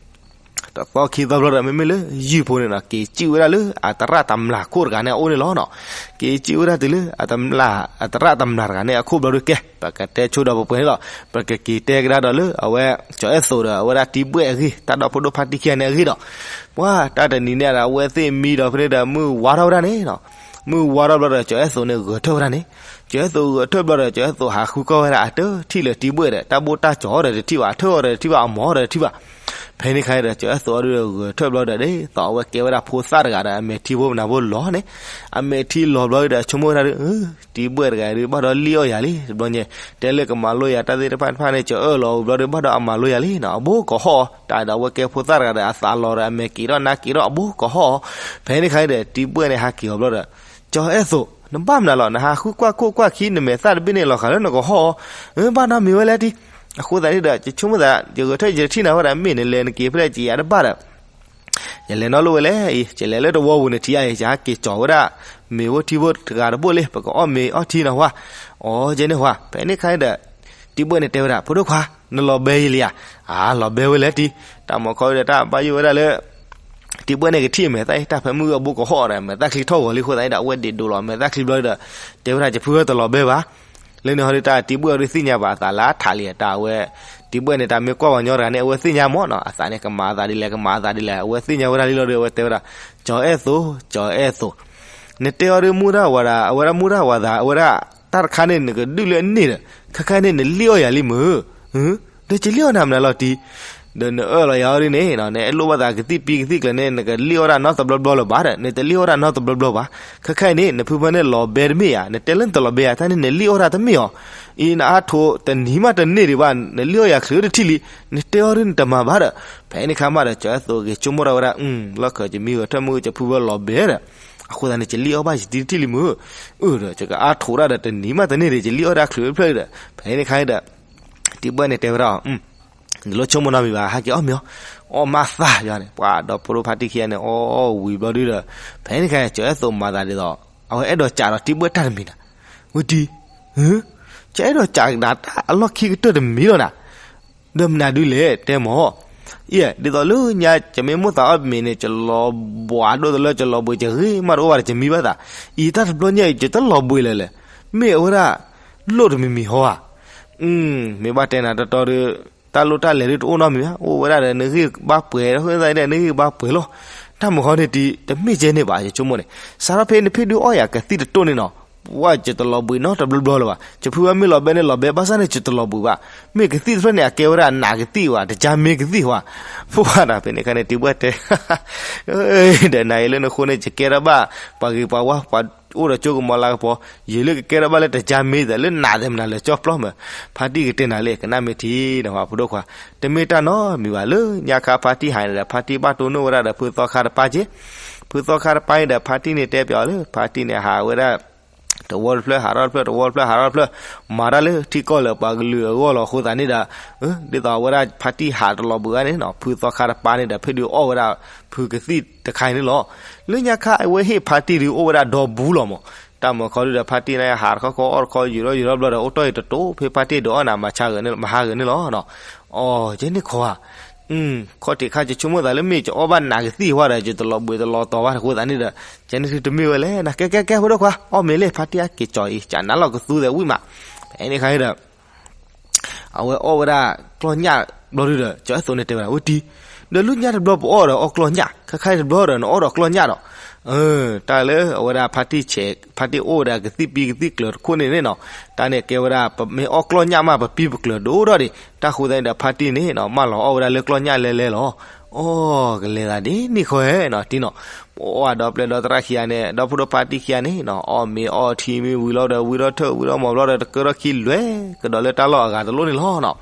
တသီခံသီဘျီဒီး မ့မ့ၢ်လၢယုၢ်ဖိန့ၣ်နီၤ က့ၤကၠံၣ်ဝဲဒၣ်လၢအသရၣ်တမျၢ်ခိၣ်တဂၤန့ၣ်အအိၣ်န့ၣ်လီၤနီၤ. က့ၤကၠံၣ်ဝဲဒၣ်တုၤလၢ အသရၣ်တမျၢ်တဂၤန့ၣ်အခိၣ်ဘျီဒုး ကဲ ပကတဲဆိဒီးပှဲၤန့ၣ်လီၤ. ပကက့ၤတဲကဒါဒီးလၢအဝဲ ကၠီၤအဲၣ်သိးဒီးအဝဲဒၣ်တံဘှဲၣ်အဂ့ၢ် တၢ်ဒီဖိဒိၣ်ဖါတံၢ်ခံဂၤန့ၣ်အဂ့ၢ်ဒီး ပှၤတၢ်တနံၤန့ၣ်ဒီး အဝဲသ့ၣ်မံဒီးဖဲန့ၣ်ဒီး မုၢ်ဝါထီၣ်ဝဲဒၣ်န့ၣ်နီၤ. မုၢ်ဝါထီၣ်ဘျီဒီး ကၠီၤအဲၣ်သိးန့ၣ်ဂဲၤထၢၣ်ဝဲဒၣ်န့ၣ်. ကၠီၤအဲၣ်သိးဂဲၤထၢၣ်ဘျီဒီး ကၠီၤအဲၣ်သိးဟးဃုကွၢ်ဝဲဒၣ် အတထံၣ်လၢၤတံဘှဲၣ်ဒီး တၢ်ဘိၣ်တၢ်ကၠီၤအီၤဒီးတထံၣ်ဘၣ် အထၢၣ်အီၤဒီးတထံၣ်ဘၣ် အမၤအီၤဒီးတထံၣ်ဘၣ်. ဖဲန့ၣ်ခါဒီး ကၠီၤအဲၣ်သိးအီၤဒုးဂဲၤထၢၣ်ဘျီဒီး ဒ်သိးအဝဲကဲဝဲဒၣ်ဖိသၣ်တဂၤဒီး အမဲာ်ထံဖိမနၤဖိလီၤန့ၣ်. အမဲာ်ထံလီၤဘျီဒီး ဆိကမိၣ်ဝဲဒၣ်ဒီး တံဘှဲၣ်တဂၤဒုး ဘၣ်ဒီးလံၣ်အီၣ်ယၤလံ တဘျီညါ တဲလၢကမၤလိယၤတၢ်သ့ၣ်တဖၣ်တဖၣ်န့ၣ် ကၠီၤအၢၣ်လီၤအီၤဘျီဒီး ဘၣ်ဒီးအမၤလိယၤလံနီၤ အဘိကဟီၣ်အီၤ တၢ်ဒီးအဝဲကဲဖိသၣ်တဂၤဒီး အသးလီၤဒီး အမဲာ်က့ၤထီၣ်နါက့ၤထီၣ်အဘိကဟီၣ်အီၤ. ဖဲန့ၣ်ခါန့ၣ်ဒီး တံဘှဲၣ်န့ၣ်ဟးက့ၤအီၤဘျီဒီး ကၠီၤအဲၣ်သိး နဘၣ်မနုၤလီၤ နဟးဃုကွၢ်ခိၣ်ကွၢ်ခံ နမဲာ်သၣ်တဘ့ၣ်န့ၣ်လီၤဃာ်လၢနကဟီၣ်အီၤ ဘၣ်နီတမံၤဝဲလဲၣ်တံ. အဃိသတးန့ၣ်ဒီး ယဆိကမိၣ်သး ယဂဲၤထၢၣ်ယတထံၣ်နၤဝဲဒၣ် မ့ၢ်နလဲၤနက့ၤဖဲလဲၣ် ယယၤတဘၣ်ဒီး ယလဲၤနီတလီၢ်ဝဲလဲၣ်အံၤ ယလဲၤလၢတဝီပူၤန့ၣ်ထံၣ်အံၤ ယဟးက့ၤကၠီၤဝဲဒၣ် မ့ၤဖိထံဖိတဂၤတဘိၣ်လံ ပကအီၣ်မ့ၤအီထံနီၤဝဲ. အိ ယဲန့ၣ်ဝဲ ဖဲန့ၣ်ခါန့ၣ်ဒီး တံဘှဲၣ်န့ၣ်တဲဝဲဒၣ် ဖိဒိၣ်ခွါ နလီၤဘဲယံာ်လံဧါ. အါ လီၤဘဲဝဲလဲၣ်တံ. တၢ်မၤခီဒီးတၢ်ဘၣ်ယိၣ်ဝဲဒၣ်လၢ တံဘှဲၣ်န့ၣ်ကထံၣ်အမဲာ်သၣ်အံၤ တၢ်ဖဲမုၢ်ဂီၤအဘိကဟီၣ်ဒီး မဲာ်သၣ်ချံထီၣ်ဂီၤလံအဃိသတးန့ၣ်ဒီး အဝဲဒ့ၣ်ဒိးလီၤမဲာ်သၣ်ချံဘျီဒီး တဲဝဲဒၣ် ယဖုဧၢ တလီၤဘဲဘၣ်. လၢန့ၣ်ဟီဒီးတၢ်တံဘှဲၣ်အီၤဒုးသ့ၣ်ညါဘၣ်အသးလၢအထးလံ တၢ်အဝဲ တံဘှဲၣ်န့ၣ် တၢ်မ့ၢ်ကွၢ်ပှၤညီတဂၤန့ၣ် အဝဲသ့ၣ်ညါမၢ်နီၤ အသးန့ၣ် ကမၤအသးဒ်လဲၣ် ကမၤအသးဒ်လဲၣ် အဝဲသ့ၣ်ညါဝဲဒၣ်လံလီၤဒီး အဝဲတဲဝဲဒၣ် ကၠီၤအဲၣ်သိး ကၠီၤအဲၣ်သိး နတဲအီၤဒုးမူတၢ်ဝၤသး အဝဲဒၣ်မူတၢ်ဝၤသး အဝဲဒၣ်တၢ်တခါန့ၣ် နကဒုးလၢအန့ၢ်ဒီး ခဲခါန့ၣ် နလံၣ်အီၣ်ယၤလံမုၢ် ဒီးယလံၣ်အီၣ်နၤမနုၤလီၤတံ. ဒီးနအၢၣ်လီၤယၤအီၤဒ်န့ၣ် နအဲၣ်လိၣ်ဘၣ်သးကသံၣ်ပံကသံၣ်ကျၢၤန့ၣ် နကလံၣ်အီၣ်ဒၣ်နီတဘျီဘျီလၢၤဘၣ်ဒီး နတလံၣ်အီၣ်ဒၣ်နီတဘျီဘျီဘၣ်. ခဲခါအံၤန့ၣ် နဖုဖၢန့ၣ်လီၤဘဲတမ့ၢ်ဧါ, နတဲလၢနတလီၤဘဲဧါ, တၢ်န့ၣ်နလံၣ်အီၣ်တၢ်တမ့ၢ်ဧါ. အံၤနအါထိးတနံၤမးတန့ၢ်ဒံးဘၣ်, နလံၣ်အီၣ်ယၤချုးတထံၣ်လံ, နတဲအီၤဒ်နတမၤဘၣ်ဒီး. ဖဲန့ၣ်ခါမးဒီး ကၠီၤအဲၣ်သိးဂ့ၤဆိကမိၣ်ဒၣ်ဝဲဒၣ်, လီၢ်ခၢၣ်ယမံဂဲၤထၢၣ်မုၢ် ယဖုဖၢလီၤဘဲဒီး, အဃိသတးန့ၣ် ယလံၣ်အီၣ်ဘၣ်ယတံတထံၣ်လံမုၢ်, အၢဒီး ယကအါထိးဒၣ်ဒီးတနံၤမးတန့ၢ်ဒံး ယလံၣ်အီၣ်ဒၣ်ချုးဖျၢၣ်ဒီး. ဖဲန့ၣ်ခါအံၤဒီး တံၢ်ဘှဲၣ်န့ၣ်တဲဝဲဒၣ်အီၤ, နလိၣ်ဆိကမိၣ်နီတမံၤဘၣ်, ဟဲက့ၤအီၣ်မ့ၤအီၤ, အီၣ်မးသးယၤန့ၣ်, ပှၤဒီဖိဒိၣ်ဖါတံၢ်ခံဂၤန့ၣ် အီၣ်ဝံၤဘျီဒုဒီး, ဖဲန့ၣ်ခါ ကၠီၤအဲၣ်သိးမၤသးဒ်သိး အဝဲအဲၣ်ဒိးကးဒီးတံၢ်ဘှဲၣ်တၢ်တမံၤနၤ, ဝဲတံၢ်, ကၠီၤအဲၣ်ဒိးကးကဒါတၢ်အလီၢ်ခံကတၢၢ်တမံၤလီၤနၤ, ဒီးမနုၤဒုလဲၣ် တဲမၢ်, အံၤ ဒ်သိးလၢညါ ကမ့ၢ်မိၣ်သးအီၣ်မ့ၤန့ၣ် ကလီၤဘှးဒိၣ်တလၢ ကလီၤဘှံးကဂ့ၤမးတအိၣ်ဘၣ်ဒီး ကမံဘၣ်သး, အံၤတၢ်တဘျီညါအံၤ ကတလီၤဘှံးလၢၤလဲၣ်, မ့ၢ်အဝဲဒၣ် လိၣ်တမံၤမံၤဟီဧါ, မ့ၢ်ဘၣ်တဲနၤတတီဒီး တၢ်လိၣ်တၢ်လဲၤဒုတအိၣ်နီတမံၤဘၣ်, အိၣ်ဝဲဒၣ်ဒီး နဂံၢ်ဘါပှဲၤဒီး ဃုသးဒီး နဂံၢ်ဘါပှဲၤလီၤ, တၢ်မုာ်ဃီန့ၣ်တံၢ် တမ့ၢ်ကဲန့ၣ်ဘၣ် ယဆိကမိၣ်န့ၣ်, စးထီၣ်ဖဲနဖံးဒုးအီၣ်ယၤ ကသံၣ်တတိၢ်န့ၣ်နီၤ, ပှၢ် ကတလီၤဘှံးနီတဘျီဘျီလၢၤဘၣ်, ယဖုဝဲမ့ၢ်လီၤဘဲန့ၣ်လီၤဘဲ ဘၣ်ဆၣ်န့ၣ် ကတလီၤဘှံးဘၣ်, မ့ၢ်ကသံၣ်တဖျၢၣ်န့ၣ် အကဲဝဲဒၣ်နးကသံၣ်ဝဲ တကါမ့ၢ်ကသံၣ်ဝဲ, ဖိဝဲဒၣ်ဖဲန့ၣ်ခါန့ၣ် တံၢ်ဘှဲၣ်တဲ ဒီးနၤအံၤလၢနဃိန့ၣ် ယကဲထီၣ်ဘၣ် ပှၤဂ့ၤပှၤဝါ ပှၤအိၣ်ဒီးကၠိကမီၤလၤကပီၤ, ယလၢကကဲထီၣ်ဘၣ်လၢတကါမ့ၢ်သးလၢနးသဲမနုၤလၢာ်ကၠီပျီမး, ဖါတံၢ်ကတဲနၤလၢ ကနၣ်မ့ၢ်ထံနီၤ ဖိဒိၣ်ခွါ, တမ့ၢ်တၢ်နီတမံၤဘၣ်, လၢညါခါဖါတံၢ်ဟးန့ၣ်ဒီး ဖါတံၢ်ဘၣ်တိၢ်နီၣ်ဝဲဒၣ်ဒီး ဖုသီခါတပၢ်က့, ဖုသီခါတပၢ်န့ၣ်ဒီး ဖါတံၢ်န့ၣ်တဲပၠးအီၤလၢ ဖါတံၢ်န့ၣ်ဟးဝဲဒၣ် တဝီတဖျၢၣ်ဟးထီၣ်တဖျၢၣ် တဝီတဖျၢၣ်ဟးထီၣ်တဖျၢၣ်, မၤတၢ်လၢထံကီၢ်လၢပှၤကလုာ်အဂီၢ်လီၤ. အဃိသတးန့ၣ်ဒီး ဒ်သိးအဝဲဒၣ်ဖါတံၢ်ဟးတလီၤဘှံးဘၣ်န့ၣ်နီၤ, ဖုသီခါတပၢ်န့ၣ်ဒီး ဖဲဒုးအီၣ်ဝဲဒၣ် ဖုကသံၣ်တခါအံၤန့ၣ်လီၤ. လၢညါခါအဝဲဟ့ၣ်ဖါတံၢ်ဒုးအိၣ်ဝဲဒၣ်ဒီဘူလီၤမး, တၢ်မုာ်ခီဒုဒီး ဖါတံၢ်န့ၣ်ဟးတခီခီအီၣ်တခီ ယူၤထီၣ်ယူၤထီၣ်ဘျီဒီး အိၣ်တီၢ်အံၤတတိၤ ဖဲဖါတံၢ်ဒုးအီၣ်န့ၣ် မၤဆါဂ့ၤန့ၣ် မၤဟးဂ့ၤန့ၣ်လီၤ. အီၤ ယဲန့ၣ်ခီဧါ, ခီၣ်ထံးခါ ယဆိကမိၣ်သးလၢမ့ၢ်ယအီၣ်ဘၣ်နးကသံၣ်ဝဲဒီး ယတလီၤဘှံးတလီၤတီၤဘၣ် အဃိသတးန့ၣ်ဒီး ယဲန့ၣ်တမ့ၢ်ဝဲလဲၣ်, နကဲကဲကဲ ဖိဒိၣ်ခွါ အီၣ်မ့ၤလဲၣ်, ဖါတံၢ်အက့ၤကၠီၤအံၤ ကနၣ်လီၤကသူသဲးဝံၣ်မး. ဖဲန့ၣ်ခါဒီး အဝဲအီၣ်ဝဲဒၣ်ကျီၢ်ညၣ်ဘျီဒုဒီး ကၠီၤအဲၣ်သိးန့ၣ်တဲဝဲဒၣ် ဝဲတံၢ်, ဒီးလၢညါတဘျီပအီၣ်ဒီးအီၣ်ကျီၢ်ညၣ် ခဲခါတဘျီဒီး နအီၣ်ဒီးကျီၢ်ညၣ်ဒီး တၢ်လၢအဝဲဒၣ်ဖါတံၢ်ဆဲး ဖါတံၢ်အိၣ်ဝဲဒၣ်ကသံၣ်ပံကသံၣ်ကျၢၤတခိၣ်န့ၣ်န့ၣ်နီၤ, တၢ်န့ၣ်ကဲဝဲဒၣ် ပမ့ၢ်အီၣ်ကျီၢ်ညၣ်မး ပပံပကျၢၤဒိၣ်ထီၣ်ဒံး, တၢ်ဃိသတးန့ၣ်ဒီး ဖါတံၢ်န့ၣ်နီၤ မၢလီၤအီၣ်ဝဲဒၣ်လၢကျီၢ်ညၣ်လဲလဲလီၤ. အီၣ် ကလဲၤသးဒ်န့ၣ်ဃီဧဲနီၤ တံၢ်နီၤ, ပအီၣ်ဝဲဒီပျဲၢ်ဒီသရၣ်ခံဂၤန့ၣ် ဒီဖိဒိၣ်ဖါတံၢ်ခံဂၤန့ၣ်နီၤ အီၣ်မ့ၤအီထံမ့ၤဝံၤလီၤဒီး ဝံထီၣ်ထၢၣ်ဝံထီၣ်မီၤဘျီဒီး တကၢထီၣ်ခံလွဲၢ်ကဒီးလၢတၢ်လီၢ်အဂၤတလိၣ်န့ၣ်လီၤနီၤ.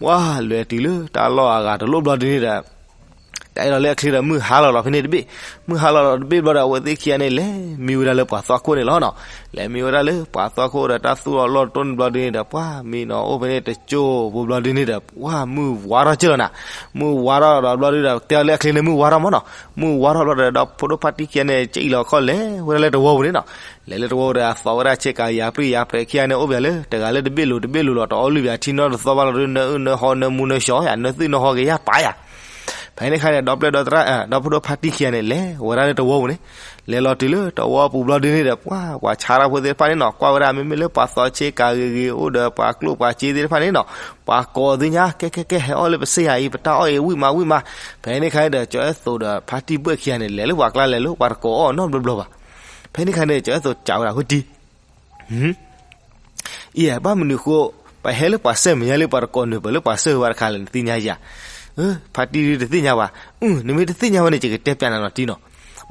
ပှၢ် လွဲၢ်တုၤလၢတၢ်လီၢ်အဂၤတလိၣ်ဘျီဒုန့ၣ်ဒီး တၢ်အဲၣ်ဒိးလၢအချ့ဒီး မုၢ်ဟါလီၤလီၤဖဲန့ၣ်တဘ့ၣ်, မုၢ်ဟါလီၤလီၤတဘ့ၣ်ဘျီဒီး အဝဲသ့ၣ်ခံဂၤန့ၣ် လဲၤမံဝဲဒၣ်လၢပှၤသွၣ်ခိၣ်န့ၣ်လီၤနီၤ. လဲၤမံဝဲဒၣ်လၢပှၤသွၣ်ခိၣ်ဒီး တၢ်သူၣ်လီၤလီၢ်တတိၢ်န့ၣ်ဘျီဒုန့ၣ်ဒီး ပှၢ် မံနီၤအိၣ်ဖဲန့ၣ်တကၠိဖိဘျီဒုန့ၣ်ဒီး ပှၢ် မုၢ်ဝါထီၣ်ကၢၢ်လီၤနၤ. မုၢ်ဝါထီၣ်ဒီးဘျီဒုဒီး တဲအီၤလၢအချ့န့ၣ် မုၢ်ဝါထီၣ်မးနီၤ. မုၢ်ဝါထီၣ်ဘျီဒီး ဒီဖိဒိၣ်ဖါတံၢ်ခံဂၤန့ၣ် ကအံၣ်လီၤခီၣ်လဲၤဝဲဒၣ်လၢတဝီပူၤန့ၣ်နီၤ. လဲၤလၢတဝီပူၤဒီး အသီဝဲဒၣ်ဆ့ကၤယၤပြံယၤပြဲးခံဂၤန့ၣ် အိၣ်ပၠးလၢ တဂၤလၢတဘ့ၣ်လိၤတဘ့ၣ်လိၤလီၤ တအီၣ်လုၢ်ပၠးထံနီတသီဘၣ်လီၤဒု နၢအုၣ်နၢဟီနၢမူနၢဆှီယၤ နၢသုၣ်နၢဟီကယၢ်ပာ်ယၤ. ဖဲန့ၣ်ခါန့ၣ် ဒီပျဲၢ်ဒီသရၣ် ဒီဖိဒိၣ်ဖါတံၢ်ခံဂၤန့ၣ် လဲၤဝဲဒၣ်လၢတဝီပူၤန့ၣ်, လဲၤလီၤတုၤလၢတဝီပူၤဘျီဒုန့ၣ်ဒီး ပှၢ် ပှၤဆါတၢ်ဖိသ့ၣ်တဖၣ်န့ၣ်နီၤ ကွၢ်ဝဲဒၣ် မ့မ့ၢ်လၢပှၤသီဆ့ကၤဂ့ၤဂ့ၤ အိၣ်ဒီးပှၤကျိၣ်ပှၤစ့သ့ၣ်တဖၣ်န့ၣ်နီၤ ပှၤကိးသ့ၣ်ညါ ကဲကဲကဲ ဟဲအီၣ်လၢပစ့ယၤအံၤ ပတၢ်အီၣ်အံၤဝံၣ်မးဝံၣ်မး. ဖဲန့ၣ်ခါန့ၣ်ဒီး ကၠီၤအဲၣ်သိးဒီးဖါတံၢ်ဘှဲၣ်ခံဂၤန့ၣ် လဲၤလၢပှၤကျါလဲၤလၢပှၤတကိးအီၣ်နီတဘျီဘျီဘၣ်. ဖဲန့ၣ်ခါန့ၣ် ကၠီၤအဲၣ်သိးစံးဝဲဒၣ် ဝဲတံၢ် အံၤ ဘၣ်မနုၤဃိ ပဟဲလၢပှၤစဲၣ်မဲာ်ညါလၢပှၤတကိးနုာ်ပၢၢ်လၢပှၤစဲၣ်ဝဲတခါလဲၣ် နသ့ၣ်ညါယၤ. ဖါတံၢ်တသ့ၣ်ညါဘၣ်. နမ့ၢ်တသ့ၣ်ညါဝဲန့ၣ် ယကတဲပျးနၤနီၤတံၢ်နီၤ.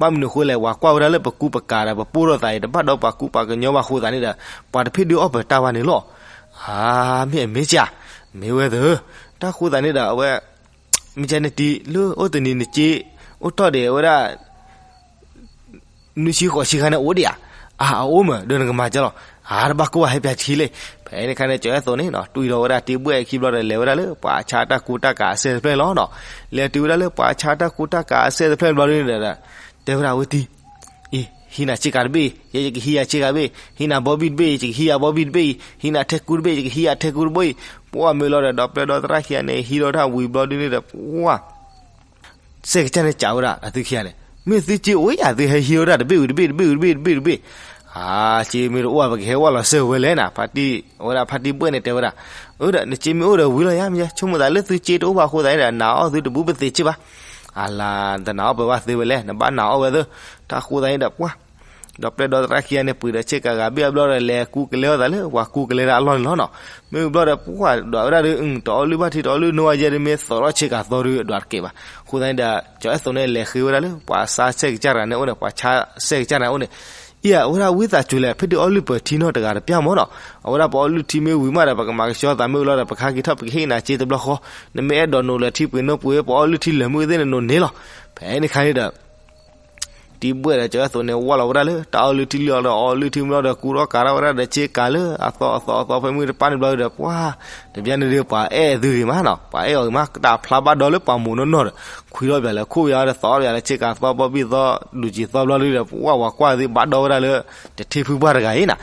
ဘၣ်မနုၤဃိလဲၣ် ပှၤကွၢ်ဝဲဒၣ်လၢပကူပကၤဒီး ပပိၢ်ထီၣ်သးအံၤ တဘၣ်ဒီးပှၤကူပှၤကညီဘၣ်အဃိသတးန့ၣ်ဒီး ပှၤတဖ့ၣ်ဒုးအီၣ်ပၢၤတၢ်ဘၣ်န့ၣ်လီၤ. အါ မ့ၢ်အမ့ၢ်ကၢ် မ့ၢ်ဝဲသၢ တၢ်ဃိသတးန့ၣ်ဒီး အဝဲ မ့ၢ်ကၢ်န့ၣ်တံၢ် လၢအိၣ်တနံၤနက့ အိၣ်ထီၣ်ဒံးဝဲဒၣ် နွံဆံဃိးဆံခါန့ၣ်အိၣ်ဒံးဧါ. အၢ အအိၣ်မး ဒီးနကမၤကၢ်လီၤ. အါ တဘၣ်ကိၢ်ဘၣ် ဟဲပၠးထံလံ. ဖဲန့ၣ်ခါန့ၣ် ကၠီၤအဲၣ်သိးန့ၣ်နီၤ တွံၢ်ဒီးဝဲဒၣ်တံၢ်ဘှဲၣ်ခံဘျီဒီး လဲၤဝဲဒၣ်လၢပှၤဆါတၢ်ကူတၢ်ကၤအစဲၣ်တဖျၢၣ်န့ၣ်လီၤနီၤ. လဲၤတုၤဝဲဒၣ်လၢပှၤဆါတၢ်ကူတၢ်ကၤအစဲၣ်တဖျၢၣ်န့ၣ်ဘျီဒုန့ၣ်ဒီး တဲဝဲဒၣ်ဝဲတံၢ် အံၤ ဟံးနၤဆ့ကၤတဘ့ၣ်အံၤ ယဲယကဟံးယၤဆ့ကၤဘ့ၣ်, ဟံးနၤဘီဘံၣ်တဘ့ၣ်အံၤ ယကဟံးယၤဘီဘံၣ်တဘ့ၣ်အံၤ, ဟံးနၤထဲကူတဘ့ၣ် ယကဟံးယၤထဲကူတဘ့ၣ်အံၤ. ပှၢ်မ့ၢ်လီၤဒီး ဒီပျဲၢ်ဒီသရၣ်ခံဂၤန့ၣ် ဟံးဒီးတၢ်ဝံၤဘျီဒုန့ၣ်ဒီး ပှၢ် စဲၣ်ကစၢ်န့ၣ်စံးဝဲဒၣ် အသုခံဂၤန့ၣ် မ့ၢ်သုစ့အိၣ်ယၤ သုဟဲဟံးဝဲဒၣ်တဘ့ၣ်ဝံၤတဘ့ၣ်တဘ့ၣ်ဝံၤတဘ့ၣ်တဘ့ၣ်တဘ့ၣ်. အါ စ့မ့ၢ်တအိၣ် ပကဟဲဝဲလီၤစဲၣ်ဝဲလဲၣ်နၤ. ဖါတံၢ် အဝဲဒၣ်ဖါတံၢ်ဘှဲၣ်န့ၣ်တဲဝဲဒၣ် အၢ ဒီးနစ့မ့ၢ်အိၣ်ဒီးဝံၤလီၤယၤ မ့ၢ်ယဆိကမိၣ်သးလၢသုစ့တအိၣ်ဘၣ်အဃိသတးန့ၣ်ဒီး နၤအီၣ်သုတဘူးပသ့စ့ဘၣ်. အလၤ တနၤအီၣ်ပှဲၤဘၣ်သုဝဲလဲၣ် နဘၣ်နၤအီၣ်ဝဲသၢ. တၢ်ဃိသတးန့ၣ်ဒီး ပှၢ် ဒီပျဲၢ်ဒီသရၣ်ခံဂၤန့ၣ် ပှ့ၤဒီးဆ့ကၤဂၤဘ့ၣ်အဘျီဒီး လဲၤကူကလဲအီၣ်သးလၢ ပှၤကူကလဲတၢ်အလီၢ်န့ၣ်လီၤနီၤ. မ့ၢ်ဘျီဒီး ပှၢ်ဒွးဝဲဒၣ်ဒီး တအီၣ်လုၢ်ဘၣ်ထံ တအီၣ်လုၢ်နိဝဲယဲဒ်မ့ၢ်သိးထီၣ်ဆ့ကၤသီဒီး အဒွးတကဲဘၣ်. အဃိသတးန့ၣ်ဒီး ကၠီၤအဲၣ်သိးန့ၣ် လဲၤဃ့ဝဲဒၣ်လၢ ပှၤဆါစဲၣ်ကစၢ်တဂၤန့ၣ်အိၣ်န့ၣ် ပှၤဆါစဲၣ်ကစၢ်တဂၤန့ၣ်အိၣ်န့ၣ် အံၤ အဝဲဒၣ်ဝံသးစူၤလဲၣ် ဖဲဒုးအီၣ်လုၢ်ပၢၤထံနီတဂၤတပျၢ်မၢ်နီၤ. အဝဲဒၣ်ပအီၣ်လုၢ်ထံမ့ၢ်ဝံၤမးဒီး ပကမၤကဆှီသးမ့ၢ်ဝံၤလီၤဒီး ပကဟဲက့ၤထီၣ် ပကဟ့ၣ်နၤစ့တဘျီဃီ, နမ့ၢ်အဲၣ်ဒိးနိးလၢထံပှ့ၤနိပှ့ၤ ပအီၣ်လုၢ်ထံလၢာ်မုၢ်သ့ၣ်နနိးန့ၢ်လီၤ. ဖဲန့ၣ်ခါန့ၣ်ဒီး တံၤဘှဲၣ်ဒီးကၠီၤအဲၣ်သိးန့ၣ် ဝၢ်လီၤဝဲဒၣ်လၢ တၢ်အီလုၢ်ထံလုၢ်အီဒီး အီလုၢ်ထံမ့ၢ်လီၤဒီး ကူထီၣ်ကၤထီၣ်ဝဲဒၣ်ဒီး ဆ့ကၤလၢအသီအသီအသီ ဖဲမုၢ်တပၢ်န့ၣ်ဘျီဒီး ပှၤ တဘျီန့ၣ်ဒီး ပှၤအဲၣ်သုဂ့ၤမးနီၤ, ပှၤအဲၣ်အီၤဂ့ၤမး တၢ်ဖျါဘၣ်ဒီလၢပှၤမိၢ်နီၢ်နီၢ်ဒီး ခွံထီၣ်ပၠးလၢခိၣ်ယါဒီး သီထီၣ်ပၠးလၢဆ့ကၤသီ ဘီဘံၣ်သီ ဒူၣ်ကံၤသီဘျီဒီး ပှၤဝၤကွၢ်သုဘၣ်ဒီဝဲဒၣ်လၢ တထံဖုပှၢ်တဂၤအံၤနီၤ,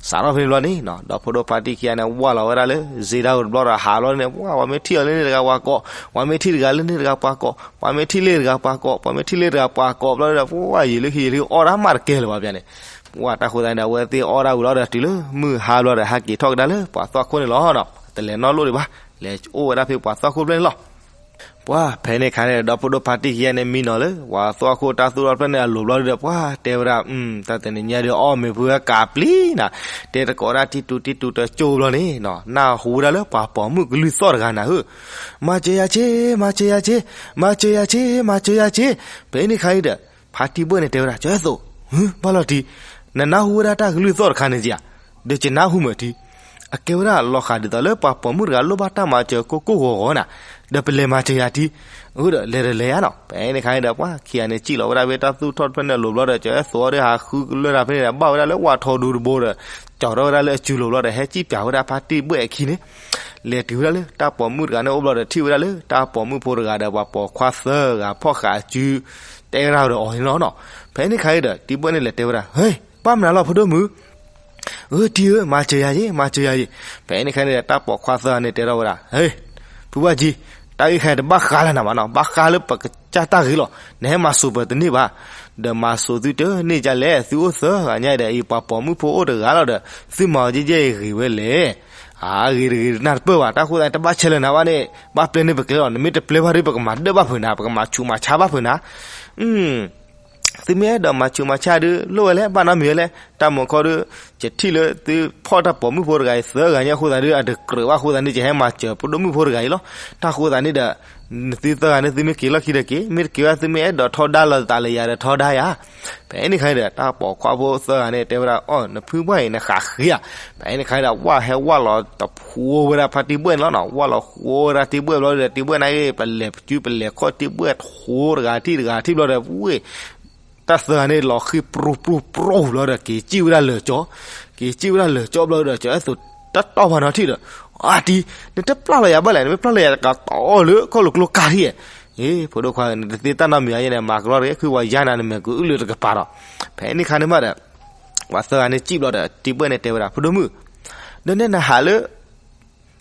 စးထီၣ်ဖဲန့ၣ်ဘျီန့ၣ်နီၤ ဒီဖိဒိၣ်ဖါတံၢ်ခံဂၤန့ၣ် ဝၢ်လီၤဝဲဒၣ်လၢ စ့ဒၣ်ဧိၤတဘျီဒီး ဟးဘျီန့ၣ် ပှၤ ပှၤမ့ၢ်ထံၣ်အီၤလၢန့ၣ်တဂၤပှၤကိး, ပှၤမ့ၢ်ထံၣ်တဂၤလၢန့ၣ်တဂၤပှၤကိး, ပှၤမ့ၢ်ထံၣ်လၢတဂၤပှၤကိး, ပှၤမ့ၢ်ထံၣ်လၢတဂၤပှၤကိးဘျီဒီး ပှၤယံာ်လၢခံယံာ်လၢခံ အီၣ်တၢ်မးတကဲလၢၤဘၣ်ပၠးန့ၣ်, ပှၤတၢ်ဃိသတးန့ၣ်ဒီး အဝဲသ့ၣ်အီၣ်တၢ်ဝံၤလီၤဒီး တုၤလၢမုၢ်ဟါဘျီဒီး ဟးက့ၤထီၣ်ကဒါလၢပှၤသွၣ်ခိၣ်န့ၣ်လီၤနီၤ, တလဲၤနီတလီၢ်ဒံးဘၣ်, လဲၤအိၣ်ဝဲဒၣ်ဖဲပှၤသွၣ်ခိၣ်ဖျၢၣ်န့ၣ်လီၤ. ပှၤဖဲန့ၣ်အခါန့ၣ်ဒီး ဒီဖိဒိၣ်ဖါတံၢ်ခံဂၤန့ၣ် မံနီၤလၢ ပှၤသွၣ်ခိၣ်တၢ်သူၣ်ထီၣ်ဖျၢၣ်န့ၣ်အလိၤဘျီဒီး ပှၤတဲဝဲဒၣ် တၢ်တနံၤညါဒီး အီၣ်မ့ၤဖုဝဲကးပျံၤနၤ, တဲတကိးဒၣ်တံတူးတံတူးတကၠိဘျီန့ၣ်နီၤ, နၢ်ဟူဝဲဒၣ်လၢပှၤပိာ်မုၣ်ကလုၢ်သီၣ်တဂၤနၤဧၢ, မၤစၢၤယၤက့, မၤစၢၤယၤက့, မၤစၢၤယၤက့, မၤစၢၤယၤက့, ဖဲန့ၣ်အခါန့ၣ်ဒီး ဖါတံၢ်ဘှဲၣ်န့ၣ်တဲဝဲဒၣ် ကၠီၤအဲၣ်သိး, ဘၣ်လီၤတံၢ်, နနၢ်ဟူဝဲဒၣ်တၢ်ကလုၢ်သီၣ်တခါန့ၣ်ဧါ, ဒီးကနၢ်ဟူမုာ်တံၢ်, အကဲဝဲဒၣ်လီၤဃာ်ဒ်သိးလၢပှၤပိာ်မုၣ်တဂၤလိၣ်ဘၣ်တၢ်မၤစၢၤကိၢ်ကိၢ်ဂီၤဂီၤနၤ, ဒီးပလဲၤမၤစၢၤယၤတံၢ်, အဃိဒီးလဲၤဒီးလဲၤယါနီၤ, ဖဲန့ၣ်အခါန့ၣ်ဒီး ပှၤခံဂၤန့ၣ်စံၣ်လီၤဝဲဒၣ်ဖဲတၢ်သူၣ်ထီၣ်တဖျၢၣ်န့ၣ်အလိၤဘျီဒီး ကၠီၤအဲၣ်သိးဒီးဟးဃုကလၢာ်တၢ်ဖဲန့ၣ်ဒီး ဘၣ်ဝဲဒၣ်လၢဝၣ်ထီဒူတဘိဒီး ကၠီၤထီၣ်ဝဲဒၣ်လၢအစုလိၤဘျီဒီး ဟဲစံၣ်ပၠးဝဲဒၣ်ဖါတံၢ်ဘှဲၣ်အခံန့ၣ် လဲၤတုၤဝဲဒၣ်လၢတၢ်ပိာ်မုၣ်တဂၤန့ၣ်အိၣ်ဘျီဒီး ထံၣ်ဝဲဒၣ်လၢတၢ်ပိာ်မုၣ်ဖိတဂၤဒီး ပှၤပိာ်ခွါသၢဂၤဖီၣ်ဃာ်အစု တဲဝဲဒၣ်ဒီးအီၤန့ၣ်လီၤနီၤ. ဖဲန့ၣ်အခါန့ၣ်ဒီး တံၤဘှဲၣ်န့ၣ်လဲၤတဲဝဲဒၣ်, ဟ့, ဘၣ်မနုၤလီၤဖိဒိၣ်မုၣ်, အၢ တံၤဧၢ, မၤစၢၤယၤယ့, မၤစၢၤယၤယ့. ဖဲန့ၣ်အခါန့ၣ်ဒီး တၢ်ပိာ်ခွါသၢဂၤန့ၣ်တဲထီၣ်ဝဲဒၣ်, ဟ့, ဖုဘၣ်ကံ, တၢ်ဂ့ၢ်ခါအံၤတဘၣ်ဃးလၢနၤဘၣ်နီၤ, ဘၣ်ဃးလၢပကစၢ်တၢ်ဂ့ၢ်လီၤ. နဟဲမၤစိာ်ပတန့ၢ်ဘၣ်, ဒီးမၤစိာ်သုတန့ၢ်ဒ်လဲၣ်, သုအိၣ်သၢဂၤညါဒီး အံၤပှၤပိာ်မုၣ်ဖိအိၣ်တဂၤလီၤဒီး သုမၤအီၤကဲကဲအံၤဂ့ၤဝဲလဲၣ်. အဂ့ၤတဂ့ၤတနၢ်တပၢၢ်ဘၣ်, တၢ်ဃိသတးန့ၣ် တဘၣ်ဆဲးလၢနၤဘၣ်န့ၣ် ဘၣ်ပျဲန့ၢ်ပကျဲလီၤ. နမ့ၢ်တပျဲဘၣ်ဒီး ပကမၤဒၢၣ်ဘၣ်ဖုးနၤ, ပကမၤဆူးမၤဆါဘၣ်ဖုးနၤ. သုမ့ၢ်အဲၣ်ဒိးမၤဆူးမၤဆါဒီး လိၣ်ဝဲလဲၣ်, ဘၣ်နီတမံၤဝဲလဲၣ်. တၢ်မူခီဒီး ယထံၣ်လၢသုဖီၣ်တၢ်ပိာ်မုၣ်ဖိတဂၤအံၤသၢဂၤညါအဃိသတးဒီး အတကြၢးဘၣ်အဃိသတးန့ၣ် ယဟဲမၤစၢၤပဒိၣ်မုၣ်ဖိတဂၤအံၤလီၤ. တၢ်ဃိသတးန့ၣ်ဒီး နသုသၢဂၤန့ၣ် သုမ့ၢ်က့ၤလီၢ်ခံဒီးက့ၤ, မ့ၢ်တက့ၤဘၣ် သုမ့ၢ်အဲၣ်ဒိးထီဒါလိာ်သးလၢယၤဒီးထီဒါယၤ. ဖဲန့ၣ်အခါန့ၣ်ဒီး တၢ်ပိာ်ခွါဖိသၢဂၤန့ၣ် တဲဝဲဒၣ်, အီၣ် နဖုဘၣ်အံၤ နဃးဃ့ဧါ. ဖဲန့ၣ်အခါဒီး ဝၣ်ဟဲဝၣ်လီၤတဖှိဝဲဒၣ်ဖါတံၢ်ဘှဲၣ်န့ၣ်လီၤနီၤ. ဝၣ်လီၤဃိဝဲဒၣ်တံၢ်ဘှဲၣ်ဘျီဒီး တံၢ်ဘှဲၣ်န့ၣ်ဂ့ၤ ပလဲၤပစုပလဲၤခီၣ်တံၢ်ဘှဲၣ်ထိတဂၤထံၣ်တဂၤထံၣ်ဘျီဒီး ဝ့ၢ် တၢ်သၢဂၤန့ၣ် လီၤဃံပြူပြူပြူဘျီဒီး က့ၤစံၣ်ဝဲဒၣ်လၢာ်ကၠီ, က့ၤစံၣ်ဝဲဒၣ်လၢာ်ကၠီဘျီဒီး ကၠီအဲၣ်သိး တၢ်တီၢ်ဖးနီၤထံၣ်ဒီး, အါတံၢ်, နတပျၢ်လီၤယၤဘၣ်လဲၣ်, နမ့ၢ်ပျၢ်လီၤယၤကတီၢ်လၢခီၣ်လိာ်ကျိကါထံၣ်ဧါ. အ့ ဖိဒိၣ်ခွါဧၢ, နတသ့တၢ်နီတမံၤဧါန့ၣ် မၤကလီတဂ့ၤ, ခုဝဲယါနၤ နမဲာ်ကအိၣ်လၢတကပၤဒီး. ဖဲန့ၣ်အခါန့ၣ်မးဒီး ပှၤသၢဂၤန့ၣ်စံၣ်ဘျီဒီး တံၢ်ဘှဲၣ်န့ၣ်တဲဝဲဒၣ် ဖိဒိၣ်မုၣ်, ဒီးနဲနဟးလၢ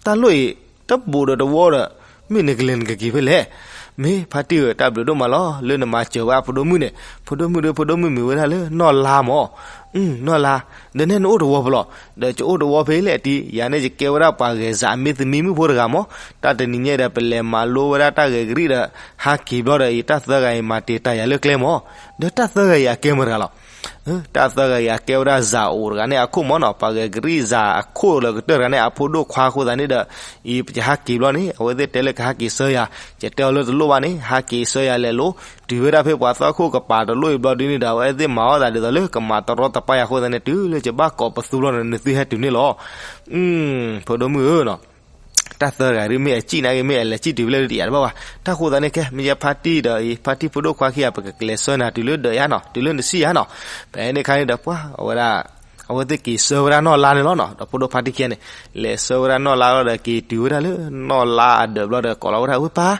တၢ်လိၣ်အံၤ တဘူးဒီးတဝီဒီး မ့ၢ်နကလဲၤနကက့ၤဖဲလဲၣ်. မ့ၢ်ဖါတံၢ်ဧၢ, တၢ်ဘျုးဒိၣ်မးလီၤ လၢနမၤစၢၤဘၣ်ဖိဒိၣ်မုၣ်န့ၣ်, ဖိဒိၣ်မုၣ်ဒီး ဖိဒိၣ်မုၣ်မ့ၢ်ဝဲဒၣ်လၢနီၢ်လါမး. နီၢ်လါ, ဒီးနဲနအိၣ်တဝီဖဲလဲၣ်. ဒီးယအိၣ်တဝီဖဲလဲၣ်တံၢ်, ယၤန့ၣ်ယကဲဝဲဒၣ်ပှၤဂဲၤစးအမ့ၢ်သမံမုၣ်ဖိတဂၤမး. တၢ်တနံၤညါဒီး ပလဲၤမၤလိဝဲဒၣ်တၢ်ဂဲၤကရံၣ်ဒီး ဟးက့ၤဘျီဒီးအံၤ တၢ်သၢဂၤအံၤမၤတ့ၢ်တၢ်ယၤလၢကျဲမး. ဒီးတၢ်သၢဂၤအံၤအကဲမတၤတဂၤလီၤ. တၢ်သၢဂၤအံၤအကဲဝဲဒၣ်စၤအိၣ်တဂၤန့ၣ်အခိၣ်မးနီၤ, ပှၤဂဲၤကရံၣ်စၤအခိၣ်လၢကတၢၢ်တဂၤန့ၣ် အဖိဒိၣ်ခွါအဃိသတးန့ၣ်ဒီး အံၤပကဟးက့ၤဘျီန့ၣ် အဝဲသ့ၣ်တဲလၢကဟးက့ၤဆၢယၤ, ယတဲအီၤလၢတလိၣ်ဘၣ်န့ၣ် ဟးက့ၤဆၢယၤလဲၤလိၤ, တုၤဝဲဒၣ်ဖဲပှၤသၣ်ခိၣ်ကပၤတလိၣ်အံၤဘျီဒ်န့ၣ်ဒီး အဝဲသ့ၣ်မၤအီၣ်သးဒ်သိးလၢကမၤတရီတပါယၤအဃိသတးန့ၣ် တုၤလၢယဘၣ်ကိးပသူဘျီန့ၣ် နသုဟဲတုၤန့ၣ်လီၤ. ဖိဒိၣ်မုၣ်ဧၢနီၤ, တၢ်သၢဂၤဒ်မ့ၢ်အစံၣ်န့ၣ်ဂ့ၤ မ့ၢ်အလဲၤစံၣ်တုၤဖဲလဲၣ်တယၤတဘၣ်ဘၣ်. တၢ်ဃိသတးန့ၣ် ကဲ မ့ၢ်ယဲဖါတံၢ်ဒီးအံၤ ဖါတံၢ်ဖိဒိၣ်ခွါခံဂၤ ပကကျဲးစၢးနၤတုၤလၢဒၢးယါနီၤ, တုၤလၢနစံၣ်ယါနီၤ. ဖဲန့ၣ်အခါန့ၣ်ဒီး ပှၤအဝဲဒၣ် အဝဲသ့ၣ်က့ၤဆၢဝဲဒၣ်နီၢ်လါန့ၣ်လီၤနီၤ. ဒီးဖိဒိၣ်ဖါတံၢ်ခံဂၤန့ၣ် လဲၤဆၢဝဲဒၣ်နီၢ်လါလီၤဒီး က့ၤတုၤဝဲဒၣ်လၢနီၢ်လါအဒၢးဘျီဒီး ကိးလီၤဝဲဒၣ် ဝ့ၢ်ပၢ်,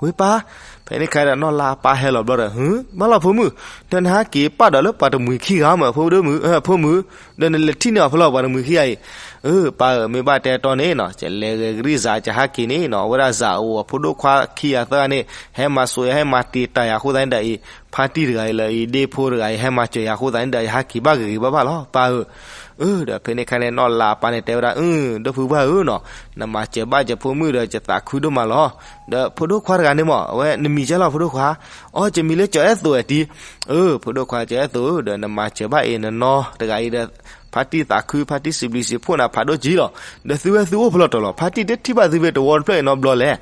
ဝ့ၢ်ပၢ်. ဖဲန့ၣ်အခါဒီး နီၢ်လါအပၢ်ဟဲလီၤဘျီဒီး ဟၢ ဘၣ်လီၤဖိမုၣ်, ဒီးနဟးက့ၤပာ်ဒီးလၢပှၤတမှံၤခံဂၤမး ဖိဒိၣ်မုၣ်, ဖိမုၣ်, ဒီးနလဲၤထံၣ်န့ၢ်အီၤဖဲလဲၣ်ပှၤတမှံၤခံဂၤအံၤ. အၢ ပၢ်ဧၢ မ့ၢ်ဘၣ်တဲတီန့ၣ်နီၤ ယလဲၤဂဲၤကရံၣ်စၤ ယဟးက့ၤန့ၣ်နီၤ အဝဲဒၣ်စၤအိၣ်အဖိဒိၣ်ခွါခံဂၤသၢဂၤန့ၣ် ဟဲမၤစိာ်ယၤ ဟဲမၤတ့ၢ်တၢ်ယၤအဃိသတးန့ၣ်ဒီးအံၤ ဖါတံၢ်တဂၤအံၤလၢအံၤ ဒ့ဖိတဂၤအံၤ ဟဲမၤစၢၤယၤအဃိသတးန့ၣ်ဒီး ယဟးက့ၤဘၣ်ဂ့ၤဂ့ၤဘၣ်ဘၣ်လီၤ ပၢ်ဧၢ. အၢ ဒီးဖဲန့ၣ်အခါန့ၣ် နီၢ်လါအပၢ်န့ၣ်တဲဝဲဒၣ် အၢ ဒီပုၢ်ဝဲၢ်ဧၢနီၤ, နမၤစၢၤဘၣ်ယဖိမုၣ်ဒီး ယသးခုဒိၣ်မးလီၤ. ဒီးဖိဒိၣ်ခွါတဂၤန့ၣ်မး အဝဲနမံၤကဲလီၤဖိဒိၣ်ခွါ. အီ ယမံၤလၢကၠီၤအဲၣ်သိးဧါတံၢ်. အၢ ဖိဒိၣ်ခွါကၠီၤအဲၣ်သိးဧၢ ဒီးနမၤစၢၤဘၣ်အံၤနနီတဂၤအံၤဒီး ဖါတံၢ်သးခု ဖါတံၢ်စံးဘျုးစံးဖှိၣ်နၤဖးဒိၣ်ကံလီၤ. ဒီးသုဝဲသုအိၣ်ဖဲလဲၣ်တလီၤ ဖါတံၢ်တထံၣ်ဘၣ်သုဖဲတဝီတဖျၢၣ်အံၤနီတဘျီလဲၣ်.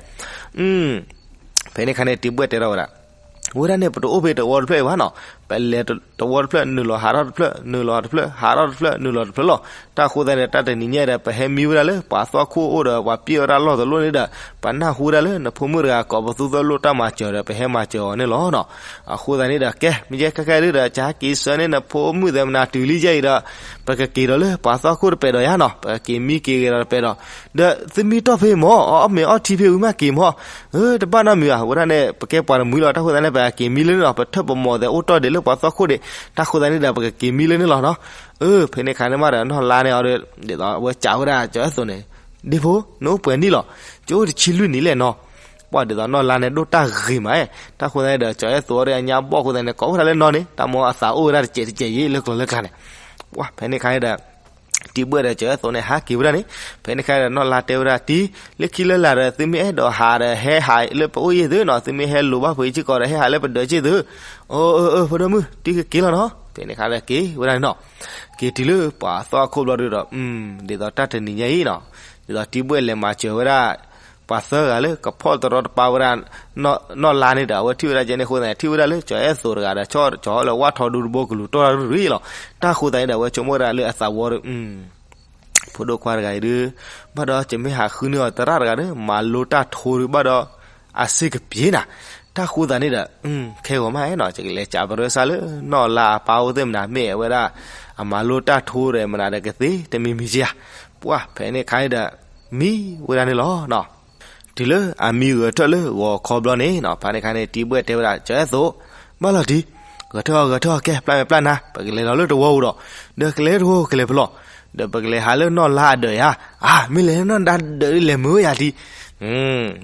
ဖဲန့ၣ်အခါန့ၣ် တံၤဘှဲၣ်တဲထီၣ်ဝဲဒၣ် ဝဲဒၣ်န့ၣ် ပတအိၣ်ဖဲတဝီတဖျၢၣ်အံၤဘၣ်နီၤ, ပလဲၤတဝီတဖျၢၣ် နုာ်လီၤဟးထီၣ်တဖျၢၣ် နုာ်လီၤတဖျၢၣ် ဟးထီၣ်တဖျၢၣ် နုာ်လီၤတဖျၢၣ်လီၤ. တၢ်ဃိသတးန့ၣ် တၢ်တနံၤညါဒီး ပဟဲမံဝဲဒၣ်လၢ ပှၤသီခိၣ်အိၣ်ဒီး ပှၤပျဲၢ်ဝဲဒၣ်လီၢ်တလီၢ်န့ၣ်ဒီး ပနၢ်ဟူဝဲဒၣ်လၢ နဖိမုၣ်တဂၤကိးပသူသၢလိၣ်တၢ်မၤစၢၤဒီး ပဟဲမၤစၢၤအီၤန့ၣ်လီၤနီၤ. အဃိသတးန့ၣ်ဒီး ကဲ မ့ၢ်ကဲခဲခဲဒုဒီး ကဟဲက့ၤဆၢန့ၢ် နဖိမုၣ်သဲးမနၤတုၤလံယဲအံၤဒီး ပကက့ၤဒီးလၢ ပှၤသီခိၣ်တပဲာ်ဒီးယါနီၤ, ပက့ၤမံက့ၤဂဲၤဒီးတပဲာ်ဒီး ဒီးသုမံတီၢ်ဖဲမၢ် အီၣ်မ့ၤအီထံဖဲဝံၤမးက့ၤမၢ်. တဘၣ်နီတမံၤဘၣ်, ဝဲဒၣ်န့ၣ် ပကဲပှၤတမှံၤလီၤ. တၢ်ဃိသတးန့ၣ် ပက့ၤမံလၢန့ၣ်လီၤ. ပထၢၣ်ပမိၢ်သဲးအိၣ်တီၢ်ဒံးလၢပှၤသီခိၣ်ဒံး, တၢ်ဃိသတးန့ၣ်ဒီး ပကက့ၤမံလၢန့ၣ်လီၤနီၤ. အၢ ဖဲန့ၣ်ခါန့ၣ်မးဒီး နီၢ်လါန့ၣ်အီၤဒီး ဒ်သိးအဝဲစံးဝဲဒၣ်ကၠီၤအဲၣ်သိးန့ၣ်, ဒ့ဖိ နအိၣ်ပှဲၤနံၣ်လီၤ. ကအိၣ်တဆံလွံၢ်နံၣ်လဲၣ်နီၤ. ပှၤဒ်သိးနီၢ်လါန့ၣ် ဒိၣ်တၢ်ဂ့ၤမး, တၢ်ဃိသတးန့ၣ်ဒီး ကၠီၤအဲၣ်သိးအီၤဒီး အညါဘီၣ်ဃိသတးန့ၣ် ကိးဝဲဒၣ်လၢနီၢ်န့ၣ် တၢ်မ့ၢ်အသးအိၣ်ဝဲဒၣ်တစဲးတစဲးယံၤ လၢကျိၤလၢကျါန့ၣ်. ပှၤဖဲန့ၣ်ခါန့ၣ်ဒီး တံဘှဲၣ်ဒီးကၠီၤအဲၣ်သိးန့ၣ် ဟးက့ၤဝဲဒၣ်န့ၣ်. ဖဲန့ၣ်ခါဒီး နီၢ်လါတဲဝဲဒၣ်တံ, လၢခံလၢလာ်ဒီး သုမ့ၢ်အဲၣ်ဒိးဟးဒီး ဟဲဟးလၢပအိၣ်ယဲၢ်သုနီၤ, သုမ့ၢ်ဟဲလိၤဘၣ်ဖဲအံၤစ့ၢ်ကီးဒီး ဟဲဟးလၢပဒၢးစ့ၢ်သု. အၢ အၢ အၢ ဖိဒိၣ်မုၣ် တံကက့ၤလီၤနီၤ. ဖဲန့ၣ်ခါဒီးက့ၤဝဲဒၣ်န့ၣ်နီၤ. က့ၤတုၤလၢပှၤသီခိၣ်ဘျီဒုဒီး ဒ်သိးတၢ်တနံၤညါအံၤနီၤ, ဒ်သိးတံဘှဲၣ်လဲၤမၤစၢၤဝဲဒၣ် ပှၤသၢဂၤလၢကဖီၣ်တရီတပါဝဲဒၣ် နီၢ်လါန့ၣ်ဒီး အဝဲထံၣ်ဝဲဒၣ်ကဲန့ၣ်အဃိသတးန့ၣ် ထံၣ်ဝဲဒၣ်လၢကၠီၤအဲၣ်သိးတဂၤဒီး ဆီၣ်ကၠီၤလၢဝၣ်ထီဒူတဘိကလူၤတီၢ်တၢ်ရူၢ်ရူၢ်လီၤ. တၢ်ဃိသတးန့ၣ်ဒီး အဝဲဆိကမိၣ်ဝဲဒၣ်လၢအသးဝီဒီး ဖိဒိၣ်ခွါတဂၤအံၤဒုး ဘၣ်ဒီးကမ့ၢ်ဟးဃုန့ၢ်အီၤသရၣ်တဂၤဒီး မၤလိတၢ်ထိဒုးဘၣ်ဒီး အစ့ၢ်ကပ့ၤနၤ. တၢ်ဃိသတးန့ၣ်ဒီး ခဲဂီၤမးနီၤ ယကလဲၤစံးပတြၢၤစၢ်လၢနီၢ်လါအပၢ်အိၣ်သ့ၣ်မနၤ မ့ၢ်အဝဲဒၣ် အမၤလိတၢ်ထိဒီးမနၤဒီးကသ့တမံၤမံၤက့ဧါ. ပှၤဖဲန့ၣ်ခါန့ၣ်ဒီး မံဝဲဒၣ်န့ၣ်လီၤနီၤ. တုၤလၢအမံဂဲၤထၢၣ်လၢဂီၤခီဘျီန့ၣ်နီၤ ဖဲန့ၣ်ခါန့ၣ် တံဘှဲၣ်တဲဝဲဒၣ် ကၠီၤအဲၣ်သိး, ဘၣ်လီၤတံ, ဂဲၤထၢၣ်အီၤ ဂဲၤထၢၣ်အီၤ ကဲ ပျၢ်မဲာ်ပျၢ်နါ ပကလဲၤလီၤလၢတဝီပူၤဒီး ဒီးကလဲၤလၢတဝီပူၤကလဲၤဖဲလဲၣ်, ဒီးပကလဲၤဟးလၢနီၢ်လါအဒၢးယါ. အါ မ့ၢ်လဲၤလၢနီၢ်လါအဒၢးဒ်လဲၣ်မုာ်ဧါတံ,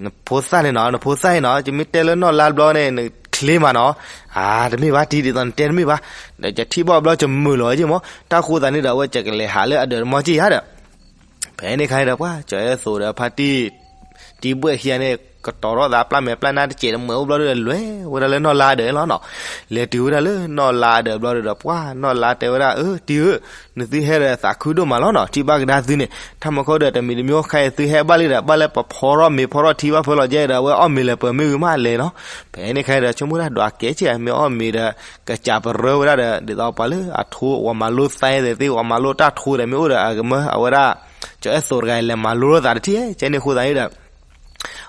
နဖိသၣ်န့ၣ်နီၤ နဖိသၣ်အံၤနီၤ ယမ့ၢ်တဲလၢနီၢ်လါဘျီန့ၣ် နချ့မးနီၤ. အါ တမ့ၢ်ဘၣ်တံ ဒ်သိးနတဲတမ့ၢ်ဘၣ်, ဒီးယထံၣ်ဘၣ်ဘျီယမုာ်လီၤက့မး. တၢ်ဃိသတးန့ၣ်ဒီး အဝဲကလဲၤဟးလၢအဒၢးတမီက့ယါဒီး ဖဲန့ၣ်ခါန့ၣ်ဒီး ပှၤကၠီၤအဲၣ်သိးဒီးဖါတံၢ် တံဘှဲၣ်ခံဂၤန့ၣ် ကတီၤထီၣ်သးပျၢ်မဲာ်ပျၢ်နါတစဲးတမှဲးအိၣ်ဘျီဒီး လဲၤဝဲဒၣ်လၢနီၢ်လါအဒၢးလီၤနီၤ. လဲၤတုၤဝဲဒၣ်လၢနီၢ်လါအဒၢးဘျီဒီး ပှၤနီၢ်လါတဲဝဲဒၣ် အၢ တံဧၢ, နသုဟဲဒီးသးခုဒိၣ်မးလီၤနီၤ, ထံၣ်ဘၣ်ကဒါသုန့ၣ် တၢ်မၤခီဒီးတမံၤတမံၤခါအံၤ သုဟဲဘၣ်လံဒီး ဘၣ်လၢပဖီထီၣ်မ့ၤဖီထီၣ်ထံဘၣ်ဖဲလီၤကဲဒီး အဝဲအီၣ်မ့ၤလၢပမ့ၢ်ဂ့ၤမးလဲၤနီၤ. ဖဲန့ၣ်ခါဒီး ဆိကမိၣ်ဒၣ်ဒွးကဲကဲ မ့ၢ်အီၣ်မ့ၤဒီး ကစံးပတြၢၤဝဲဒၣ်ဒီး ဒ်သိးပှၤလၢအထိ ပှၤမၤလိသဲသ့ၣ် ပှၤမၤလိတၢ်ထိဒီး မ့ၢ်အိၣ်ဒီးအကမၢ အဝဲဒၣ် ကၠီၤအဲၣ်သိးတဂၤအံၤ လဲၤမၤလိလိာ်သးတထံၣ် ကဲန့ၣ်အဃိသတးန့ၣ်ဒီး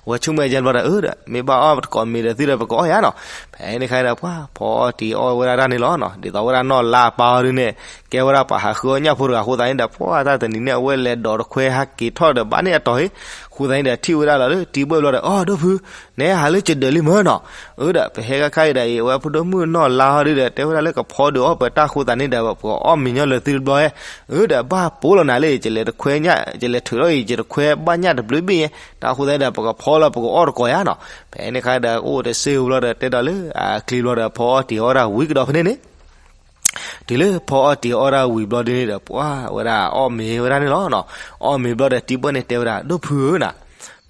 အဝဲဆိကမိၣ်ယဲၢ်ဘျီဒီး အၢ ဒီး မ့ၢ်ဘၣ်အီၣ်တကိးမ့ၤဒီးသုဒီး ပကအီၣ်ယါနီၤ. ဖဲန့ၣ်ခါဒီး ပှၤဖီအီၣ်တံၤအီၣ်ဝဲဒၣ်တၢ်န့ၣ်လီၤနီၤ. ဒ်သိးဝဲဒၣ်နီၢ်လါအပၢ်အီၤဒုန့ၣ် ကဲဝဲဒၣ်ပှၤဟးဃုအီၣ်ညၣ်ဖိတဂၤအဃိသတးန့ၣ်ဒီး ပှၤတၢ်တနံၤန့ၣ် အဝဲလဲၤဒိးတခွဲဟးက့ၤထီၣ်ဒီး ဘၣ်န့ၢ်အတီၤဟ့ၣ် အဃိသတးန့ၣ်ဒီး ထံၣ်ဝဲဒၣ်လီၤလၢတံဘှဲၣ်ဘျီဒီး အိ ဒီပုၢ် နဟဲဟးလၢကဒၢးလံမၢနီၤ. အၢ ဒီး ပဟဲခါခါအံၤဒီး အဝဲဖိဒိၣ်မုၣ်နီၢ်လါအီၤဒုဒီး တဲဝဲဒၣ်လၢကဖီဒုးအီၣ်ပှဲၤတၢ်အဃိသတးန့ၣ်ဒီး ပကအီၣ်မ့ၤညီလၢသုတဘျီဟဲ. အၢ ဒီး ဘၣ်ပိာ်လီၤနၤလၢ ယလဲၤတခွဲညၣ် ယလဲၤထုးထီၣ်အံၤ ယတခွဲဘၣ်ညၣ်တဘျုးဘ့ၣ်ညါ တၢ်အဃိသတးဒီး ပကဖီလီၤ ပကအီၣ်တကိးယါနီၤ. ဖဲန့ၣ်ခါဒီး အိၣ်တစ့ၢ်ဘျီဒီး တဲဒီးလၢအချံဘျီဒီး ဖီအီၣ်တံၤအီၣ်ဝဲဒၣ်ဝံၤကဒီးဖဲန့ၣ်န့ၣ် တုၤလၢဖီအီၣ်တံၤအီၣ်ဒၣ်ဝံၤဘျီဒုန့ၣ်ဒီး ပှၤဝဲဒၣ်အီၣ်မ့ၤဝဲဒၣ်န့ၣ်လီၤနီၤ. အီၣ်မ့ၤဘျီဒီး တံဘှဲၣ်န့ၣ်တဲဝဲဒၣ် ဒီပုၢ်ဧၢနၤ,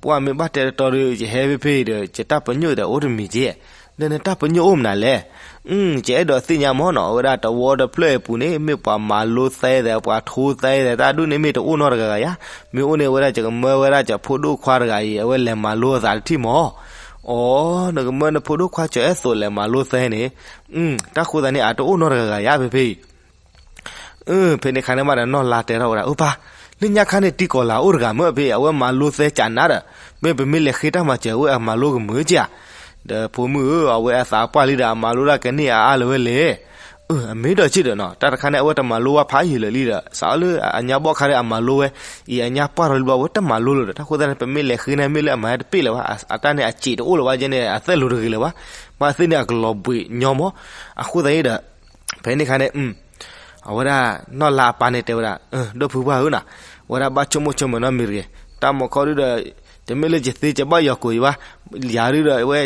ပှၤမ့ၢ်ဘၣ်တဲတတီဒီး ယဟဲဖဲဖဲအံၤဒီး ယတၢ်ပညိၣ်ဒီးအိၣ်တမံၤက့, ဒီးနတၢ်ပညိၣ်အိၣ်မနုၤလဲၣ်. ယအဲၣ်ဒိးသ့ၣ်ညါမၢ်နီၤ အဝဲဒၣ်တဝီတဖျၢၣ်အံၤပူၤန့ၣ် မ့ၢ်ပှၤမၤလိသဲသဲး ပှၤထိသဲသဲး တၢ်ဒ်န့ၣ်မ့ၢ်တအိၣ်နီတဂၤဂၤယါ. မ့ၢ်အိၣ်န့ၣ် အဝဲဒၣ်ယကမၢဝဲဒၣ် ယဖိဒိၣ်ခွါတဂၤအံၤ အဝဲလဲၤမၤလိအသးတထံၣ်မၢ်. အိ နကမၢနဖိဒိၣ်ခွါ ကၠီၤအဲၣ်သိး လဲၤမၤလိသဲန့ၣ်, တၢ်ဃိသတးန့ၣ် အတအိၣ်နီတဂၤဂၤယါဖဲဖဲအံၤ. ဖဲန့ၣ်ခါန့ၣ်မးဒီး နီၢ်လါတဲထီၣ်ဝဲဒၣ် အၢပၢ်, လၢညါခါန့ၣ် တံၤကီၤလၤအိၣ်တဂၤမၢ်ဖဲ အဝဲမၤလိသဲကနးဒီး, မ့ၢ်ပမ့ၢ်လဲၤဃ့တၢ်မၤစၢၤဝဲ အမၤလိကမုာ်က့ဧါ. ဒီးဖိမုၣ်ဧၢ အဝဲအသးပှၢ်လံဒီး အမၤလိတၢ်ကန့ၢ်အါအါလၢၤဝဲလဲၣ်. အၢ အမ့ၢ်ဒီးက့ဒီးနီၤ တၢ်တခါန့ၣ် အဝဲတမၤလိဝဲဖးယံာ်လၢာ်လံဒီး စးထီၣ်လၢအညါဘီၣ်ခါဒီး အမၤလိဝဲ, အံၤအညါပှၢ်ထီၣ်လံဘျီ အဝဲတမၤလိလၢၤဒီး တၢ်ဃိသတးန့ၣ် ပမ့ၢ်လဲၤဃ့န့ၢ် မ့ၢ်လၢအမၤတပ့ၢ်လၢၤဘၣ်, အတၢ်န့ၣ်အစ့းတအိၣ်လၢၤဘၣ် ကဲန့ၣ် အသဲၣ်လိၤတဂ့ၤလၢၤဘၣ်, ဘၣ်သ့ၣ်န့ၣ် အကလီၤဘှံးညီမၢ်. အဃိသတးန့ၣ်ဒီး ဖဲန့ၣ်ခါန့ၣ် အဝဲဒၣ် နီၢ်လါအပၢ်န့ၣ်တဲဝဲဒၣ် ဒီပုၢ်ပှၢ်ဧၢနၤ, ဝဲဒၣ်ဘၣ်ဆိကမိၣ်ဆိကမးနီတမံၤတဂ့ၤ, တၢ်မၤခီဒုဒီး တမ့ၢ်လၢယသ့ယဘၣ်ယီၤကိာ်အံၤဘၣ်, ယၤဒုဒီး အဝဲ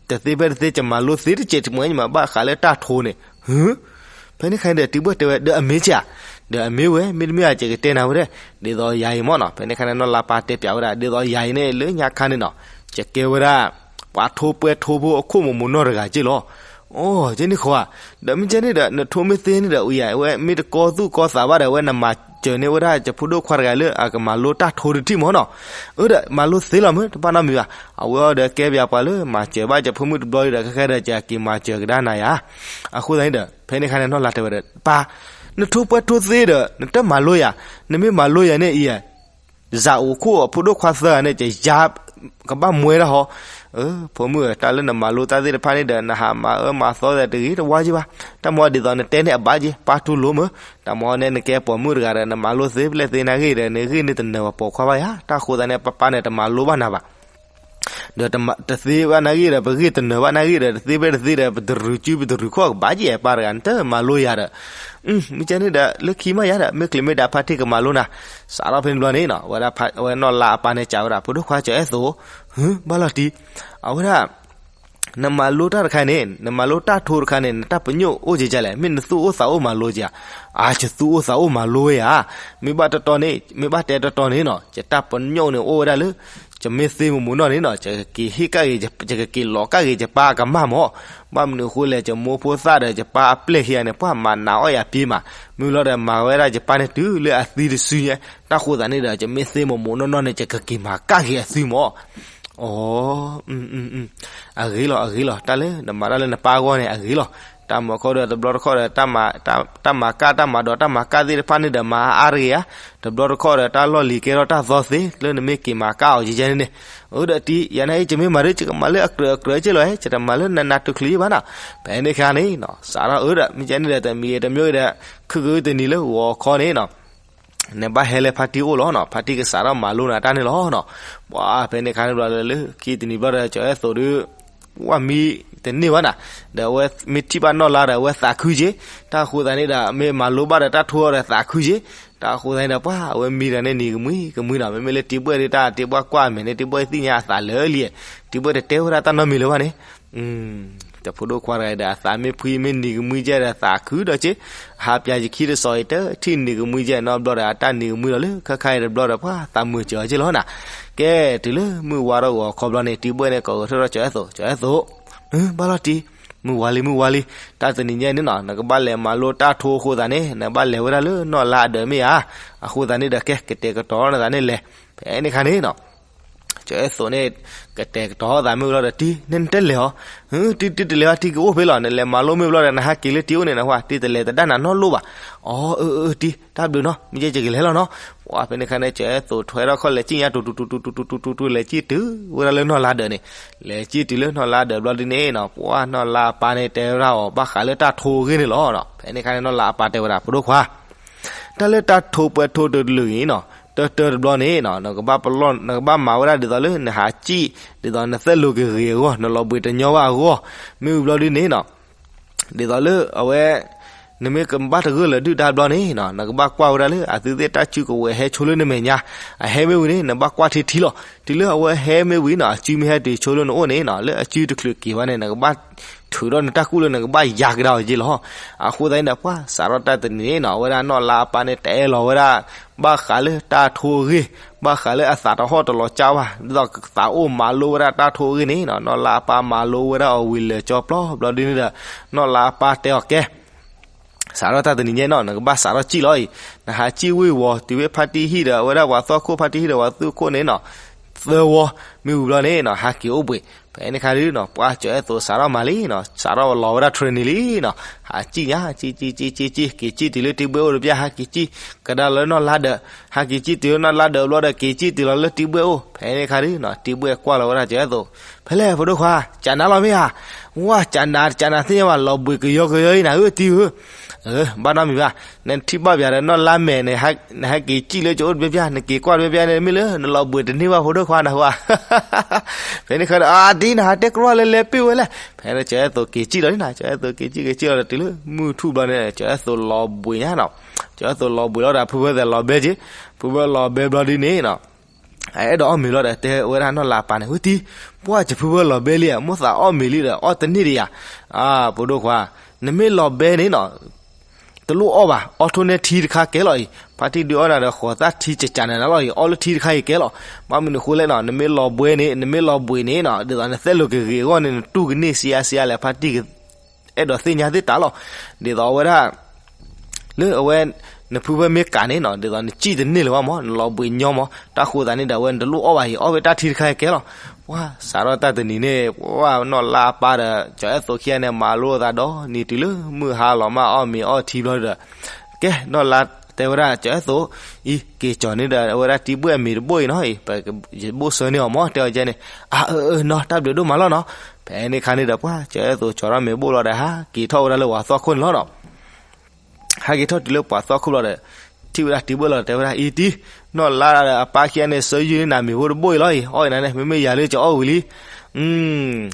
တသ့ဖဲတသ့ ယမၤလိသ့တစဲးတမှဲး ယမၤဘၣ်ဃးလၢတၢ်ထိန့ၣ်, ဖဲန့ၣ်ခါန့ၣ်ဒီး တံၤဘှဲၣ်တဲဝဲ ဒီးအမ့ၢ်က့ဧါ, ဒီးအမ့ၢ်ဝဲ မ့တမ့ၢ်ဧါ ယကတဲနၤဝဲဒၣ်, ဒ်သိးယၤအံၤမၢ်နီၤ, ဖဲန့ၣ်ခါန့ၣ် နီၢ်လါပၢ်တဲပျးဝဲဒၣ် ဒ်သိးယၤအံၤန့ၣ် လၢညါခါန့ၣ်နီၤ, ယကဲဝဲဒၣ် ပှၤထိပှဲၤထိဖိအခိၣ်မိၢ်မိၢ်နီၢ်တဂၤက့လီၤ. အိ ကဲန့ၣ်ဃီဧါ, ဒီးမ့ၢ်ကဲန့ၣ်ဒီး နထိမ့ၢ်သ့န့ၣ်ဒီး အံၤ အဝဲမ့ၢ်တကီသူၣ်ကီသးဘၣ်ဒီး အဝဲနမၤ ကစၢၢ်န့ၢ်ဝဲဒၣ်ယဖိဒိၣ်ခွါတဂၤလၢအကမၤလိတၢ်ထိတထံၣ်မၢ်နီၤ. အၢဒီး မၤလိသ့လီၤမ့ၢ် တဘၣ်နီတမံၤဘၣ်. အဝဲအံၤဒီးကဲပယၤပှၤလၢမၤစၢၤဘၣ်ယဖိမုၣ်တဘျီဒီး ခဲခဲဒီး ယက့ၤမၤစၢၤကဒါနၤယၤ. အဃိသတးန့ၣ်ဒီး ဖဲန့ၣ်အခါန့ၣ် နီၢ်လါတဲဝဲဒီး ပၢ်, နထိပှဲၤထိသ့ဒီး နတမၤလိယၤ, နမ့ၢ်မၤလိယၤန့ၣ်အံၤ ယၤအိၣ်ခိၣ်အဖိဒိၣ်ခွါသၢဂၤန့ၣ် ယၤကဘၣ်မွဲဒၣ်ဟီ. ဖိမုၣ်ဧၢ, တၢ်လၢနမၤလိတၢ်သ့ၣ်တဖၣ်န့ၣ်ဒီး နဟးမၤအၢမၤသီဒီးတဂ့ၤတဝါက့ဘၣ်. တၢ်မၤဒ်သိးနတဲန့ၣ်အဘၣ်က့, ပၢ်တူၢ်လိာ်မ့ၢ်, တၢ်မၤန့ၣ် နကဲပိာ်မုၣ်တဂၤဒီး နမၤလိသ့ဖဲလဲၣ်သ့နၤဂ့ၢ်ဒီး နဂ့ၢ်န့ၣ်တနၢၤပှၤပိာ်ခွါဘၣ်ယၤ. တၢ်ဃိသတးန့ၣ် ပၢ်ပၢ်န့ၣ် တမၤလိဘၣ်နၤဘၣ် ဒီးတသ့ဘၣ်နၤဂ့ၢ်ဒီး ပဂ့ၢ်တနၢၤဘၣ်နၤဂ့ၢ်ဒီး တသ့ဖဲတသ့ဒီး ပတရုၤစုပတရုၤခီၣ်ကဘၣ်က့ ပၢ်တဂၤ နတမၤလိယၤဒီး မ့ၢ်ကဲန့ၣ်ဒီး လၢခံမးယၤဒီး မ့ၢ်ကျဲၤမ့ၢ်ဒၣ်ဖါတံၢ်ကမၤလိနၤ. စးထီၣ်ဖဲန့ၣ်ဘျီန့ၣ်နီၤ ဝဲဒၣ်ဝဲနီၢ်လါအပၢ်န့ၣ် စံးဝဲဒၣ်ဖိဒိၣ်ခွါကၠီၤအဲၣ်သိး, ဘၣ်လီၤတံၢ်, အဝဲဒၣ် နမၤလိတၢ်တခါန့ၣ် နမၤလိတၢ်ထိတခါန့ၣ် နတၢ်ပညိၣ်အိၣ်က့ၤကလဲၣ်, မ့ၢ်နသူၣ်အိၣ်သးအိၣ်မၤလိက့ဧါ. အါ ယသူၣ်အိၣ်သးအိၣ်မၤလိဝဲဧါ. မ့ၢ်ဘၣ်တတီန့ၣ် မ့ၢ်ဘၣ်တဲတတီန့ၣ်နီၤ ယတၢ်ပညိၣ်န့ၣ်အိၣ်ဝဲဒၣ်လၢ ယမ့ၢ်သ့မိၢ်မိၢ်နီၢ်န့ၣ်နီၤ ယကက့ၤဟ့ၣ်ကဒါက့ၤ ယကက့ၤလီၤကဒါက့ၤယပၢ်အကမၢ်မး. ဘၣ်မနုၤအဃိလဲၣ် ယမိၢ်ဖိသၣ်ဒီးယပၢ်အပျဲၢ်ခံဂၤန့ၣ် ပှၤမၤနးအီၣ်ယၤပ့မး. မ့ၢ်လီၤဒီး မၤဝဲဒၣ်ယပၢ်န့ၣ်တုၤလၢအသံတစုညါ, တၢ်ဃိသတးန့ၣ်ဒီး ယမ့ၢ်သ့မိၢ်မိၢ်နီၢ်နီၢ်န့ၣ် ယကက့ၤမၤကဒါက့ၤအသုမး. အိ, အဂ့ၤလီၤ အဂ့ၤလီၤ, တၢ်လၢနမၤတၢ်လၢနပၢ်အဂီၢ်န့ၣ် အဂ့ၤလီၤ. တၢ်မၤခီဒီးတဘျီတခီၣ်ဒီး တၢ်မၤကၢ် တၢ်မၤဒိး တၢ်မၤကၢ်သ့ၣ်တဖၣ်န့ၣ်ဒီး မၤအါတဂ့ၤဧါ. တဘျီတခီၣ်ဒီး တၢ်လီၢ်လံၤကဲထီၣ်တၢ်သီသ့ လၢနမ့ၢ်က့ၤမၤကၢ်အီၤယဲန့ၣ်န့ၣ်. အၢ ဒီးတံၢ် ယၤန့ၣ်အံၤ ယမ့ၢ်မၤဒီး ယကမၤလၢအကြၢးအကြၢးက့လီၤ, ယတမၤလၢနးနးတချုးယဘၣ်နီၤ. ဖဲန့ၣ်အခါန့ၣ်နီၤ စးထီၣ်အၢဒီး မ့ၢ်ကဲန့ၣ်ဒီး တမံၤတမံၤဒီး ခုၣ်ခုၣ်တနံၤလၢဂီၤခီန့ၣ်နီၤ နဘၣ်ဟဲလၢဖါတံၢ်အိၣ်လီၤနီၤ, ဖါတံၢ်ကစးထီၣ်မၤလိနၤတၢ်န့ၣ်လီၤနီၤ. ပှၤဖဲန့ၣ်အခါန့ၣ်ဘျီဒီး လၢခံတနံၤဘျီဒီး ကၠီၤအဲၣ်သိးဒီး ဝဲမံတန့ၢ်ဘၣ်နၤ, ဒီးအဝဲမ့ၢ်ထံၣ်ဘၣ်နီၢ်လါဒီး အဝဲသးခုက့, တၢ်ဃိသတးန့ၣ်ဒီး မ့ၢ်မၤလိဘၣ်ဒီးတၢ်ထိအီၤဒီးသးခုက့, တၢ်ဃိသတးန့ၣ်ဒီး ပှၤအဝဲမံတၢ်န့ၣ်နံၤကမှံကမှံနီၤ, မ့မ့ၢ်လၢတံၤဘှဲၣ်ဒ်တၢ်တံၤဘှဲၣ်ကွၢ်အမဲာ်န့ၣ် တံၤဘှဲၣ်သ့ၣ်ညါအသးလၢာ်လံ, တံၤဘှဲၣ်တတဲဝဲဒၣ်တၢ်နီတမံၤလၢၤဘၣ်န့ၣ် တဖိဒိၣ်ခွါတဂၤဒီး အသးမ့ၢ်ဖှံမ့ၢ်နံၤကမှံကဲဒီး သးခုဒီးက့, ဟးပၠးယခံတစီၤအံၤ တထံၣ်နံၤကမှံကဲနီတဘျီဒီး အတၢ်နံၤကမှံလီၤလၢခဲခါအံၤတဘျီဒီး ပှၤသးမုာ်စၢၤအီၤက့လီၤနၤ. ကဲ တုၤလၢမုၢ်ဝါထီၣ်ဂီၤခီဘျီန့ၣ် တံၤဘှဲၣ်န့ၣ် ကိးကထၢထီၣ်ကၠီၤအဲၣ်သိး, ကၠီၤအဲၣ်သိး, ဘၣ်လီၤတံၢ်, မုၢ်ဝါလံ မုၢ်ဝါလံ, တၢ်တနံၤညါန့ၣ်နီၤ နကဘၣ်လဲၤမၤလိတၢ်ထိအဃိသတးန့ၣ် နဘၣ်လဲၤဝဲဒၣ်လၢနီၢ်လါအဒၢးမ့ၢ်ဧါ. အဃိသတးန့ၣ်ဒီး ကဲ ကတဲာ်ကတီၤနသးန့ၣ်လဲၤ. ဖဲန့ၣ်အခါန့ၣ်နီၤ ကၠီၤအဲၣ်သိးန့ၣ် ကတဲာ်ကတီၤသးမ့ၢ်ဝံၤလီၤဒီး တံၢ် နတလဲၤအီၤ, တံၢ် တံၢ်တလဲၤဘၣ် တံၢ်ကအိၣ်ဖဲလီၤ, နလဲၤမၤလိမ့ၢ်ဘျီဒီး နဟးက့ၤလၢတံၢ်အိၣ်န့ၣ် နဟးတံၢ်တလဲၤတဒၣ်နၤနီတလိၣ်ဘၣ်. အီ အၢ အၢ တံၢ် တၢ်ဘျုးနီၤ မ့ၢ်ကဲယကလဲၤလီၤနီၤ. ပှၤဖဲန့ၣ်အခါန့ၣ် ကၠီၤအဲၣ်သိးထွဲထီၣ်ခီၣ်လဲၤကံၣ်ညါ တူတူတူတူတူတူတူ လဲၤကံၣ်တုၤဝဲဒၣ်လၢနီၢ်လါဒၢးန့ၣ်, လဲၤကံၣ်တုၤလၢနီၢ်လါဒၢးဘျီဒ်န့ၣ်နီၤ ပှၤနီၢ်လါအပၢ်န့ၣ် တဲဝဲဒၣ်အီၤ ဘၣ်ဃးလၢတၢ်ထိအဂ့ၢ်န့ၣ်လီၤ. ဖဲန့ၣ်အခါန့ၣ် နီၢ်လါအပၢ်တဲဝဲဒၣ် ဖိဒိၣ်ခွါ တၢ်လၢတၢ်ထိပှဲၤထိတကလုာ်အံၤနီၤ တၢတၢတဘျီန့ၣ်နီၤ နကဘၣ်ပလီၢ် နကဘၣ်မၤဝဲဒၣ်ဒ်သိးလၢနဟးကံၣ် ဒ်သိးနသဲလိာ်က့ၤဂ့ၤအဂီၢ် နလီၤဘှံးတညီဘၣ်အဂီၢ်, မ့ၢ်ဝံၤဘျီဒ်န့ၣ်နီၤ ဒ်သိးလၢအဝဲ နမ့ၢ်ကဘၣ်တဂၢၢ်လၢၤဒုၣ်ဒါဘျီန့ၣ်နီၤ နကဘၣ်ကွၢ်ဝဲဒၣ်လၢ အသုသ့ၣ်တၢ်စုကဝဲၤဟဲဆိလၢနမဲာ်ညါ, အဟဲမ့ၢ်ဝံၤန့ၣ် နဘၣ်ကွၢ်ထံထံလီၤ. တုၤလၢအဝဲဟဲမ့ၢ်ဝံၤနီၤ အစုမ့ၢ်ဟဲတုၤဆိလၢနအိၣ်န့ၣ်နီၤ လၢအစုတချုးက့ၤဘၣ်န့ၣ် နကဘၣ်ထုးထီၣ်နတၢ်ကူၣ်လၢနကဘၣ်ယၤကဒါအီၤက့လီၤ. အဃိသတးန့ၣ်ဒီး ပှၤစးထီၣ်တၢ်တနံၤန့ၣ်နီၤ အဝဲဒၣ်နီၢ်လါအပၢ်န့ၣ် တဲလီၤဝဲဒၣ် ဘၣ်ဃးလၢတၢ်ထိအဂ့ၢ်, ဘၣ်ဃးလၢအသးတဟီၣ်တလီၤကၢဘၣ် ဒ်သိးသးအိၣ်မၤလိဝဲဒၣ်တၢ်ထိအဂ့ၢ်န့ၣ်နီၤ နီၢ်လါအပၢ်မၤလိဝဲဒၣ်အီၤဝံၤလၢာ်ကၠီပျီဘျီဒ်န့ၣ်ဒီး နီၢ်လါအပၢ်တဲအီၤကဲ စးထီၣ်တၢ်တနံၤညါနီၤ နကဘၣ်စးထီၣ်ကံၣ်လီၤအံၤ, နဟးကံၣ်ဝ့ၢ်ဝီၤ တုၤဝဲဖါတံၢ်ဟံၣ်ဒီး အဝဲဒၣ်ပှၤသီခိၣ် ဖါတံၢ်ဟံၣ်ဒီးပှၤသူခိၣ်န့ၣ်နီၤ သၢဝီ, မ့ၢ်ဝံၤဘျီန့ၣ်နီၤ ဟးက့ၤအိၣ်ဘှံး, ဖဲန့ၣ်အခါဒုနီၤ ပှၤကၠီၤအဲၣ်သိးစးထီၣ်မၤလံနီၤ စးထီၣ်လီၤဝဲဒၣ် training လံနီၤ, ဟးကံၣ်ညါ ကံၣ် ကံၣ် ကံၣ် ကံၣ် ကံၣ် က့ၤကံၣ်တုၤလၢတံၤဘှဲၣ်အိၣ်တပျၢ် ဟးက့ၤကံၣ် ကဒါလၢနီၢ်လါဒၢး, ဟးက့ၤကံၣ်တုၤလၢနီၢ်လါဒၢးဘျီဒီး က့ၤကံၣ်တုၤလီၤလၢတံၤဘှဲၣ်အိၣ်, ဖဲန့ၣ်အခါဒုနီၤ တံၤဘှဲၣ်ကွၢ်လီၤဝဲဒၣ်ကၠီၤအဲၣ်သိး, ဖဲလဲၣ်ဖိဒိၣ်ခွါ, ကၠးနၤလီၤမ့ၢ်ဧါ, ဝါ ကၠးနၤ ကၠးနၤသ့ၣ်ညါဘၣ် လီၤဘှံးကယီကယီအံၤနၤဧၢတံၤဧၢ, ဘၣ်နီတမံၤဘၣ်, နထံၣ်ဘၣ်ပၠးဒီးနီၢ်လါမဲာ် နဟဲက့ၤကံၣ်လၢကအိၣ်တပျၢ်ပျၢ် နက့ၤကွၢ်တပျၢ်ပျၢ်န့ၣ် မ့ၢ်လၢနလီၤဘှံးတန့ၢ်ဘၣ်ဖိဒိၣ်ခွါနဟူဧါ ဖဲန့ၣ်ခါဒီး အတံၤ နဟးတဲကြီလၢလဲၤပ့ၢ်ဝဲလဲၣ်, ဖဲန့ၣ်ကၠီၤအဲၣ်သိးက့ၤကံၣ်လီၤန့ၣ်နီၤ, ကၠီၤအဲၣ်သိးက့ၤကံၣ်က့ၤကံၣ်လီၤဒီးတုၤလၢမုၢ်ထူၣ်ဘျီန့ၣ် ကၠီၤအဲၣ်သိးလီၤဘှံးညါနီၤ, ကၠီၤအဲၣ်သိးလီၤဘှံးလီၤဒီး ဖုဖၢသဲးလီၤဘဲက့ၤ, ဖုဖၢလီၤဘဲဘျီဒ်န့ၣ်နီၤ အအဲၣ်ဒိးအီၣ်မ့ၤလီၤဒီး တဲဝဲဒၣ်နီၢ်လါပၢ်န့ၣ် ဝံတံၤ, ပှၢ် ယဖုဖၢလီၤဘဲလံဧါ, မိၣ်သးအီၣ်မ့ၤလံဒီး အီၣ်တန့ၢ်ဒံးဧါ, ဖိဒိၣ်ခွါ, နမ့ၢ်လီၤဘဲန့ၣ်နီၤ တလိၣ်အီၣ်ဘၣ်, အီၣ်ထိၣ်န့ၢ်ထံတခါကဲလီၤအံၤ, ဖါတံၢ်ဒုးအီၣ်နၤဒီး ဃီၤသၣ်ထံကကးနၤနၤလီၤအံၤ, အီၣ်လၢထံတခါအံၤကဲလီၤ, ဘၣ်မနုၤအဃိလဲၣ်နီၤ နမ့ၢ်လီၤဘှံးန့ၣ် နမ့ၢ်လီၤဘှံးန့ၣ်နီၤ ဒ်သိးနသဲလိာ်က့ၤဂ့ၤအဂီၢ်န့ၣ် နတူၢ်ကန့ၢ်စံးအါစံးအါလဲၣ် ဖါတံၢ် အဲၣ်ဒိးသ့ၣ်ညါသ့ၣ်တၢ်လီၤ, ဒ်သိးအဝဲဒၣ် လၢအဝဲ နဖုဖၢမ့ၢ်ကးန့ၣ်နီၤ ဒ်သိးနစံၣ်တန့ၢ်လၢၤဘၣ်မၢ် နလီၤဘှံးညီမၢ် တၢ်ဃိသးန့ၣ်ဒီး အဝဲနတလိၣ်အီၣ်ဘၣ်အံၤ အီၣ်ဝဲတၢ်ထံတခါအံၤကဲလီၤ. ပှၤစးထီၣ်တၢ်တနံၤန့ၣ် ပှၤနီၢ်လါအပၢ်ဒီး ကၠီၤအဲၣ်သိးခံဂၤန့ၣ် မၤလိသးဒီးနံၤတုၤလၢမုၢ်ဟါလီၤမၢ် အီၣ်မ့ၤအီထံဘျီဒီး ကဲနီၢ်လါတဲဝဲဒၣ် ကၠီၤအဲၣ်သိး အံၤက့ၤကၠီၤန့ၢ်ဒီး အဝဲဒၣ်တံၢ်ဘှဲၣ်အမ့ၤတဘိၣ်အံၤနီၤအံၤ ပဘိၣ်စၢန့ၢ်အီၤမၢ် တဲအီၤကဲန့ၣ် အၢ အၢ နီၤ တၢ်ဘျုးဒိၣ်မးလီၤနီၤ. ဖဲန့ၣ်ခါန့ၣ်ဒီး ပှၤကၠီၤအဲၣ်သိးကၠီၤထီၣ်မ့ၤဘိၣ်လီၤဒီး ဟးက့ၤထီၣ်ဝဲဒၣ်လၢပှၤသီခိၣ်န့ၣ်လီၤနီၤ. ဟဲက့ၤထီၣ်တုၤလၢပှၤသီခိၣ်ဘျီဒီး ထံၣ်ဝဲဒၣ်တံၢ်ဘှဲၣ်လီၤ တဲဝဲဒၣ် အံၤတံၢ် နီၢ်လါဒီးအပၢ်ခံဂၤန့ၣ် ဆၢယုၢ်န့ၢ်နၤမ့ၤဖိတဘိၣ်အံၤလီၤအံၤ အီၣ်အံၤနၤန့ၣ် မ့မ့ၢ်ယၤလၢကအီၣ်ဝံၤလံ.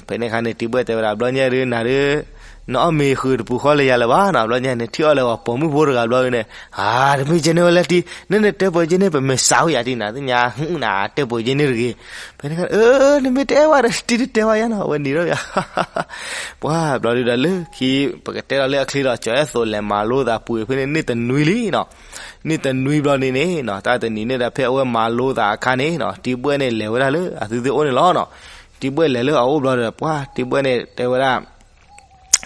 ဖဲန့ၣ်ခါန့ၣ် တံၢ်ဘှဲၣ်တဲဝဲဒၣ် ဘျီညါဒုးနၤဒုး နအီၣ်မ့ၤဃုာ်တပူၤဃီလၢယၤလၢၤဘၣ်နီၤ ဘျီညါန့ၣ် ထံၣ်အီၣ်လၢပှၤပိာ်မုၣ်ဖိတဂၤဘျီန့ၣ် အါ တမ့ၢ်ကဲန့ၣ်ဝဲလဲၣ်တံၢ် နနတဲပှဲၤကဲန့ၣ် ပမဲာ်စးဝဲယၤတံၢ်နၤ သ့ၣ်ညါ နတဲပှဲၤကဲန့ၣ်တဂ့ၤ. ဖဲန့ၣ်ခါ အၢ နမ့ၢ်တဲဝဲဒီး တံၢ်တတဲဝဲယၤနီၤ အဝဲနံၤထီၣ်ယၤ ပှၤဘျီဒုးဒီးလၢခံ ပကတဲလီၤလၢအချ့ဒီး ကၠီၤအဲၣ်သိးလဲၤမၤလိသးပှ့ၤဖဲန့ၣ် န့ၢ်တနွံလံနီၤ. န့ၢ်တနွံဘျီန့ၣ်န့ၣ်နီၤ တၢ်တနံၤန့ၣ်ဒီး ဖဲအဝဲမၤလိသးအခါန့ၣ်နီၤ တံၢ်ဘှဲၣ်န့ၣ်လဲၤဝဲဒၣ်လၢအသုသ့ၣ်အိၣ်န့ၣ်လီၤနီၤ. တံၢ်ဘှဲၣ်လဲၤလၢအအိၣ်ဘျီဒီး ပှၤတံၢ်ဘှဲၣ်န့ၣ်တဲဝဲဒၣ်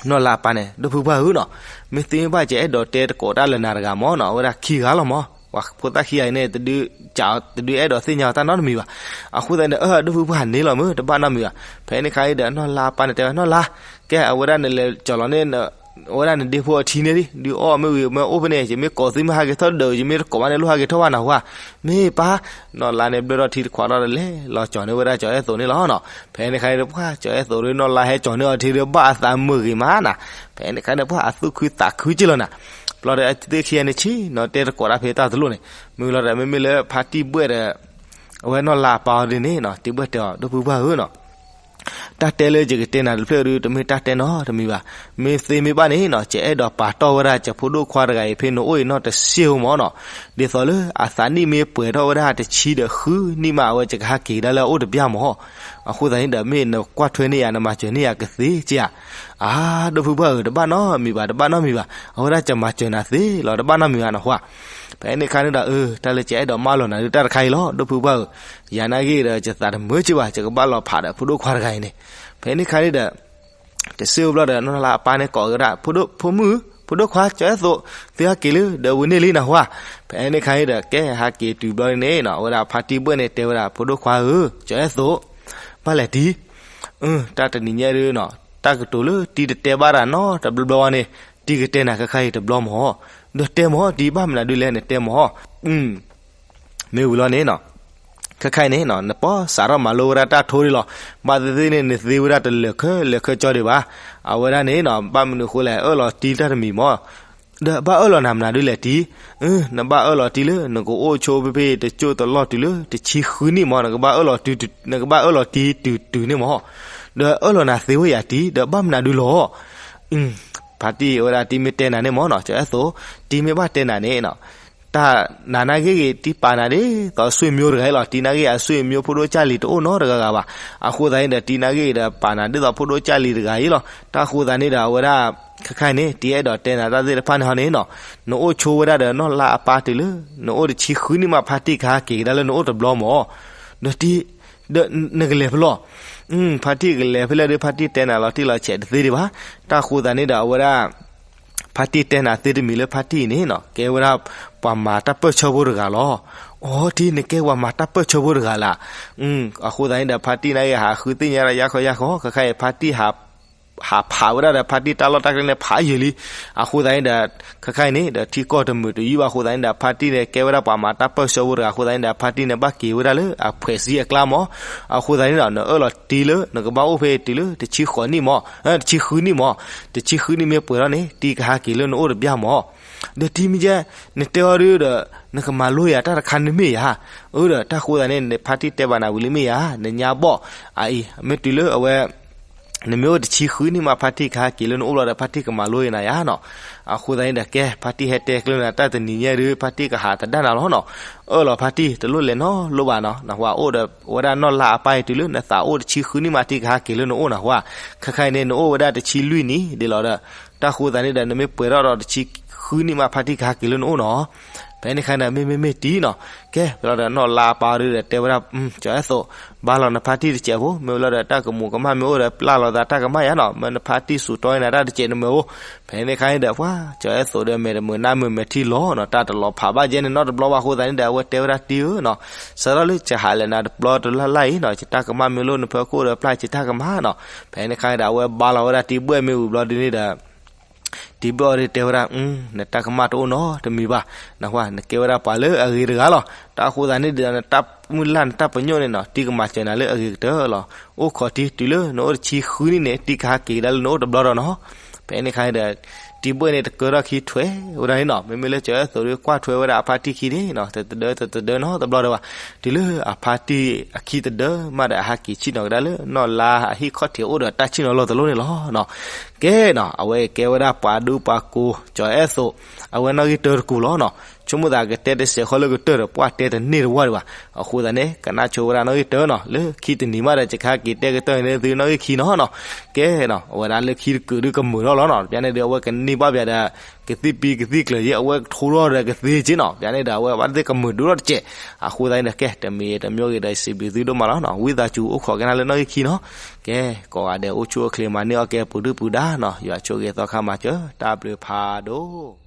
နီၢ်လါအပၢ်န့ၣ် ဒိၣ်ဖုပှၢ်ဧၢနီၤ, မ့ၢ်သ့မ့ၢ်ဘၣ် ယအဲၣ်ဒိးတဲတကိးတၢ်လၢနၤတဂၤမၢ်နီၤ, အဝဲဒၣ်ခံဂၤလီၤမၢ်, ပှၤဖိသၣ်ခံဂၤအံၤန့ၣ် တဒုးစး တဒုးအဲၣ်ဒိးသ့ၣ်ညါအီၤတၢ်နီတမံၤဘၣ်. အဃိသတးန့ၣ်ဒီး အၢ ဒိၣ်ဖုပှၢ်န့ၣ်လီၤမၢ် တဘၣ်နီတမံၤဘၣ်. ဖဲန့ၣ်ခါအံၤဒီး နီၢ်လါအပၢ်န့ၣ်တဲဝဲ နီၢ်လါ, ကဲ အဝဲဒၣ်နလဲၤကၠီၤလီၤန့ၣ် အဝဲဒၣ်နဒ့ဖိအထံန့ၣ်လံ, ဒုးအီၣ်မ့ၢ်ဝံၤမ့ၢ်အိၣ်ဖဲန့ၣ် ယမ့ၢ်ကိးသုမ့ၢ်ဟးက့ၤထီၣ်ဒၢး ယမ့ၢ်တကိးဘၣ်န့ၣ် လိၣ်ဟးက့ၤထီၣ်ဘၣ်နၢ်ဟူဧါ. မ့ၢ်ပၢ်, နီၢ်လါန့ၣ် ဘျၢၣ်ထီၣ်ထံတခွးထီၣ်ဒီး လဲၤလီၤကၠီၤန့ၢ်ဝဲဒၣ်ကၠီၤအဲၣ်သိးန့ၣ်လီၤနီၤ. ဖဲန့ၣ်ခါအံၤဒီး ပှၤကၠီၤအဲၣ်သိးဒီး နီၢ်လါဟဲကၠီၤန့ၢ်အီၤထံဒီး ဘၣ်အသးမုာ်ဂ့ၤမးနၤ. ဖဲန့ၣ်ခါန့ၣ် ပှၤအသူၣ်ခုသးခုက့လီၤနၤ. ဘျီဒီး အဝဲသ့ၣ်ခံဂၤန့ၣ် ဆ့ၣ်နီၤတဲတကိးတၢ်ဖဲတၢ်တလိၣ်န့ၣ်, မ့ၢ်လီၤဒီး မ့မ့ၢ်လၢဖါတံၢ်ဘှဲၣ်ဒီး အဝဲနီၢ်လါအပၢ်အီၤဒ်န့ၣ်နီၤ, တံၢ်ဘှဲၣ်တဲအီၤ ဒိၣ်ဖုပှၢ်ဧၢနီၤ, တၢ်တဲလၢယကတဲနၤတဖျၢၣ်ဒုး တမ့ၢ်တၢ်တဲနီတမံၤဘၣ်. မ့ၢ်သ့မ့ၢ်ဘၣ်န့ၣ်နီၤ, ယအဲၣ်ဒိးပာ်တီၢ်ဝဲဒၣ် ယဖိဒိၣ်ခွါတဂၤအံၤ ဖဲနအိၣ်အံၤနီၢ်တစ့ၢ်ဧိၤမၢ်နီၤ. ဒ်သိးလၢအသးနံၣ်မ့ၢ်ပှဲၤထီၣ်ဝဲဒၣ်တဆံဒီးဃုနံၣ်မး အဝဲယကဟးက့ၤကဒါလၢအအိၣ်တဘျီမၢ်. အဃိသတးန့ၣ်ဒီး မ့ၢ်နကွၢ်ထွဲန့ၢ်ယၤ နမၤစၢၤန့ၢ်ယၤကသ့က့ဧါ. အါ ဒိၣ်ဖုပှၢ်ဧၢ, တဘၣ်နီတမံၤဘၣ်, တဘၣ်နီတမံၤဘၣ်. အဝဲဒၣ်ယမၤစၢၤနၤသ့လီၤ, တဘၣ်နီတမံၤဘၣ်နၢ်ဟူဧါ. ဖဲန့ၣ်ခါန့ၣ်ဒီး အၢ တၢ်လၢယအဲၣ်ဒိးမၢလီၤနၤဒုး တၢ်တခါအံၤလီၤ ဒိၣ်ဖုပှၢ်ဧၢ. ယၤနာ်က့ဒီး ယသးတမုာ်က့ဘၣ်, ယကဘၣ်လီၤဖးဒီးဖိဒိၣ်ခွါတဂၤအံၤန့ၣ်. ဖဲန့ၣ်ခါန့ၣ်ဒီး တစ့ၢ်အိၣ်ဘျီဒီး နီၢ်လါအပၢ်န့ၣ်ကိးက့ၤဝဲဒၣ် ဖိဒိၣ်, ဖိမုၣ်, ဖိဒိၣ်ခွါ ကၠီၤအဲၣ်သိး, သုဟဲက့ၤလၢ ဒီးဝံၤန့ၢ်လံနၢ်ဟူဧါ. ဖဲန့ၣ်ခါန့ၣ်ဒီး ကဲဟးက့ၤတုၤဘျီန့ၣ်နီၤ, အဝဲဒၣ်ဖါတံၢ်ဘှဲၣ်န့ၣ်တဲဝဲဒၣ် ဖိဒိၣ်ခွါဧၢ, ကၠီၤအဲၣ်သိး, ဘၣ်လဲၣ်တံၢ်, တၢ်တနံၤညါဒုးနီၤ, တၢ်ကတိၤလၢတံၢ်တတဲဘၣ်တၢ်နီတဘျီဘျီဝဲန့ၣ်, တံၢ်ကတဲနၤခဲခါအံၤတဘျီမၢ်. ဒီးတဲမၢ်တံၢ်, ဘၣ်မနုၤဒုးလဲၣ် နတဲမၢ်. မ့ၢ်ဝံၤလီၤန့ၣ်နီၤ, ခဲခါအံၤန့ၣ် နပီၢ်စးထီၣ်မၤလိဝဲဒၣ်တၢ်ထိဒံးလီၤ. ဘၣ်သ့ၣ်သ့ၣ်န့ၣ် နသ့ဝဲဒၣ်တလၢာ်ခၢလၢာ်ခၢကၠီဒံးဘၣ်. အဝဲဒၣ်န့ၣ်နီၤ, ဘၣ်မနုၤအဃိလဲၣ် အၢၣ်လီၤတံၢ်တၢ်တမံၤမၢ်. ဒီးဘၣ်အၢၣ်လီၤနၤမနုၤဒုးလဲၣ်တံၢ်, နဘၣ်အၢၣ်လီၤတံၢ်လၢ နကအိၣ်ဆိဖဲဖဲတကၠိၢ်တလီၢ်တုၤလၢတဆံဃုနံၣ်မၢ်, နကဘၣ်အၢၣ်လီၤတံၢ်တုၤတုၤန့ၣ်မၢ်. ဒီးအၢၣ်လီၤနၤသ့ဝဲယၤတံၢ်, ဒီးဘၣ်မနုၤဒုးလီၤ. ဖါတံၢ်ဝဲဒၣ်တံၢ်မ့ၢ်တဲနၤန့ၣ်မၢ်နီၤ, ကၠီၤအဲၣ်သိး, တံၢ်မ့ၢ်ဘၣ်တဲနၤန့ၣ်နီၤ, တၢ်နၤနာ်ဂ့ၢ်ဂ့ၤ တံၢ်ပာ်နၤဒ်သိး ဆွေမျိုး တဂၤအံၤလီၤ. တံၢ်နာ်ဂ့ၢ် အဆွေမျိုး ဖိဒိၣ်ကၢ်လံၤတအိၣ်နီတဂၤဂၤဘၣ်. အဃိသတးန့ၣ်ဒီး တံၢ်နာ်ဂ့ၢ်ဒီး ပာ်နၤဒ်သိးဖိဒိၣ်ကၢ်လံၤတဂၤအံၤလီၤ. တၢ်အဃိသတးန့ၣ်ဒီး အဝဲဒၣ် ခဲခါအံၤန့ၣ် တံၢ်အဲၣ်ဒိးတဲနၤတၢ်သ့ၣ်တဖၣ်န့ၣ်ဟီန့ၣ်နီၤ, နအိၣ်ဆိဝဲဒၣ်ဒီးနီၢ်လါအပၢ်တုၤလၢ နအိၣ်တဆံဃုနံၣ်မး ဖါတံၢ်ကဟးက့ၤကဒါလၢနအိၣ်တဘျီမၢ်. ဒီးတံၢ် ဒီးနကလဲၤဖဲလဲၣ်. ဖါတံၢ်ကလဲၤဖဲလဲၣ်ဒီး ဖါတံၢ်တဲနၤလီၤတံၢ်လီၤဆဲးတသ့ဒံးဘၣ်. တၢ်အဃိသတးန့ၣ်ဒီး အဝဲဒၣ် ဖါတံၢ်တဲနၤသ့တမံၤလၢ ဖါတံၢ်အံၤန့ၣ်နီၤ ကဲဝဲဒၣ်ပှၤမၤတၢ်ပၢၢ်ဆၢဖိတဂၤလီၤ. အိ တံၢ် နကဲပှၤမၤတၢ်ပၢၢ်ဆၢဖိတဂၤလၢ်. အဃိသတးန့ၣ်ဒီး ဖါတံၢ်နာ်ဂ့ၢ်ဟးဃုသ့ၣ်ညါဒၣ်ယါခီယါခီ, ခဲခါအံၤ ဖါတံၢ် ဟးဖးဝဲဒၣ်ဒီး ဖါတံၢ်တၢ်လီၢ်တၢ်ကျဲန့ၣ် ဖးယံာ်လံ. အဃိသတးန့ၣ်ဒီး ခဲခါအံၤန့ၣ်ဒီး ထံကီၢ်တမုာ်တယုၢ်ဘၣ်အဃိသတးန့ၣ်ဒီး ဖါတံၢ်န့ၣ် ကဲဝဲဒၣ်ပှၤမၤတၢ်ပၢၢ်ဆၢဖိတဂၤအဃိသတးန့ၣ်ဒီး ဖါတံၢ်န့ၣ် ဘၣ်က့ၤဝဲဒၣ်လၢအဖှဲးစံအကျါမၢ်. အဃိသတးန့ၣ်ဒီး နအၢၣ်လီၤတံၢ်လၢ နကဘၣ်အိၣ်ဖဲတုၤလၢတဆံဃိးနံၣ်မၢ်, တဆံဃုနံၣ်မၢ်. တဆံဃုနံၣ်မ့ၢ်ပှဲၤထီၣ်န့ၣ် တံၢ်ကဟးက့ၤလၢနအိၣ်တဘျီမၢ်. ဒီးတံၢ်မ့ၢ်ကဲ နတဲအီၤဒုးဒီး နကမၤလိယၤတၢ်တခါန့ၣ်မ့ၢ်ဧါ. အၢ ဒီးတၢ်ဃိသတးန့ၣ် ဖါတံၢ်တဲဘၣ်နၤဝံၤလံမ့ၢ်ဧါ. နညါဘီၣ်အအံၤ မ့ၢ်တုၤလၢအဝဲ နမ့ၢ်အိၣ်တဆံဃုနံၣ်မး ဖါတံၢ်ကဟးက့ၤလၢနအိၣ်ဘျီဒီး ဖါတံၢ်ကမၤလိနၤယၤနီၤ. အဃိသတးန့ၣ်ဒီး ကဲ ဖါတံၢ်ဟဲတဲကျၢၤနၤတၢ်တနံၤညါဒုး ဖါတံၢ်ကဟးသဒၣ်နၤလီၤနီၤ. အၢၣ်လီၤဖါတံၢ် တလိၣ်လဲၤနီတဘျီဘၣ်နီၤ. နဟါအိၣ်ဒီးဝဲဒၣ်နီၢ်လါအပၢ်အံၤတုၤလၢနသးအိၣ်တဆံဃုနံၣ်မး တံၢ်ကဟးက့ၤလၢနအိၣ်နၢ်ဟူဧါ. ခဲခါအံၤန့ၣ် နအိၣ်ဝဲဒၣ်တဆံလွံၢ်နံၣ်ဒ်လီၤဒီး တၢ်ဃိသတးန့ၣ်ဒီး နမ့ၢ်ပှဲၤထီၣ်ဒီးတဆံဃုနံၣ်မး ဖါတံၢ်ကဟးက့ၤလၢနအိၣ်နီၤ. ဖဲန့ၣ်ခါဒီး မ့မ့ၢ်မ့ၢ်တံၢ်နီၤ, ကဲ ဘျီဒီးနီၢ်လါအပၢ်ဒုဒီးတဲဝဲဒၣ် ကၠီၤအဲၣ်သိး, ဘါလီၤနဖါတံၢ်တစဲးဖိ, မ့ၢ်ဝံၤလီၤဒီးတၢ်ကမူးကမၣ်မ့ၢ်အိၣ်ဒီးပျၢ်လီၤသးတၢ်ကမၣ်ယါနီၤ, မ့ၢ်နဖါတံၢ်စူးတီအံၤနၤတၢ်တစဲးနမ့ၢ်အိၣ်. ဖဲန့ၣ်ခါန့ၣ်ဒီး ပှၤ ကၠီၤအဲၣ်သိးဒီးမဲာ်တမုာ်နါမုာ်မဲာ်ထံလီၤနီၤ, တၢ်တလီၤဖးဘၣ်ယဲန့ၣ်နီတဘျီဘၣ်အဃိသတးန့ၣ်ဒီး အဝဲတဲဝဲဒၣ်တံၢ်ဧၢနီၤ, စးထီၣ်လၢကဟးလဲၤနၤတဘျီတလၢ်လၢ်အံၤနီၤ, ယတၢ်ကမၣ်မ့ၢ်လိၣ်နဖၢခိၣ်ဒီးပျၢ်ယတၢ်ကမၣ်နီၤ. ဖဲန့ၣ်ခါန့ၣ်ဒီး အဝဲဘါလီၤဝဲဒၣ်တံၢ်ဘှဲၣ်မ့ၢ်ဝံၤဘျီဒုန့ၣ်ဒီး တံၢ်ဘှဲၣ်အီၤဒုတဲဝဲဒၣ် နတၢ်ကမၣ်တအိၣ်နီတမံၤဘၣ်, နကွၢ် နကဲဝဲဒၣ်ပှၤလၢအဂ့ၤတဂၤလီၤ. တၢ်အဃိသတးန့ၣ်ဒီး နတၢ်မုၢ်လၢ်နတၢ်ပညိၣ်န့ၣ်နီၤ တံၢ်ကမၤစၢၤနၤလၢအဂ့ၤကတၢၢ်လီၤ. အိၣ်ခိးတံၢ်တုၤလၢနအိၣ်တဆံဃုနံၣ်န့ၣ် တံၢ်ကဟးက့ၤကဒါလၢနအိၣ်တဘျီဒီးနီၤ. ဖဲန့ၣ်ခါန့ၣ်ဒီး တံၢ်ဘှဲၣ်န့ၣ်တကၢထီၣ်ခံထွဲဝဲဒၣ်န့ၣ်နီၤ, မ့မ့ၢ်လၢကၠီၤအဲၣ်သိးဒုကွၢ်ထွဲဝဲဒၣ်အဖါတံၢ်ခံန့ၣ်နီၤ, တတဒၢတတဒၢနီတဘျီဒီးဘၣ်, တုၤလၢအဖါတံၢ်အခံတဒၢမးဒီး အဟးက့ၤဆ့ၣ်နီၤကဒါလၢနီၢ်လါအဟံၣ်ခီၣ်ထံးအိၣ်ဒီးတၢ်ဆ့ၣ်နီၤလီၢ်တလီၢ်န့ၣ်လီၤနီၤ. ကဲနီၤ အဝဲကဲဝဲဒၣ်ပှၤဒူပှၤကိး ကၠီၤအဲၣ်သိး အဝဲနီၣ်ဂံၢ်တၢတကူာ်လီၤနီၤ. ဆိကမိၣ်သးကတဲတစဲးဃီလၢကတၢၢ်ဒီး ပှၤတဲတန့ၢ်တဝၢ်ဒံးဘၣ်. အဃိသတးန့ၣ် ကနၣ်ဆိဝဲဒၣ်နီၣ်ဂံၢ်တၢနီၤ, လၢခံတနံၤမးဒီး ယကဟဲက့ၤတဲကတၢၢ်န့ၣ်သုနီၣ်ဂံၢ်ခံနီၤနီၤ. ကဲနီၤ အဝဲဒၣ်လၢခံတကုာ်ဒုကမုာ်ထီၣ်လီၤနီၤ, ပျၢၤန့ၣ်ဒီး အဝဲကန့ၢ်ဘၣ်ပျၢၤဒီး ကသံၣ်ပံကသံၣ်ကျၢၤယ့ အဝဲကထိထီၣ်ဒီးကသ့က့နီၤ, ပျၢၤန့ၣ်ဒီး အဝဲဘၣ်သ့ၣ်ကမုာ်ဒိၣ်ထီၣ်တစဲး. အဃိသတးန့ၣ်ဒီး ကဲ တမံၤတမံၤဂ့ၤဒီး ယစံးဘျုးသုဒိၣ်မးလီၤနီၤ, ဝံသးစူၤအိၣ်ခိးကနၣ်လၢနီၣ်ဂံၢ်ခံနီၤ. ကဲ ကိးဂၤဒဲးအိၣ်ဆူၣ်အိၣ်ချ့မၤန့ၢ်အီၣ်ကဲပူၤဒုၣ်ပူၤဒါနီၤ, ယွၤဆိၣ်ဂ့ၤသီခါမၤစၢၤ တၢ်ဘျုးဖးဒိၣ်